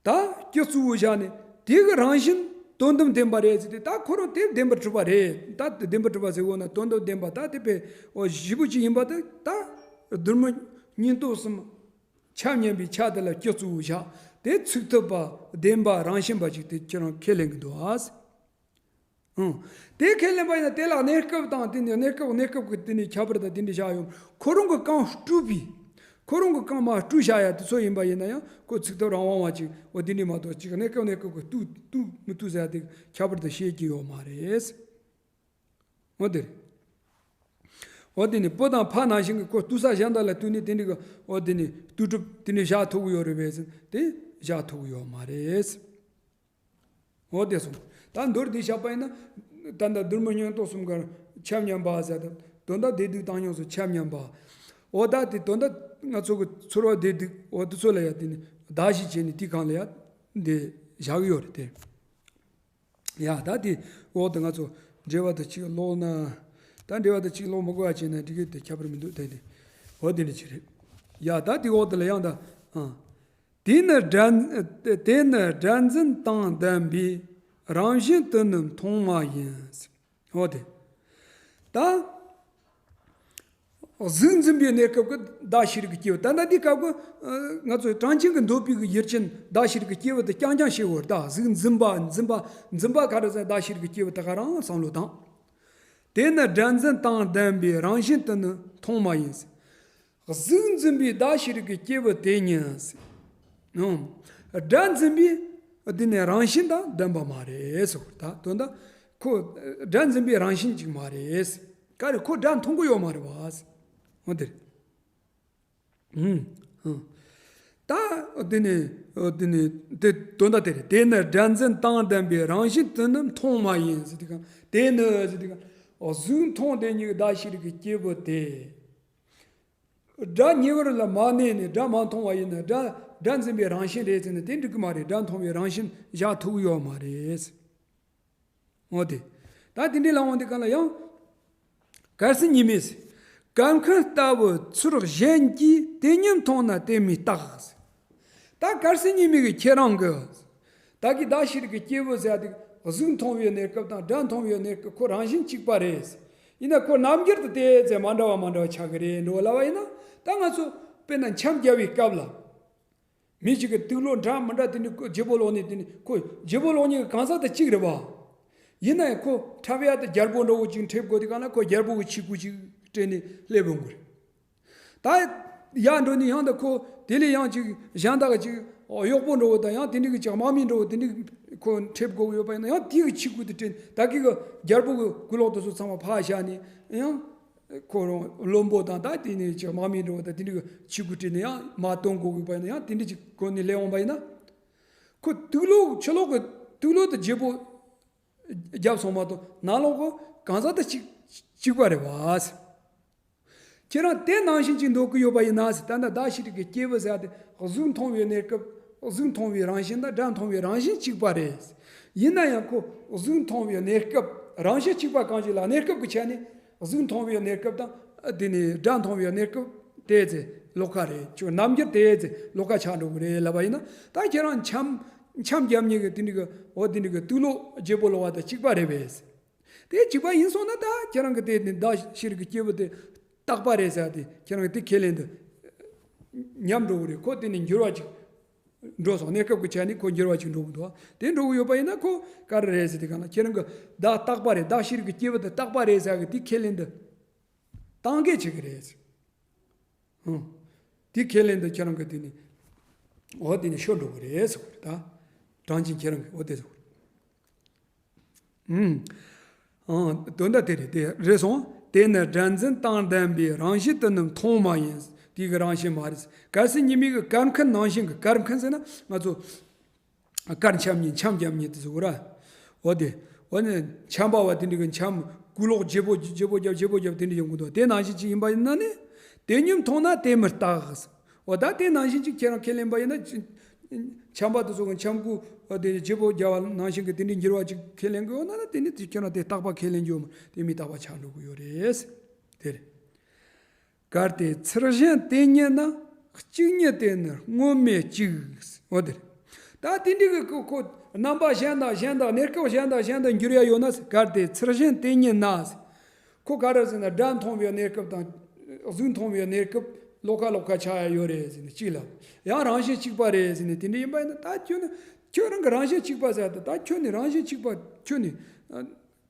ད་སྤྱི་གཙུག་བོ་བཞག་ནས་དེ་གི་རང་བཞིན་དོན་དམ་བདེན་པ་རེད་ཟེར་ཏེ། ད་ཁོ་རང་དེ་བདེན་པར་གྲུབ་པ་རེད། ད་བདེན་པར་གྲུབ་པ་ཟེར་དགོས་ན་དོན་དམ་བདེན་པ། ད་དེ་དཔེ་འོ་བཞི་པོ་ཅིག་ཡིན་པ་དེ། ད་བསྡུར་མུན་སྙིང་སྟོབས་གསུམ་ཆ་མཉམ་པའི་ཆ་དེ་ལ་སྤྱི་གཙུག་བོ་བཞག་དེ་ཚུགས་ཐུབ་པ་བདེན་པ་རང་བཞིན་པ་ཅིག་དེ་ཁྱེད་རང་ཁས་ལེན་གི་འདུག་ཨ། ཨང་། དེ་ཁས་ལེན་པ་ཡིན་ན་དེ་ལ་གནས་སྐབས་དང་དེ་ནས་གནས་སྐབས་གནས་སྐབས་ཀྱི་དེ་ནས་ཁྱད་པར་དང་དེ་འདྲ་བཞག་ཡོང་། ཁོ་རང་གི་རྐང་སྤྲུགས་པའི། ཁོ་རང་གི་རྐང་མ་སྤྲུགས་བཞག་ཡ་དེ་ཚོ་ཡིན་པ་ཡིན་ན་ཡང་ཁོ་ཚུགས་ཐུབ་རང་དབང་བ་ཅིག་འོ་དེ་འདྲ་མ་གཏོགས་ཅིག་གནས་སྐབས་གནས་སྐབས་ཀྱི་ལྟོས་ལྟོས་མི་ལྟོས་ཟེར་ཡ་དེ་ཁྱད་པར་དུ་བཤད་ཀྱི་ཡོད་མ་རེད། འོ་དེ་རེད། འོ་དེ་ནི་བུ་དང་ཕ་ནང་བཞིན་གྱི་ཁོ་ལྟོས་ས་གཞན་དག་ལ་ལྟོས་ནས་དེ་འདྲ་གི་འོ་དེ་ནི་ལྟོས་གྲུབ་དེ་འདྲ་བཞག་ཐུབ་ཀྱི་ཡོད་རེད་པས་ཟེར་ན་དེ་བཞག་ཐུབ་ཀྱི་ཡོད་མ་རེད། འོ་དེ་སོང་། ད་མདོར་བསྡུས་བཞག་པ་ཡིན་ན། ད་ལྟ་བསྡུར་མུན་སྙིང་སྟོབས་གསུམ་ཀར་ཆ་མཉམ་པ་ཟེར་དང་། དོན་དམ་བདེ་སྡུག་བཏང་སྙོམས་སུ་ཆ་མཉམ་པ། འོ་ད་དེ་དོན་དམ་ང་ཚོ་གི་ཚོར་བ་བདེ་སྡུག་འོ་དེ་ཚོ་ལ་ཡ་དེ་ནི་བདག་གཞི་བྱས་ནས་དེ་གང་ལ་ཡ་འདི་བཞག་གི་ཡོད་རེད་དེ། ཡ་ད་དེ་འོག་ཏུ་ང་ཚོ་འགྲེལ་པ་དང་གཅིག་ཀློག་ན། ད་འགྲེལ་པ་དང་གཅིག་ཀློག་མི་དགོས་པ་བྱས་ན་འགྲིག་གི། དེ་ཁྱད་པར་མི་འདུག་དེ་དེ་འོ་དེ་འདྲ་ཅིག་རེད། ཡ་ད་དེ་འོག་ཏུ་ལ་ཡང་ད་ཨང་། དེ་ནི་སྒྲ། དེ་ནི་སྒྲ་འཛིན་དང་ལྡན་པའི་རང་བཞིན་དུ་ནི་མཐོང་བ་ཡིན། འོ་དེ། ད་གཟུགས་འཛིན་པའི་གནས་སྐབས་ཀྱི་བདག་ཤེས་རིག་གི་སྐྱེས་བུ། ད་ལྟ་འདི་སྐབས་ཀྱི་ང་ཚོས་གྲངས་ཅན་གྱི་འདོད་པའི་གི་ཡུལ་ཅན་བདག་ཤེས་རིག་གི་སྐྱེས་བུ་དེ་རྐྱང་རྐྱང་ཤེས་དགོས་རེད། ད་གཟུགས་འཛིན་པ་འཛིན་པ་འཛིན་པ་ག་རེ་ཟེར། བདག་ཤེས་རིག་གི་སྐྱེས་བུ་དེ་ག་རང་བསམ་བློ་བཏང་། དེ་ནི་སྒྲ་འཛིན་དང་ལྡན་པའི་རང་བཞིན་དུ་ནི་མཐོང་བ་ཡིན། གཟུགས་འཛིན་པའི་བདག་ཤེས་རིག་གི་སྐྱེས་བུ་དེ་ཉིད། ཨང་། སྒྲ་འཛིན་པའི་དེ་ནི་རང་བཞིན་དང་ལྡན་པ་མ་རེད་ཟེར་བ། ད་དོན་དག་ཁོ་སྒྲ་འཛིན་པའི་རང་བཞིན་ཅིག་མ་རེད། ག་རེ་ཁོ་སྒྲ་མཐོང་གི་ཡོད་མ་རེད་བ། འོ་དེ་རེད། ཨང་། ད་དེ་ནི་དེ་ནི་དེ་དོན་དག་དེ་རེད། དེ་ནི་སྒྲ་འཛིན་དང་ལྡན་པའི་རང་བཞིན་དུ་ནི་མཐོང་བ་ཡིན་ཟེར་དུས་གང་། དེ་ནི་ཟེར་དུས་གང་། གཟུགས་མཐོང་དེ་ཉིད་བདག་ཤེས་རིག་གི་སྐྱེས་བུ་དེ། སྒྲ་ཉེ་བར་ལ་མ་གནས་ནས་སྒྲ་མ་མཐོང་བ་ཡིན་ན། སྒྲ་སྒྲ་འཛིན་པའི་རང་བཞིན་རེད་ཟེར་ན་དེ་འགྲིག་གི་མ་རེད། སྒྲ་མཐོང་བའི་རང་བཞིན་བཞག་ཐུབ་ཀྱི་ཡོད་མ་རེད། འོ་དེ། ད་དེ་འདྲའི་ལ་འོང་དུས་གང་ལ་ཡང་། གལ་སྲིད་ཉིད་མེད་ཟེར། གལ་མཁན་ལྟ་བུ་ཚུལ་གཞན་གྱིས་དེ་ཉིད་མཐོང་ན་དེ་མི་རྟག་ཟེར། ད་གལ་སྲིད་ཉིད་མེད་ཀྱི་ཁྱེད་རང་གི། ད་གི་བདག་ཤེས་རིག་གི་སྐྱེས་བུ་ཟེར་ཡ་དེ་གཟུགས་མཐོང་བའི་གནས་སྐབས་དང་སྒྲ་མཐོང་བའི་གནས་སྐབས་ཁོ་རང་བཞིན་གཅིག་པ་རེད། ཡིན་ན་ཁོ་རྣམ་འགྱུར་དུ་དེ་ཙམ་མ་འདྲ་བ་མ་འདྲ་བ་ཆགས་ཀྱི་རེད་འགྲོ་ལབ་པ་ཡིན་ན། ད་ང་ཚོ་དཔེར་ན་འཆམ་རྒྱག་པའི་སྐབས་ལ། མི་གཅིག་གི་དུག་སློག་འདྲ་མི་འདྲ་དེ་ནི་ཁོ་བརྗེ་པོ་སློག་ནི་དེ་ནི་ཁོ་བརྗེ་པོ་སློག་ནི་གི་གང་ཟག་དེ་གཅིག་རེད་བ། ཡིན་ན་ཡང་ཁོ་འཁྲབ་ཡ་དེ་རྒྱལ་པོ་འདྲ་བོ་ཅིག་འཁྲབ་དགོས་དུས་གང་ལ་ཁོ་རྒྱལ་པོ་གི་ཆས་གོས་ཅིག་སྤྲས་ནས་སླེབས་ཡོང་གི་རེད། ད་ཡར་འགྲོ་ནས་ཡང་ད་ཁོ་དེ་ལས་ཡང་ཅིག་གཞན་དག་ཅིག་གཡོག་པོ་འདྲ་བོ་དང་ཡང་དེ་འདྲ་གི་ཅིག་དམག་མི་འདྲ་བོ་དེ་འདྲ་གི་ཁོ་འཁྲབ་དགོས་ཀྱི་ཡོད་པ་ཡིན་ན་ཡང་དེ་གི་ཆས་གོས་དེ་སྤྲས། ད་གི་གི་རྒྱལ་པོ་གི་གོས་ལོག་དེ་ཚོ་ཚང་མ་ཕར་བཞག་ནས་ཡང་ཁོ་རང་བློན་པོ་དང་ད་དེ་ནས་ཅིག་དམག་མི་འདྲ་བོ་དང་དེ་འདྲ་གི་ཆས་གོས་སྤྲས་ནས་ཡང་དམག་གཏོང་དགོས་ཀྱི་ཡོད་པ་ཡིན་ན་ཡང་དེ་འདྲ་ཅིག་གོན་ནས་སླེབས་འོང་པ་ཡིན་ན། ཁོ་དུག་སློག་ཆུ་ལོག་གི་དུག་སློག་དེ་བརྗེ་པོ་བརྒྱབ་སོང་མ་གཏོགས་ནང་ལོགས་གི་གང་ཟག་དེ་གཅིག་གཅིག་པ་རེད་བ། ཁྱེད་རང་དེ་ནང་བཞིན་ཅིག་འདོད་ཀྱི་ཡོད་པ་ཡིན་ན་ཟེར། ད་ལྟ་བདག་ཤེས་རིག་གི་སྐྱེས་བུ་ཟེར་ཡ་དེ་གཟུགས་མཐོང་བའི་གནས་སྐབས། གཟུགས་མཐོང་བའི་རང་བཞིན་དང་སྒྲ་མཐོང་བའི་རང་བཞིན་གཅིག་པ་རེད། ཡིན་ན་ཡང་ཁོ་གཟུགས་མཐོང་བའི་གནས་སྐབས་རང་བཞིན་གཅིག་པ་གང་ཞིག་ལ། གནས་སྐབས་ཀྱི་ཆ་ནས་གཟུགས་མཐོང་བའི་གནས་སྐབས་དང་དེ་ནས་སྒྲ་མཐོང་བའི་གནས་སྐབས་དེ་ཚེ་ལོགས་ཀ་རེད། ཅིག་རྣམ་འགྱུར་དེ་ཚེ་ལོགས་ཀ་ཆགས་འགྲོ་གི་རེད་ལབ་པ་ཡིན་ན། ད་ཁྱེད་རང་འཆམ་འཆམ་རྒྱབ་མཁན་གྱི་དེ་འདྲ་གི་འོ་དེ་འདྲ་གི་དུག་ལོག་བརྗེ་པོ་ལོག་པ་དང་གཅིག་པ་རེད་པས། དེ་གཅིག་པ་ཡིན་སོང་ན་ད་ཁྱེད་རང་གི་དེ་ནི་བདག་ཤེས་རིག་གི་སྐྱེས་བུ་དེ་རྟག་པ་རེད་ཟེར་ཏེ་ཁྱེད་རང་གི་དེ་ཁས་ལེན་དུ་ཉམས་འགྲོ་གི་རེད། ཁོ་དེ་ནི་འགྱུར་བ་ཅིག་འགྲོ་སོང་། གནས་སྐབས་ཀྱི་ཆ་ནས་ཁོ་འགྱུར་བ་ཅིག་འགྲོ་གི་འདུག་དེ་འགྲོ་གི་ཡོད་པ་ཡིན་ན་ཁོ་ག་རེ་རེད་ཟེར་དེ་ག་ན་ཁྱེད་རང་གི་བདག་རྟག་པ་རེད། བདག་ཤེས་རིག་གི་སྐྱེས་བུ་དེ་རྟག་པ་རེད་ཟེར་གི་དེ་ཁས་ལེན་དུ་གཏང་གི་བྱེད་ཀྱི་རེད། ཧུམ། དེ་ཁས་ལེན་དུ་ཁྱེད་རང་གི་དེ་ནི་འོ་དེ་ནི་ཤོར་འགྲོ་གི་རེད་ཟེར་གི་རེད། ད་གྲངས་ཅན་ཁྱེད་རང་གི་འོ་དེ་ཟེར་གི་རེད། ཨང་། དོན་དག་དེ་རེད། དེ་རེད་སོང་། དེ་ནི་སྒྲ་འཛིན་དང་ལྡན་པའི་རང་བཞིན་དུ་ནི་མཐོང་བ་མ་ཡིན། དེ་གི་རང་བཞིན་མ་རེད། གལ་སྲིད་ཉི་མའི་གི་གར་མཁན་ནང་བཞིན་གི། གར་མཁན་ཟེར་ན་ང་ཚོ་གར་འཆམ་མཁན་འཆམ་རྒྱབ་མཁན་དེ་ཟེར་གོ་ར། འོ་དེ། འོ་ནི་འཆམ་པ་བ་དེ་འདྲ་གི་འཆམ་གུ་ལོག་བརྗེ་པོ་བརྗེ་པོ་རྒྱབ་བརྗེ་པོ་རྒྱབ་དེ་འདྲ་ཡོང་གི་འདུག་དེ་ནང་བཞིན་ཅིག་ཡིན་པ་ཡིན་ན་ནི། དེ་ཉིད་མཐོང་ན་དེ་མི་རྟག་འོ་ད་དེ་ནང་བཞིན་ཅིག་ཁྱེད་རང་ཁས་ལེན་པ་ཡིན་ན། ཅི་འཆམ་པ་དེ་ཚོ་གི་འཆམ་གུ་དེ་བརྗེ་པོ་རྒྱབ་པ་ནང་བཞིན་གི་དེ་འདྲའི་འགྱུར་བ་ཅིག་ཁས་ལེན་གི་ཡོད་ན་ན། དེ་ནི་དེ་ཁྱོད་རང་དེ་རྟག་པ་ཁས་ལེན་རྒྱུ་མ་དེ་མི་རྟག་པ་ཆགས་འགྲོ་གི་ཡོད་རེད། དེ་རེད། གལ་ཏེ་ཚུལ་གཞན་དེ་ཉིད་ན། གཅིག་ཉིད་དེ་ནི་སྔོན་མེད་གཅིག་འོ་དེ་རེད། ད་དེ་འདྲའི་གི་ཁོ་ཁོ་རྣམ་པ་གཞན་དང་གཞན་དང་གནས་སྐབས་གཞན་དང་གཞན་དུ་འགྱུར་ཡ་ཡོད་ན། གལ་ཏེ་ཚུལ་གཞན་དེ་ཉིད་ན། ཁོ་ག་རེ་ཟེར་ན་སྒྲ་མཐོང་བའི་གནས་སྐབས་དང་གཟུགས་མཐོང་བའི་གནས་སྐབས་ལོགས་ཀ་ལོགས་ཀ་ཆགས་ཡ་ཡོད་རེད་ཟེར་ནས་གཅིག་ལ། ཡང་རང་བཞིན་གཅིག་པ་རེད་ཟེར་ནས་དེ་འདྲ་ཡིན་པ་ཡིན་ན། ད་ཁྱོད་ནི་ཁྱོད་རང་གི་རང་བཞིན་གཅིག་པ་ཟེར་ཏེ། ད་ཁྱོད་ནི་རང་བཞིན་གཅིག་པ། ཁྱོད་ནི་ཨ་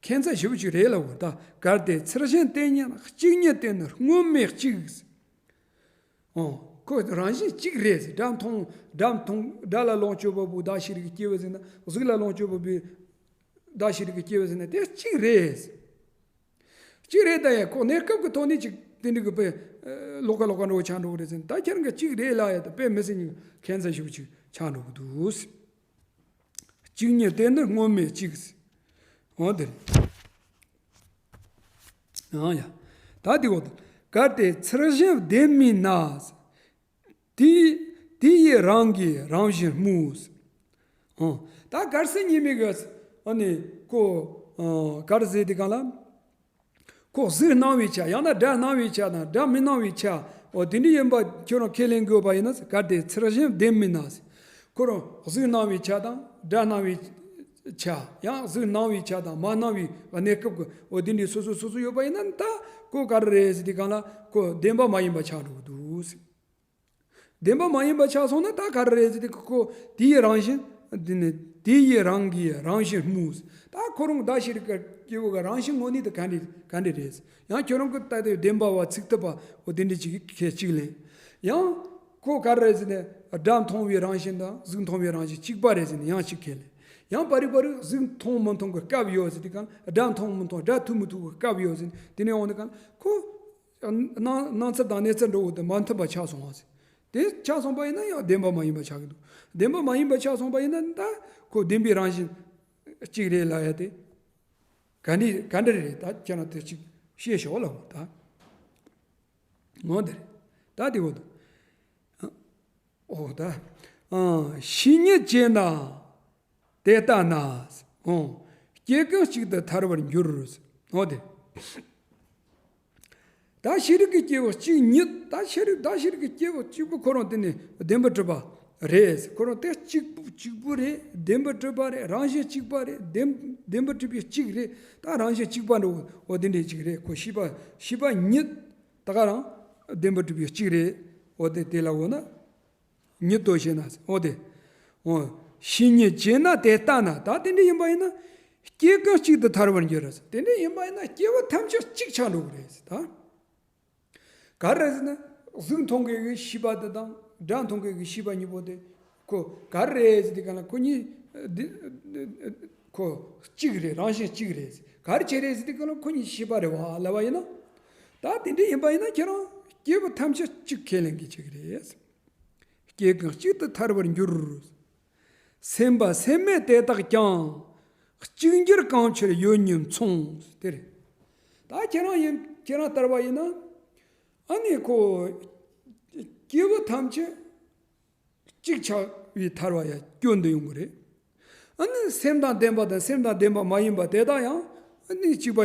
ཁྱད་མཚར་ཞེ་པོ་ཅིག་རེད་ལབ་དགོས། ད་གལ་ཏེ་ཚུལ་གཞན་དེ་ཉིད་ན། གཅིག་ཉིད་དེ་ནི་སྔོན་མེད་གཅིག་འོ། ཁོ་རང་བཞིན་གཅིག་རེད་ཟེར། སྒྲ་མཐོང་། སྒྲ་མཐོང་། སྒྲ་ལ་ལོངས་སྤྱོད་པ་པོ་བདག་ཤེས་རིག་གི་སྐྱེས་བུ་ཟེར་ན། གཟུགས་ལ་ལོངས་སྤྱོད་པ་པོའི་བདག་ཤེས་རིག་གི་སྐྱེས་བུ་ཟེར་ན་དེ་གཅིག་རེད། གཅིག་རེད། ད་ཡ་ཁོ་གནས་སྐབས་ཀྱི་ཐོག་ནས་ཅིག་དེ་འདྲ་གི་དཔེ་ལོགས་ཀ་ལོགས་ཀ་འདྲ་བོ་ཆགས་འགྲོ་གི་རེད་ཟེར་ན། ད་ཁྱེད་རང་གི་གཅིག་རེད་ལབ་ཡ་ད་དཔེ་མི་སྲིད་ཉིན་ཁྱད་མཚར་ཞེ་པོ་ཅིག་ཆགས་འགྲོ་གི་འདུག་གཅིག་ཉིད་དེ་ནི་སྔོན་མེད་གཅིག་འོ་དེ་རེད། ཨང་ཡ། ད་དེ་འོ་དེ། གལ་ཏེ་ཚུལ་གཞན་བདེན་མིན་ན། དེ་དེ་ཡི་རང་གིས་རང་བཞིན་སྨོས། ཨང་། ད་གལ་སྲིད་ཉི་མའི་གི་ཨ་ནི་ཁོ། ཨང་། ག་རེ་ཟེར་དེ་གང་ལ། ཁོ་གཟུགས་སྣང་བའི་ཆ། ཡང་ན་སྒྲ་སྣང་བའི་ཆ་དང་སྒྲ་མི་སྣང་བའི་ཆ། འོ་དེ་འདྲ་ཡིན་པ་ཁྱོད་རང་ཁས་ལེན་དགོས་པ་ཡིན་ན། གལ་ཏེ་ཚུལ་གཞན་བདེན་མིན་ན། ཁོ་རང་གཟུགས་སྣང་བའི་ཆ་དང་སྒྲ་སྣང་བའི་ཆ། ཡང་གཟུགས་སྣང་བའི་ཆ་དང་མ་སྣང་བའི་གནས་སྐབས་ཀྱི་འོ་དེ་འདྲའི་སོ་སོ་སོ་སོ་ཡོད་པ་ཡིན་ན། ད་ཁོ་ག་རེ་རེད་ཟེར་དེ་གང་ལ་ཁོ་བདེན་པ་མ་ཡིན་པ་ཆགས་འགྲོ་གི་འདུག་བདེན་པ་མ་ཡིན་པ་ཆགས་སོང་ན་ད་ག་རེ་རེད་ཟེར་དེ་ཁོ་དེ་ཡི་རང་བཞིན། དེ་ནི་དེ་ཡི་རང་གིས་རང་བཞིན་སྨོས། ད་ཁོ་རང་བདག་ཤེས་རིག་གི་སྐྱེས་བུ་གི་རང་བཞིན་དངོས་གནས་དེ་ག་འདྲ་ག་འདྲ་རེད། ཡང་ཁྱོད་རང་གི་ལྟ་དེ་བདེན་པ་བ་ཚིག་ཐུབ་པ་འོ་དེ་འདྲ་ཅིག་ཁས་གཅིག་ལེན། ཡང་ཁོ་ག་རེ་རེད་ཟེར་ན་སྒྲ་མཐོང་བའི་རང་བཞིན་དང་གཟུགས་མཐོང་བའི་རང་བཞིན་གཅིག་པ་རེད་ཟེར་ནས་ཡང་གཅིག་ཁས་ལེན། ཡང་པར་རིས་པར་རིས་གཟུགས་མཐོང་མི་མཐོང་གི་སྐབས་ཡོད་ཟེར་དེ་གང་། སྒྲ་མཐོང་མི་མཐོང་། སྒྲ་ཐོས་མི་ཐོས་གི་སྐབས་ཡོད་ཟེར་ནས་དེ་ནས་འོང་དེ་གང་ཁོ། སྣང་སྣང་ཚུལ་དང་གནས་ཚུལ་འདྲ་བོ་དེ་མ་མཐུན་པ་ཆགས་སོང་བ་ཟེར། དེ་ཆགས་སོང་པ་ཡིན་ན་ཡང་བདེན་པ་མ་ཡིན་པ་ཆགས་ཀྱི་འདུག་བདེན་པ་མ་ཡིན་པ་ཆགས་སོང་པ་ཡིན་ན་ད་ཁོ་བདེན་པའི་རང་བཞིན་གཅིག་རེད་ལབ་ཡ་དེ་ག་འདྲ་ག་འདྲ་རེད། ད་ཁྱེད་རང་དེ་གཅིག་བཤད་ཤོག་ལབ་དགོས། ད་འོ་འདི་རེད། ད་དེ་འོ་དེ། འོ་ད། ཨང་། ཤེས་ཉིད་བྱས་ན། དེ་ལྟ་ན། ཨོ། སྐྱེ་ཀུན་གཅིག་ཏུ་ཐལ་བར་འགྱུར། ཨོ་དེ། ད་ཤེས་རིག་གི་སྐྱེས་བུ་གཅིག་ཉིད། ད་ཤེས་རིག་ད་ཤེས་རིག་གི་སྐྱེས་བུ་གཅིག་པུ་ཁོ་རང་དེ་ནི་བདེན་པར་གྲུབ་པ་རེད། ཁོ་རང་དེ་གཅིག་པུ་གཅིག་པུ་རེད། བདེན་པར་གྲུབ་པ་རེད། རང་བཞིན་གཅིག་པ་རེད། བདེན་བདེན་པར་གྲུབ་པའི་གཅིག་རེད། ད་རང་བཞིན་གཅིག་པ་འདྲ་བོ་འོ་དེ་འདྲའི་གཅིག་རེད། ཁོ་ཤེས་པ་ཤེས་པ་ཉིད་ད་ག་རང་བདེན་པར་གྲུབ་པའི་གཅིག་རེད། འོ་དེ་དེ་ལ་འོ་ན། ཉིད་དུ་ཤེས་ན། འོ་དེ། འོ། ཤེས་ཉིད་བྱས་ན་དེ་ལྟ་ན། ད་དེ་འདྲ་ཡིན་པ་ཡིན་ན། སྐྱེ་ཀུན་གཅིག་ཏུ་ཐལ་བར་འགྱུར། དེ་འདྲ་ཡིན་པ་ཡིན་ན་སྐྱེ་བོ་ཐམས་ཅད་གཅིག་ཆགས་འགྲོ་གི་རེད་ད། ག་རེ་ཟེར་ན། གཟུགས་མཐོང་མཁན་གྱི་ཤེས་པ་དེ་དང་སྒྲ་མཐོང་མཁན་གྱི་ཤེས་པ་གཉིས་པོ་དེ། ཁོ་ག་རེ་ཟེར་དེ་ག་ན་ཁོ་གཉིས། འདི་ཁོ་གཅིག་རེད། རང་བཞིན་གཅིག་རེད། ག་རེ་བྱས་རེད་ཟེར་དེ་ག་ན་ཁོ་གཉིས་ཤེས་པ་རེད་བ་ལབ་པ་ཡིན་ན། ད་དེ་འདྲ་ཡིན་པ་ཡིན་ན་ཁྱེད་རང་སྐྱེ་བོ་ཐམས་ཅད་གཅིག་ཁས་ལེན་གྱི་བྱེད་ཀྱི་རེད། སྐྱེ་ཀུན་གཅིག་ཏུ་ཐལ་བར་འགྱུར། སེམས་པ་སེམས་མེད་དེ་དག་ཀྱང་། གཅིག་འགྱུར་གང་ཕྱིར་ཡོད་ཉིད་མཚུངས། དེ་རེད། ད་ཁྱེད་རང་ཡིན་ཁྱེད་རང་ལྟར་བ་ཡིན་ན། ཨ་ནི་ཁོ་སྐྱེས་བུ་ཐམས་ཅད་གཅིག་ཆགས་པའི་ཐར་བ་ཡང་སྐྱོན་དུ་ཡོང་གི་རེད། ཨ་ནི་སེམས་དང་ལྡན་པ་དང་སེམས་དང་ལྡན་པ་མ་ཡིན་པ་དེ་དག་ཡང་ཨ་ནི་གཅིག་པ་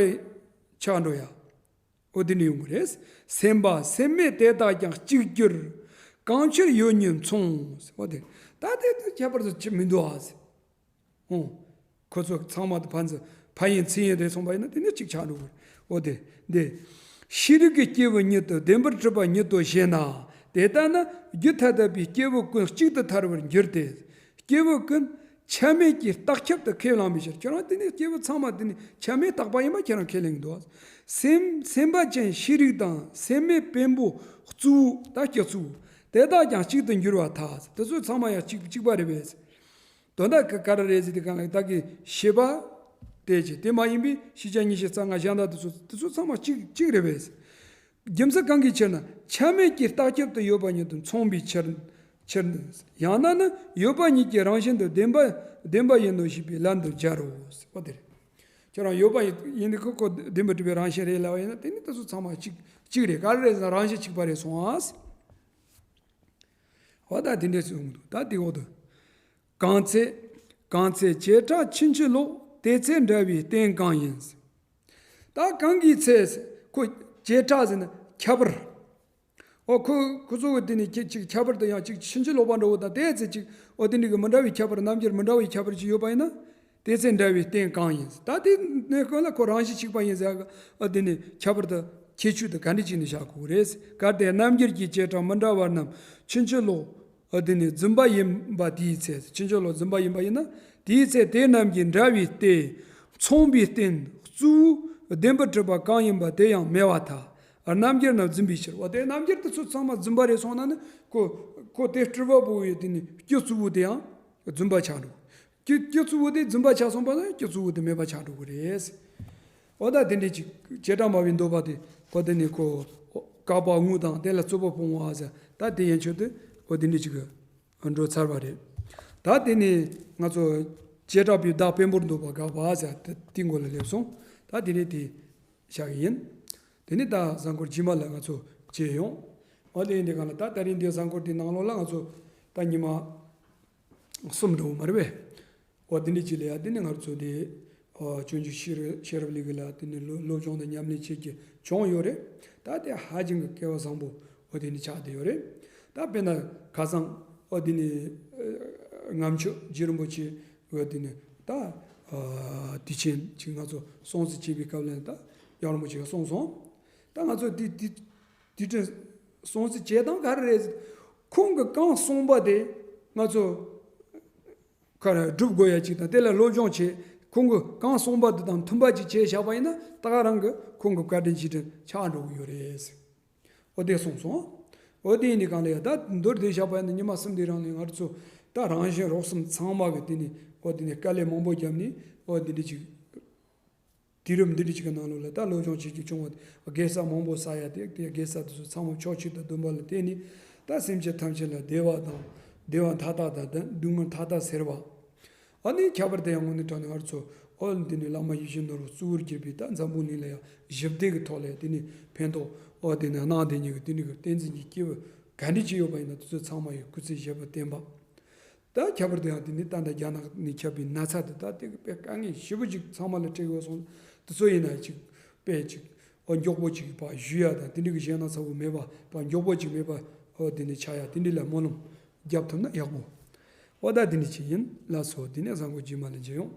ཆགས་འགྲོ་ཡ། འོ་དེ་ནི་ཡོང་གི་རེད། སེམས་པ་སེམས་མེད་དེ་དག་ཀྱང་གཅིག་གྱུར། གང་ཕྱིར་ཡོད་ཉིད་མཚུངས། འོ་དེ། ད་དེ་དང་ཁྱད་པར་དུ་ཅི་མི་འདུག་ཨ། ཨོ། ཁོ་ཚོ་ཚང་མ་དུ་ཕན་ཚུན་ཕན་ཡིན་མཚན་ཡིན་རེད་སོང་པ་ཡིན་ན་དེ་ནི་གཅིག་ཆགས་འགྲོ་གི་རེད། འོ་དེ་འདི། ཤེས་རིག་གི་སྐྱེས་བུ་ཉིད་དུ་བདེན་པར་གྲུབ་པ་ཉིད་དུ་བཞེད་ན། དེ་ལྟ་ན་རྒྱུད་ཐ་དད་པའི་སྐྱེས་བུ་ཀུན་གཅིག་ཏུ་ཐར་བར་འགྱུར་ཏེ། སྐྱེས་བུ་ཀུན་ཆ་མེད་ཀྱི་རྟག་ཁྱབ་ཏུ་ཁས་བླངས་པའི་ཕྱིར། ཁྱོད་རང་དེ་ནི་སྐྱེས་བུ་ཚང་མ་དེ་ནི་ཆ་མེད་རྟག་པ་ཡིན་པ་ཁྱེད་རང་ཁས་ལེན་གྱི་འདུག། སེམས་སེམས་པ་ཅན་ཤེས་རིག་དང་སེམས་མེད་བེམ་པོ་གཙོ་བོ་དང་སྐྱེ་གཙོ་བོ་དེ་དག་ཀྱང་གཅིག་ཏུ་འགྱུར་བར་ཐལ། དེ་ཚོ་ཚང་མ་ཡང་གཅིག་གཅིག་པ་རེད་པས། དོན་དག་གི་ག་རེ་རེད་ཟེར་དུས་གང་ལ་བདག་གི་ཤེས་པ་དེ་ཅི་དེ་མ་ཡིན་པའི་ཤེས་བྱ་ཉིད་ཤེས་རྩ་ལྔ་གཞན་དག་དེ་ཚོ་དེ་ཚོ་ཚང་མ་གཅིག་གཅིག་རེད་པས། རྒྱུ་མཚན་གང་གི་ཕྱིར་ན་ཆ་མེད་ཀྱི་རྟག་ཁྱབ་ཏུ་ཡོད་པ་ཉིད་དུ་མཚུངས་པའི་ཕྱིར། ཕྱིར་ཡང་ན་ནི་ཡོད་པ་ཉིད་ཀྱི་རང་བཞིན་དུ་བདེན་པ་བདེན་པ་ཡིན་ནོ་ཞེས་པའི་ལན་དུ་སྦྱར་རོ། ཟེར་བ་དེ་རེད། ཁྱོད་རང་ཡོད་པ་ཡིན་ནི་ཁོ་ཁོ་བདེན་པར་གྲུབ་པའི་རང་བཞིན་རེད་ལབ་པ་ཡིན་ན་དེ་ནི་དེ་ཚོ་ཚང་མ་གཅིག་གཅིག་རེད། ག་རེ་རེད་ཟེར་ན་རང་བཞིན་གཅིག་པ་རེད་སོང་ཨ། འོ་ད་དེ་འདྲས་སུ་ཡོང་གི་འདུག། ད་དེ་འོག་ཏུ། གང་ཚེ། གང་ཚེ་བྱེ་བྲག་ཕྱིན་ཅི་ལོག། དེ་ཚེ་འདྲ་བའི་རྟེན་གང་ཡིན། ད་གང་གི་ཚེ། ཁོ་བྱེ་བྲག་ཟེར་ན་ཁྱད་པར། འོ་ཁོ་ཁོ་ཚོ་གི་དེ་ནི་ཁྱེད་ཅིག་ཁྱད་པར་དུ་ཡང་ཅིག་ཕྱིན་ཅི་ལོག་པ་འདྲ་བོ་དང་དེ་ཚེ་ཅིག་འོ་དེ་འདྲ་གི་མི་འདྲ་བའི་ཁྱད་པར་རྣམ་འགྱུར་མི་འདྲ་བའི་ཁྱད་པར་ཅིག་ཡོད་པ་ཡིན་ན། དེ་ཚེ་འདྲ་བའི་རྟེན་གང་ཡིན། ད་དེ་ནས་ཀུན་ལ་ཁོ་རང་བཞིན་གཅིག་པ་ཡིན་ཟེར་ག་འོ་དེ་ནི་ཁྱད་པར་དུ་ཁྱད་ཆོས་དུ་ག་འདྲ་ཅིག་ནི་བཞག་དགོས་རེད། གལ་ཏེ་རྣམ་འགྱུར་གྱི་བྱེ་བྲག་མི་འདྲ་བ་རྣམས་ཕྱིན་ཅི་ལོག་འོ་དེ་ནི་བརྫུན་པ་ཡིན་པ་དེའི་ཚེ། ཕྱིན་ཅི་ལོག་བརྫུན་པ་ཡིན་པ་ཡིན་ན་དེའི་ཚེ་དེ་རྣམས་ཀྱི་འདྲ་བའི་རྟེན། མཚུངས་པའི་རྟེན་གཙོ་བོ་བདེན་པར་གྲུབ་པ་གང་ཡིན་པ་དེ་ཡང་མེད་པར་ཐལ། རྣམ་འགྱུར་རྣམས་བརྫུན་པའི་ཕྱིར། འོ་དེ་རྣམ་འགྱུར་དེ་ཚོ་ཚང་མ་བརྫུན་པ་རེད་སོང་ན་ནི་ཁོ་ཁོ་དེ་སྤྲུལ་པ་པོ་ཡི་དེ་ནི་སྤྱི་གཙོ་བོ་དེ་ཡང་བརྫུན་པ་ཆགས་འགྲོ། སྤྱི་སྤྱི་གཙོ་བོ་དེ་བརྫུན་པ་ཆགས་སོང་པ་ན་སྤྱི་གཙོ་བོ་དེ་མེད་པ་ཆགས་འགྲོ་གི་རེད། འོ་ད་དེ་འདྲས་ཅིག་བྱེ་བྲག་སྨྲ་བའི་འདོད་པ་དེ་འོ་དེ་ནི་ཁོ་བཀག་པ་དངོས་དང་དེ་ལ་རྩོད་པ་སྤོང་བ་ཟེར། ད་དེ་ཡན་ཆོད་དུ་འོ་དེ་འདྲས་ཅིག་འགྲོ་ཚར་བ་རེད། ད་དེ་ནི་ང་ཚོ་བྱེ་བྲག་པའི་བདག་བེམ་པོར་འདོད་པ་དགག་པ་ཟེར་དེ་དེའི་མགོ་ལ་སླེབས་སོང་། ད་དེ་ནས་དེ་བཞག་གི་ཡིན། དེ་ནས་ད་གཟའ་འཁོར་རྗེས་མ་ལ་ང་ཚོ་མཇལ་ཡོང་། འོ་དེ་ཡིན་དུས་གང་ལ་ད་ད་རིང་འདི་གཟའ་འཁོར་དེའི་ནང་ལོགས་ལ་ང་ཚོ་ད་ཉི་མ་གསུམ་འགྲོ་བ་མ་རེད་པས། འོ་དེ་འདྲ་ཅིག་ལ་ཡ་དེ་ནི་ང་ཚོ་དེ་འོ་སྤྱོད་འཇུག་ཤེས་རབ་ཤེས་རབ་ལེའུ་ལ་དེ་ནི་སློབ་སློབ་སྦྱོང་དང་ཉམས་ལེན་བྱེད་ཀྱི་བྱུང་ཡོད་རེད། ད་དེ་ཧ་ཅང་གི་སྐལ་བ་བཟང་པོ་འོ་དེ་ནི་ཆགས་བསྡད་ཡོད་རེད། ད་དཔེར་ན་ཁ་སང་འོ་དེ་ནི་ངམ་ཆོས་རྗེ་རིན་པོ་ཆེ་འོ་དེ་ནི་ད་དུས་ཆེན་ཅིག་ང་ཚོ་སྲུང་བརྩི་བྱེད་པའི་སྐབས་ལ་ད་ཡང་རིན་པོ་ཆེ་གིས་གསུངས་སོང་། ད་ང་ཚོ་དེ་དེ་དེ་དྲན་སྲུང་བརྩི་བྱེད་སྟངས་ག་རེ་རེད། ཁོང་གིས་གང་གསུངས་པ་དེ་ང་ཚོ་ག་རེ་སྒྲུབ་དགོས་ཡ་ཅིག་དང་དེ་ལ་སློབ་སྦྱོང་བྱེད། ཁོང་གིས་གང་གསུངས་པ་དེ་དང་མཐུན་པ་ཅིག་བྱས་བཞག་པ་ཡིན་ན་ད་ག་རང་གི་ཁོང་གི་བཀའ་དྲིན་རྗེས་དྲན་ཆགས་འགྲོ་གི་ཡོད་རེད། འོ་དེ་གསུངས་སོང་། འོ་དེ་ཡིན་དུས་གང་ལ་ཡ་ད་མདོར་བསྡུས་བཞག་པ་ཡིན་ན་ཉི་མ་གསུམ་དེའི་རིང་ལ་ང་ཚོ་ད་རང་གཞན་རོགས་གསུམ་ཚང་མ་གི་དེ་ནི་འོ་དེ་ནི་དཀའ་ལས་མང་པོ་བརྒྱབ་ནས་འོ་དེ་འདྲ་ཅིག་དུས་རབས་འདི་འདྲ་ཅིག་གི་ནང་ལོགས་ལ་ད་སློབ་སྦྱོང་བྱེད་རྒྱུ་བྱུང་བ་དེ་དགེ་རྩ་མང་པོ་བསགས་ཡ་དེ་དེ་དགེ་རྩ་དེ་ཚོ་ཚང་མ་ཕྱོགས་གཅིག་ཏུ་བསྡོམས་པ་ལ་བརྟེན་ནས་ད་སེམས་ཅན་ཐམས་ཅད་ལ་བདེ་བ་དང་བདེ་བ་མཐའ་དག་དང་སྡུག་བསྔལ་མཐའ་དག་སེལ་བ། ཨ་ནི་ཁྱད་པར་དུ་ཡང་དངོས་གནས་དྲང་གནས་ང་ཚོ་འོ་འདི་ནི་བླ་མ་ཡིད་བཞིན་ནོར་བུ་གཙོ་བོར་གྱུར་པའི་ད་འཛམ་བུ་གླིང་ལ་ཡང་ཞི་བདེ་གི་ཐོག་ལ་ཡང་དེ་ནི་ཕན་ཐོགས་འོ་དེ་ནི་གནང་བསྡད་མཁན་གྱི་དེ་འདྲ་གི་བསྟན་འཛིན་གྱི་སྐྱེས་བུ་ག་འདྲ་ཅིག་ཡོད་པ་ཡིན་ན་དེ་ཚོ་ཚང་མ་ཡི་སྐུ་ཚེ་ཞབས་པད་བརྟན་པ། ད་ཁྱད་པར་དུ་ཡང་དེ་ནི་ད་ལྟ་རྒྱ་ནག་ནས་ཁྱབ་པའི་ན་ཚ་དེ་ད་དེ་གི་དཔེ་དཀའ་ངལ་ཞེ་པོ་ཅིག་ཚང་མ་ལ་འཕྲད་ཡོད་སོང་། དེ་ཚོ་ཡིན་ན་ཅིག་དཔེ་ཅིག་འོ་མགྱོགས་པོ་ཅིག་ཕར་བཞུ་ཡ་དང་དེ་འདྲ་གི་གཞན་ན་ཚ་བོ་མེད་པ་ཕར་མགྱོགས་པོ་ཅིག་མེད་པ་འོ་དེ་ནི་ཆགས་ཡ་དེ་འདྲ་ལ་སྨོན་ལམ་རྒྱབ་ཐུབ་ན་ཡག་པོ། འོ་ད་དེ་འདྲ་ཅིག་ཡིན། ལགས་སོ། དེ་ནས་གཟའ་འཁོར་རྗེས་མ་ལ་མཇལ་ཡོང་།